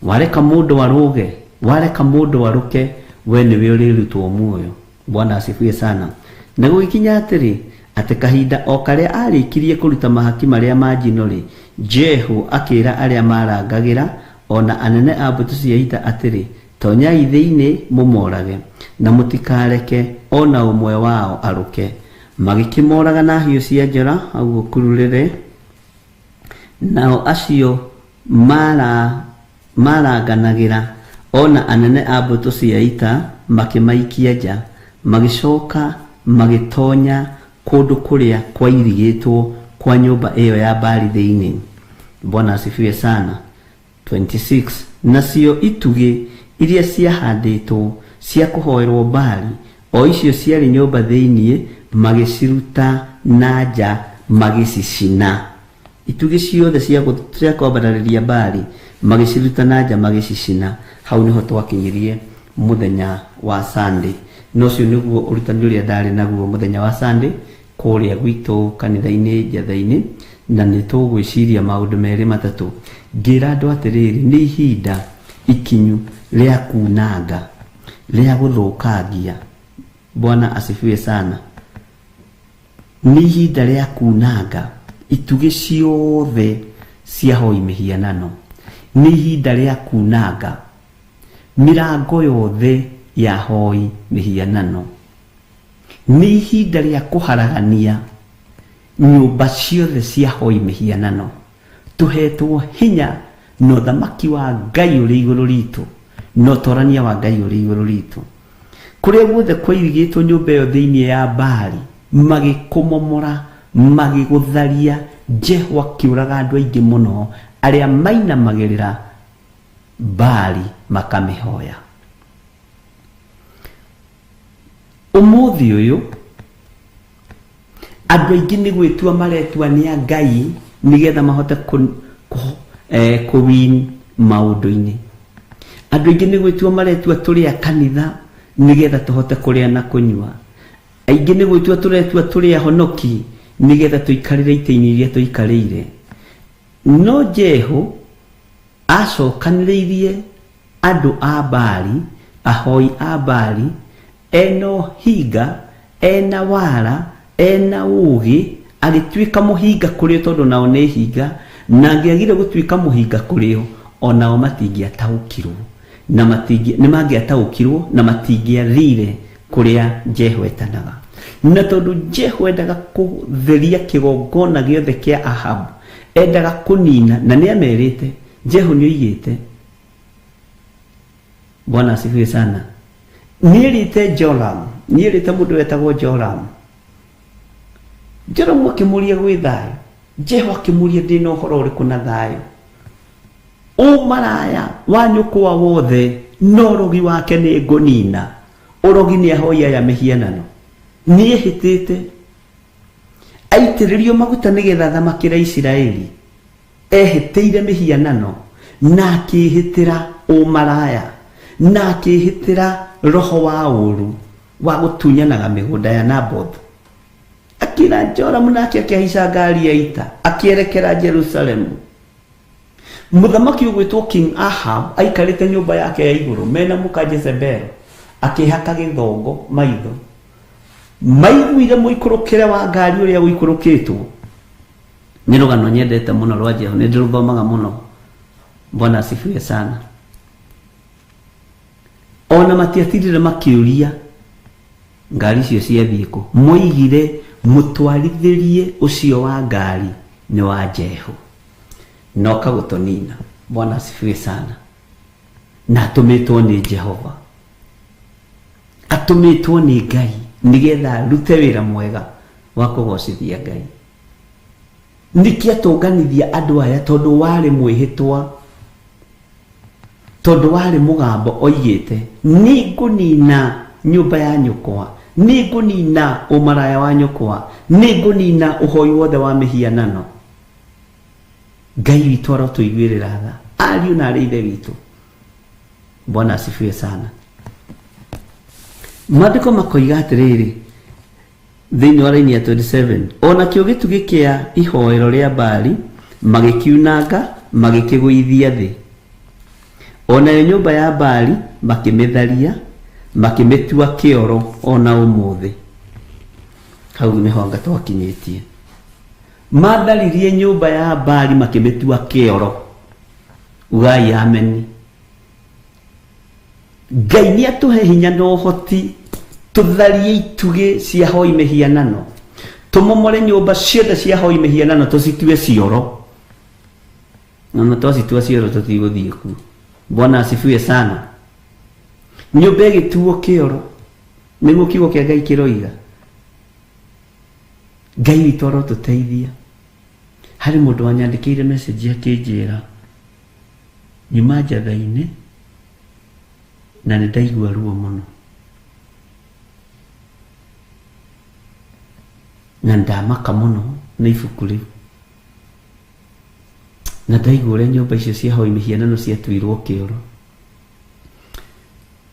D: Wareka mũndũ arũge, wareka mũndũ arũke, we nĩwe ũrĩrutwo muoyo. Bwana asifiwe sana. Na gũgĩkinya atĩrĩ, atĩ kahinda o karĩa arĩkirie kũruta mahaki marĩa ma njino-rĩ, Jehu akĩra arĩa marangagĩra o na anene a mbũtũ cia ita atĩrĩ, tonyai thĩinĩ mũmorage, na mũtikareke o na ũmwe wao arũke. Magĩkĩmoraga na hiũ cia njora hau ũkururĩre. Nao acio maranganagĩra o na anene a mbũtũ cia ita makĩmaikia nja, magĩcoka magĩtonya kũndũ kũrĩa kwairigĩtwo kwa nyũmba ĩyo ya Baali thĩinĩ. Bwana asifiwe sana. 26 Nacio itugĩ iria ciahandĩtwo cia kũhoerwo Baali, o icio ciarĩ nyũmba thĩinĩ, magĩciruta na nja magĩcicina. Itugĩ ciothe cia kwambararĩria Baali magĩciruta na nja magĩcicina. Hau nĩho twakinyirie mũthenya wa Sunday. Na ũcio nĩguo ũrutani ũrĩa ndarĩ naguo mũthenya wa Sunday kũrĩa gwitũ kanitha-inĩ Njatha-inĩ, na nĩ tũgwĩciria maũndũ merĩ matatũ. Ngĩra andũ atĩrĩrĩ, nĩ ihinda ikinyu rĩa kunanga, rĩa gũthũkangia. Bwana asifiwe sana. Nĩ ihinda rĩa kunanga itugĩ ciothe cia hoi mĩhianano. Nĩ ihinda rĩa kunanga mĩrango yothe ya hoi mĩhianano. Nĩ ihinda rĩa kũharagania nyũmba ciothe cia hoi mĩhianano. Tũhetwo hinya na ũthamaki wa Ngai ũrĩ igũrũ ritũ, na ũtorania wa Ngai ũrĩ igũrũ ritũ. Kũrĩa guothe kwairigĩtwo nyũmba ĩyo thĩinĩ ya Baali, magĩkũmomora, Magĩgũtharia. Jehu akĩũraga andũ aingĩ mũno arĩa mainamagĩrĩra Baali makamĩhoya. Ũmũthĩ ũyũ andũ aingĩ nĩ gwĩtua maretua nĩ a Ngai nĩgetha mahote kũwin maũndũ-inĩ. Andũ aingĩ nĩ gwĩtua maretua tũrĩ a kanitha nĩgetha tũhote kũrĩa na kũnyua. Aingĩ nĩ gwĩtua tũretua tũrĩ ahonoki nĩgetha tũikarĩre itĩ-inĩ iria tũikarĩire. No Jehu acokanĩrĩirie andũ a Baali, ahoi a Baali, ena ũhinga, ena wara, ena ũũgĩ, agĩtuĩka mũhinga kũrĩ o tondũ nao nĩ hinga, na angĩagire gũtuĩka mũhinga kũrĩ o, o nao matingĩataũkirwo na matingĩ nĩ mangĩataũkirwo na matingĩathire kũrĩa Jehu etanaga. Na tondũ Jehu endaga kũtheria kĩgongona gĩothe kĩa Ahabu, endaga kũnina, na nĩ amerite, Jehu nĩ oigĩte, Bwana asifiwe sana, nĩerĩte Joram, nĩerĩte mũndũ wetagwo Joram. Joram akĩmũria gwĩ thayũ, Jehu akĩmũria ndĩna ũhoro ũrĩkũ na thayũ, ũmaraya wa nyũkwa wothe na ũrogi wake nĩ ngũnina. Ũrogi nĩ ahoi aya mĩhianano, nĩehĩtĩte aitĩrĩrio maguta nĩgetha athamakĩre Isiraeli, ehĩtĩire mĩhianano na akĩhĩtĩra ũmaraya na akĩhĩtĩra roho wa ũru wa gũtunyanaga mĩgũnda ya Naboth. Akĩra Joramu nake akĩhaica ngari ya ita akĩerekera Jerusalemu. Mũthamaki ũgwĩtwo King Ahab aikarĩte nyũmba yake ya igũrũ mena mũka Jezebel, akĩhaka gĩthongo maitho. Maiguire mũikũrũkĩre wa ngari ũrĩa ũikũrũkĩtwo. Nĩ rũgano nyendete mũno rwa Jehu, nĩ ndĩrũthomaga mũno. Bwana asifiwe sana. Ona matiatirire makĩũria ngari icio ciathiĩ kũ, moigire mũtwarithĩrie ũcio wa ngari nĩ wa Jehu, noka gũtũnina. Bwana asifiwe sana. Na atũmĩtwo nĩ Jehova, atũmĩtwo nĩ Ngai nĩgetha arute wĩra mwega wa kũgocithia Ngai. Nĩkĩ atũnganithia andũ aya? Tondũ warĩ mwĩhĩtwa, tondũ warĩ mũgambo oigĩte nĩngũnina nyũmba ya nyũkwa, nĩngũnina ũmaraya wa nyũkwa, nĩngũnina ũhoi wothe wa mĩhianano. Ngai witũ arotũiguĩrĩra tha, ariũ na arĩ ithe witũ. Bwana asifiwe sana. Maandĩko makoiga atĩrĩrĩ thĩinĩ wa raini ya 27, ona kĩo gĩtugĩ kĩa ihoero rĩa Baali magĩkiunanga magĩkĩgũithia thĩ, onayo nyũmba ya Baali makĩmĩtharia makĩmĩtua kĩoro ona ũmũthĩ. Hau nĩho anga twakinyĩtie. Matharirie nyũmba ya Baali makĩmĩtua kĩoro. Ugai ameni. Ngai nĩ atũhe hinya na ũhoti tũtharie itugĩ cia hoi mĩhianano, tũmomore nyũmba ciothe cia hoi mĩhianano tũcitue cioro. Na twacitua cioro tũtigũthiĩ kuo. Bwana asifiwe sana. Nyũmba ĩgĩtuo kĩoro, nĩguo kiugo kĩa Ngai kĩroiga. Ngai witũ arotũteithia. Harĩ mũndũ wanyandĩkĩire message akĩnjĩra nyuma njatha-inĩ na nĩ ndaigua ruo mũno na ndamaka mũno nĩ ibuku rĩu, na ndaigua ũrĩa nyũmba icio cia hoi mĩhianano ciatuirwo kĩoro.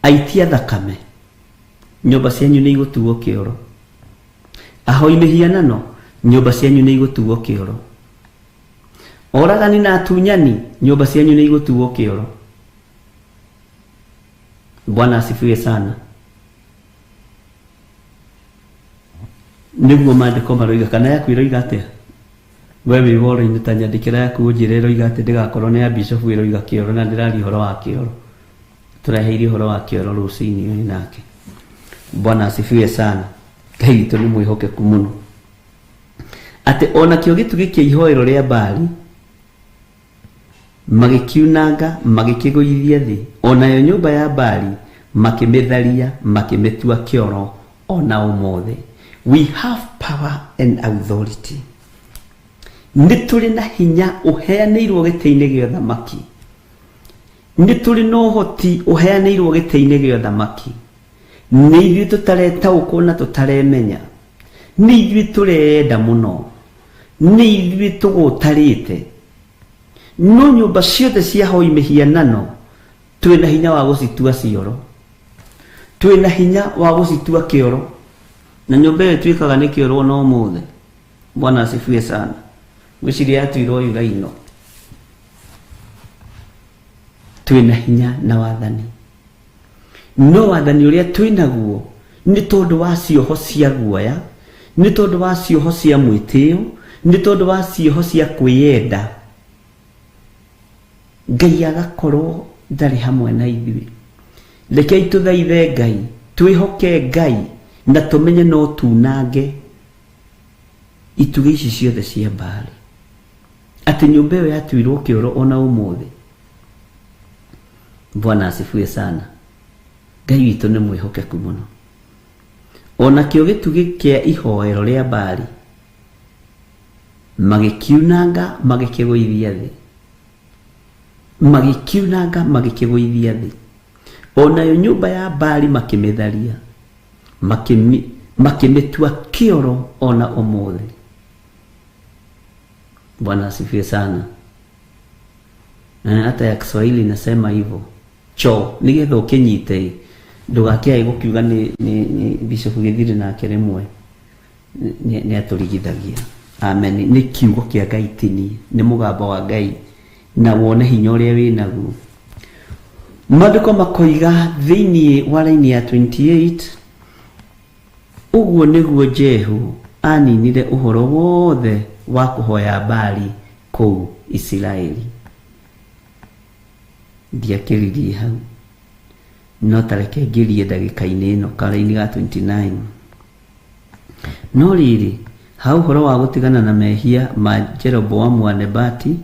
D: Aitia thakame, nyũmba cianyu nĩ igũtuo kĩoro. Ahoi mĩhianano, nyũmba cianyu nĩ igũtuo kĩoro. Oragani na atunyani, nyũmba cianyu nĩ igũtuo kĩoro. Bwana asifiwe sana. Nĩguo maandĩko maroiga, kana yaku ĩroiga atĩa? We wĩ woro-inĩ ta nyandĩkĩra yaku ũnjĩre ĩroiga atĩ ndĩgakorwo nĩ ya bishop ĩroiga kĩoro, na ndĩraria ũhoro wa kĩoro. Tũreheirie ũhoro wa kĩoro rũcinĩ ũyũ nake. Bwana asifiwe sana. Ngai witũ nĩ mwĩhokeku mũno. Atĩ ona kĩo gĩtugĩ kĩa ihoero rĩa Baali magĩkiunanga magĩkĩgũithia thĩ, onayo nyũmba ya Baali makĩmĩtharia makĩmĩtua kĩoro ona ũmũthĩ. We have power and authority. Nĩ tũrĩ na hinya ũheanĩirwo gĩtĩ-inĩ gĩa ũthamaki. Nĩ tũrĩ na ũhoti ũheanĩirwo gĩtĩ-inĩ gĩa ũthamaki. Nĩ ithuĩ tũtaretaũkwo na tũtaremenya. Nĩ ithuĩ tũrenda mũno. Nĩ ithuĩ tũgũtarĩte. No nyũmba ciothe cia hoi mĩhianano twĩna hinya wa gũcitua cioro. Twĩna hinya wa gũcitua kĩoro. Na nyũmba ĩyo ĩtuĩkaga nĩ kĩoro no ũmũthĩ. Bwana asifiwe sana. Ngwĩciria yatuirwo yuraino. Twĩna hinya na wathani. No wathani ũrĩa twĩnaguo nĩ tondũ wa cioho cia guoya, nĩ tondũ wa cioho cia mwĩtĩo, nĩ tondũ wa cioho cia kwĩyenda. Ngai agakorwo ndarĩ hamwe na ithuĩ. Rekei tũthaithe Ngai, twĩhoke Ngai na tũmenye no tunange itugĩ ici ciothe cia Baali. Atĩ nyũmba ĩyo yatuirwo kĩoro ona ũmũthĩ. Bwana asifiwe sana. Ngai witũ nĩ mwĩhokeku mũno. Onakĩo gĩtugĩ kĩa ihoero rĩa Baali magĩkiunanga magĩkĩgũithia thĩ. Magĩkiunanga magĩkĩgũithia thĩ. Onayo nyũmba ya Baali makĩmĩtharia, makĩmĩtua kĩoro ona ũmũthĩ. Bwana asifiwe sana. Hata ya Kiswahili inasema hivyo. Cho nigetha ũkĩnyite ndũgakĩae gũkiuga nĩ Bishop Gĩthiri nake rĩmwe nĩ atũrigithagia. Amen. Nĩ kiugo kĩa Ngai tini, nĩ mũgambo wa Ngai na wone hinya ũrĩa wĩnaguo. Maandĩko makoiga thĩinĩ wa raini ya 28, ũguo nĩguo Jehu aninire ũhoro wothe wa kũhoya Baali kũu Isiraeli. Ndiakĩririe hau, no tareke ngĩrie ndagĩka-inĩ ĩno karaini ga 29. No rĩrĩ, ha ũhoro wa gũtigana na mehia ma Jeroboamu wa Nebati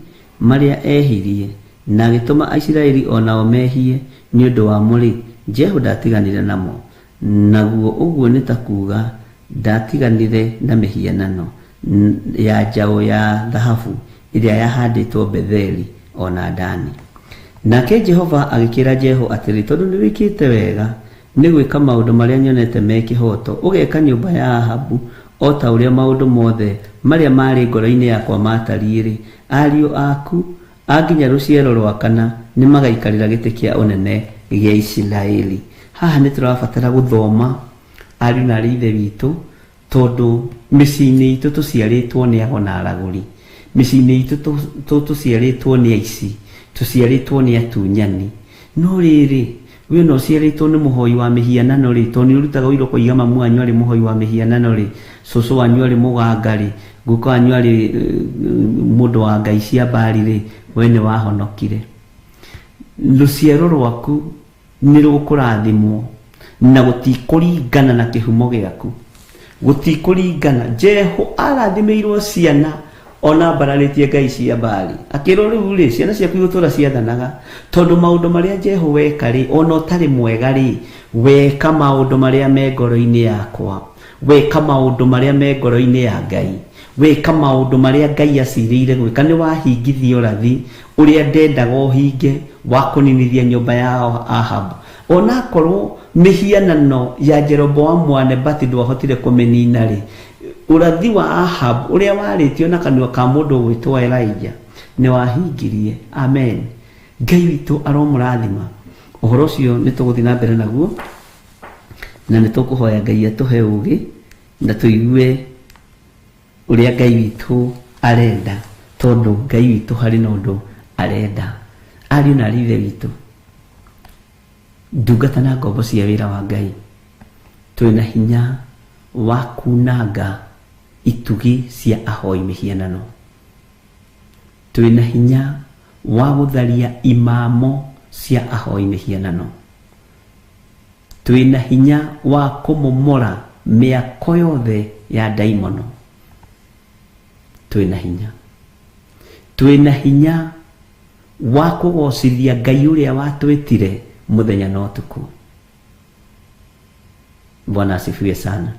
D: marĩa ehirie na agĩtũma Aisiraeli onao mehie nĩ ũndũ wamo rĩ, Jehu ndatiganire namo. Naguo ũguo nĩ ta kuuga ndatiganire na mĩhianano ya njaũ ya thahabu ĩrĩa yahandĩtwo Betheli ona Dani. Nake Jehova agĩkĩra Jehu atĩrĩ, tondũ nĩ wĩkĩte wega nĩ gwĩka maũndũ marĩa nyonete me kĩhooto, ũgeka nyũmba ya Ahabu o ta ũrĩa maũndũ mothe marĩa marĩ ngoro-inĩ yakwa matariĩ-rĩ, ariũ aku a nginya rũciaro rwa kana nĩ magaikarĩra gĩtĩ kĩa ũnene gĩa Isiraeli. Haha nĩ tũrabatara gũthoma ariũ na arĩ ithe witũ, tondũ mĩciĩ-inĩ itũ tũciarĩtwo nĩ ago na aragũri, mĩciĩ-inĩ itũ tũciarĩtwo nĩ aici, tũciarĩtwo nĩ atunyani. No rĩrĩ, we no ũciarĩtwo nĩ mũhoi wa mĩhianano rĩ, tondũ nĩ ũrutaga ũira ũkoiga mamu wanyu arĩ mũhoi wa mĩhianano rĩ, cũcũ wanyu arĩ mũganga rĩ, guka wanyu arĩ mũndũ wa ngai cia Baali rĩ, we nĩ wahonokire. Rũciaro rwaku nĩ rũkũrathimwo na gũtikũringana na kĩhumo gĩaku, gũtikũringana. Jehu arathimĩirwo ciana ona mbararĩtie ngai cia Baali, akĩrwo rĩu rĩ, ciana ciaku igũtũra ciathanaga, tondũ maũndũ marĩa Jehu weka rĩ, ona ũtarĩ mwega rĩ, weka maũndũ marĩa me ngoro-inĩ yakwa, weka maũndũ marĩa me ngoro-inĩ ya Ngai, weka maũndũ marĩa Ngai acirĩire gwĩka, nĩ wahingithia ũrathi ũrĩa ndendaga ũhinge wa kũninithia nyũmba ya Ahabu. Onakorwo mĩhianano ya Jeroboamu wa Nebati ndwahotire kũmĩnina rĩ, ũrathi wa Ahab ũrĩa warĩtio na kanua ka mũndũ ũgwĩtwo Elijah nĩ wahingirie. Amen. Ngai witũ aromũrathima. Ũhoro ũcio nĩ tũgũthiĩ na mbere naguo, na nĩ tũkũhoya Ngai atũhe ũũgĩ na tũigue ũrĩa Ngai witũ arenda, tondũ Ngai witũ harĩ na ũndũ arenda. Ariũ na arĩ ithe witũ, ndungata na ngombo cia wĩra wa Ngai, twĩna hinya wa kunanga itugĩ cia ahoi mĩhianano, twĩna hinya wa gũtharia imamo cia ahoi mĩhianano, twĩna hinya wa kũmomora mĩako yothe ya ndaimono. Twĩna hinya, twĩna hinya wa kũgocithia Ngai ũrĩa watwĩtire mũthenya na ũtukũ. Bwana asifiwe sana.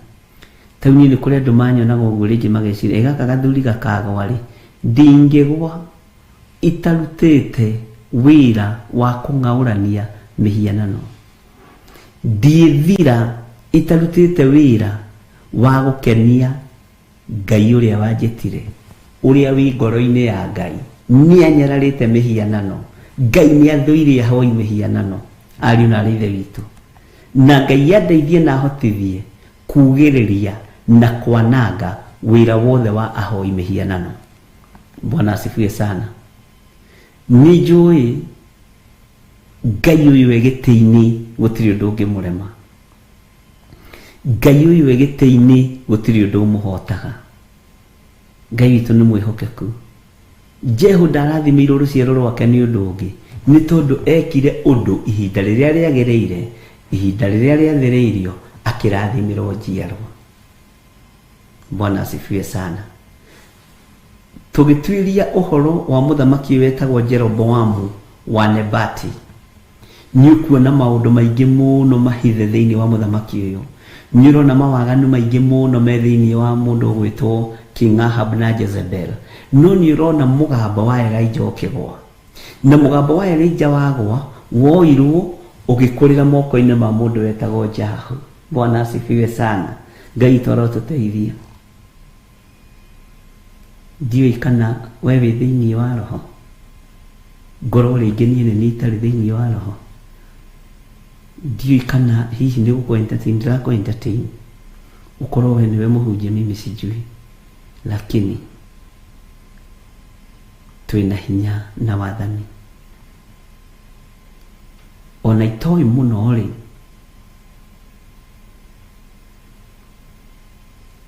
D: Ta rĩu niĩ nĩ kũrĩ andũ manyonaga ũguo rĩngĩ mageciria, ĩ gaka gathuri gakagwa rĩ, ndingĩgwa itarutĩte wĩra wa kũng'aũrania mĩhianano. Ndiĩthira itarutĩte wĩra wa gũkenia Ngai ũrĩa wanjĩtire, ũrĩa wĩ ngoro-inĩ ya Ngai. Nĩ anyararĩte mĩhianano. Ngai nĩ athũire ahoi mĩhianano, ariũ na aarĩ a Ithe witũ. Na Ngai andeithie na ahotithie kugĩrĩria na kwananga wĩra wothe wa ahoi mĩhianano. Bwana asifiwe sana. Nĩ njũĩ Ngai ũyũ e gĩtĩ-inĩ gũtirĩ ũndũ ũngĩmũrema. Ngai ũyũ e gĩtĩ-inĩ gũtirĩ ũndũ ũmũhotaga. Ngai witũ nĩ mwĩhokeku. Jehu ndarathimĩirwo rũciaro rwake nĩ ũndũ ũngĩ, nĩ tondũ ekire ũndũ ihinda rĩrĩa rĩagĩrĩire, ihinda rĩrĩa rĩathĩrĩirio, akĩrathimĩrwo njiarwa. Bwana asifiwe sana. Tũgĩtuĩria ũhoro wa mũthamaki ũyũ wetagwo Jeroboamu wa Nebati, nĩ ũkuona maũndũ maingĩ mũno mahithe thĩinĩ wa mũthamaki ũyũ. Nĩ ũrona mawaganu maingĩ mũno me thĩinĩ wa mũndũ ũgwĩtwo King Ahab na Jezebel. No nĩ ũrona mũgambo wa Elijah ũkĩgwa. Na mũgambo wa Elijah wagwa, woirwo ũgĩkũrĩra moko-inĩ ma mũndũ wetagwo Jahu. Bwana asifiwe sana. Ngai witũ arotũteithia. Ndiũĩ kana we wĩ thĩinĩ wa roho, ngorwo rĩngĩ niĩ nĩ niĩ itarĩ thĩinĩ wa roho. Ndiũĩ kana hihi nĩ gũkũ entertain ndĩrakũ entertain, ũkorwo we nĩwe mũhunjia mimi sijui, lakini twĩna hinya na wathani. Ona itoĩ mũno rĩ,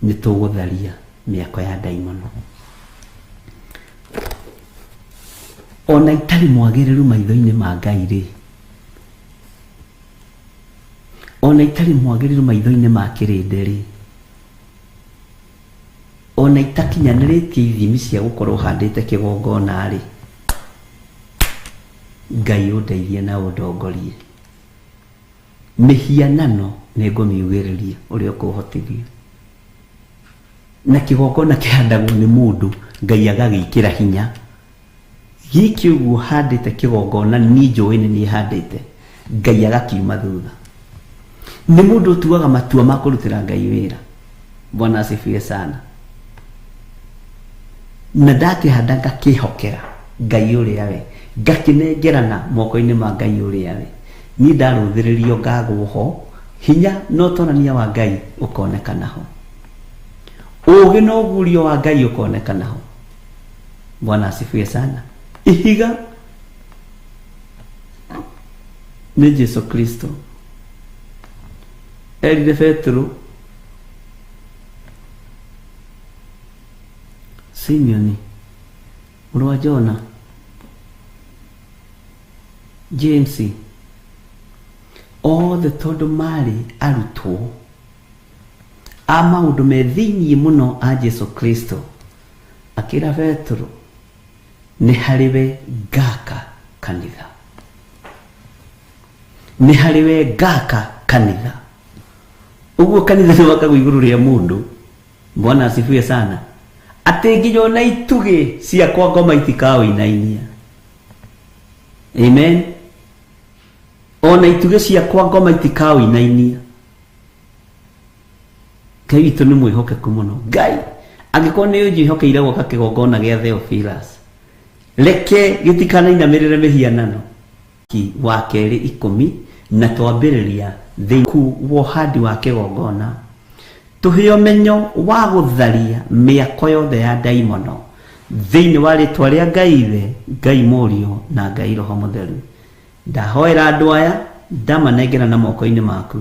D: nĩ tũgũtharia mĩako ya ndaimono. Ona itarĩ mwagĩrĩru maitho-inĩ ma Ngai rĩ, ona itarĩ mwagĩrĩru maitho-inĩ ma kĩrĩndĩ rĩ, ona itakinyanĩrĩtie ithimi cia gũkorwo handĩte kĩgongona rĩ, Ngai ũndeithie na ũndongorie. Mĩhianano nĩngũmiugĩrĩria ũrĩa ũkũhotithia. Na kĩgongona kĩhandagwo nĩ mũndũ, Ngai agagĩkĩra hinya. Gĩkĩ ũguo handĩte kĩgongona niĩ njũĩ nĩ niĩ handĩte, Ngai agakiuma thutha. Nĩ mũndũ ũtuaga matua ma kũrutĩra Ngai wĩra. Bwana asifiwe sana. Na ndakĩhanda ngakĩhokera Ngai ũrĩa we, ngakĩnengerana moko-inĩ ma Ngai ũrĩa we. Niĩ ndarũthĩrĩrio ngagwo ho, hinya na ũtorania wa Ngai ũkonekana ho. Ũũgĩ na ũguũrio wa Ngai ũkonekana ho. Bwana asifiwe sana. Ihiga nĩ Jesu Kristo. Erire Petero, Simeoni, mũrũ wa Jona, James, othe tondũ maarĩ arutwo a maũndũ me thĩinĩ mũno a Jesu Kristo, akĩra Petero, nĩ harĩ we ngaka kanitha. Nĩ harĩ we ngaka kanitha. Ũguo kanitha nĩ wakagwo igũrũ rĩa mũndũ. Bwana asifiwe sana. Atĩ nginya ona itugĩ cia kwa ngoma itikaũinainia. Amen. Ona itugĩ cia kwa ngoma itikaũinainia. Ngai witũ nĩ mwĩhokeku mũno. Ngai angĩkorwo nĩ ũnjĩhokeire gwaka kĩgongona gĩa Theophilus, reke gĩtikanainamĩrĩre mĩhianano. Ki wa kerĩ ikũmi na twambĩrĩria thĩinĩ wa ũhandi wa kĩgongona, tũhe ũmenyo wa gũtharia mĩako yothe ya ndaimono thĩinĩ wa rĩtwa rĩa Ngai Ithe, Ngai Mũriũ na Ngai Roho Mũtheru. Ndahoera andũ aya, ndamanengera na moko-inĩ maku.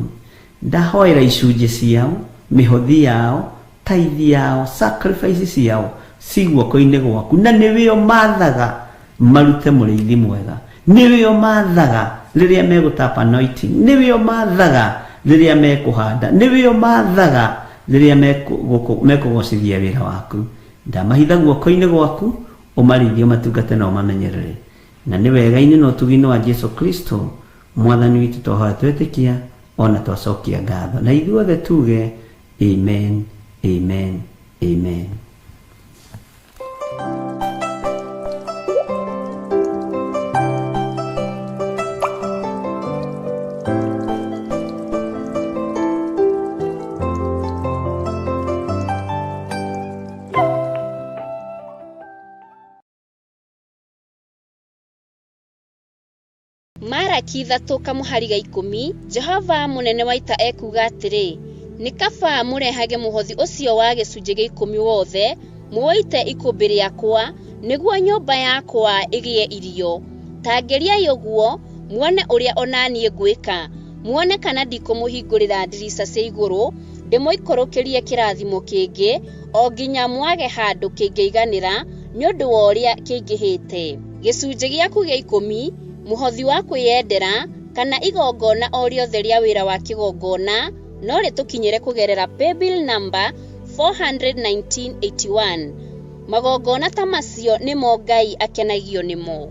D: Ndahoera icunjĩ ciao, mĩhothi yao, tithe yao, sacrifice ciao ci guoko-inĩ gwaku, na nĩwe ũmathaga marute mũrĩithi mwega, nĩwe ũmathaga rĩrĩa megũtap anointing, nĩwe ũmathaga rĩrĩa mekũhanda, nĩwe ũmathaga rĩrĩa mekũgocithia wĩra waku. Ndamahitha guoko-inĩ gwaku, ũmarĩithie, ũmatungate na ũmamenyerere. Na nĩ wega-inĩ na ũtugi-inĩ wa Jesu Kristo Mwathani witũ twahoya twetĩkia ona twacokia ngatho. Na ithuothe tuge Amen Amen, amen.
G: Maraki 3 kamũhari ga 10, Jehova mũnene wa ita ekuuga atĩrĩ, nĩ kaba mũrehage mũhothi ũcio wa gĩcunjĩ gĩa 10 wothe, mũũite ikũmbĩ rĩakwa, nĩguo nyũmba yakwa ĩgĩe irio. Ta ngeriai ũguo, muone ũrĩa o na niĩ ngwĩka, muone kana ndikũmũhingũrĩra ndirica cia igũrũ, ndĩmũikũrũkĩrie kĩrathimo kĩngĩ, o nginya mwage handũ kĩngĩiganĩra nĩ ũndũ wa ũrĩa kĩingĩhĩte. Gĩcunjĩ gĩaku gĩa 10, mũhothi wa kwĩyendera, kana igongona o rĩothe rĩa wĩra wa kĩgongona, no rĩtũkinyĩre kũgerera paybill number 41981. Magongona ta macio nĩmo Ngai akenagio nĩmo.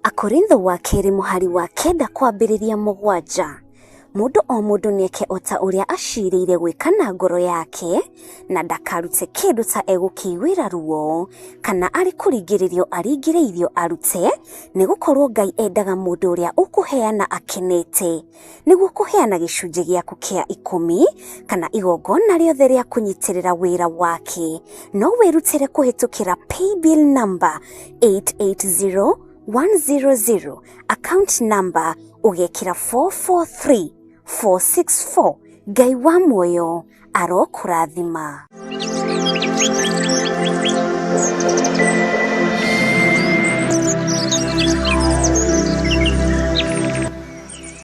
H: Akorintho wa kerĩ mũhari wa 9 kwambĩrĩria 7. Mũndũ o mũndũ nĩeke o ta ũrĩa acirĩire gwĩka na ngoro yake, na ndakarute kĩndũ ta egũkĩiguĩra ruo, kana arĩ kũringĩrĩrio aringĩrĩirio arute, nĩgũkorwo Ngai endaga mũndũ ũrĩa ũkũheana akenete. Nĩguo kũheana gĩcunjĩ gĩaku kĩa 10 kana igongona rĩothe rĩa kũnyitĩrĩra wĩra wake, no wĩrutĩre kũhĩtũkĩra paybill number 880100, account number ũgekĩra 443464. Ngai wa muoyo arokũrathima.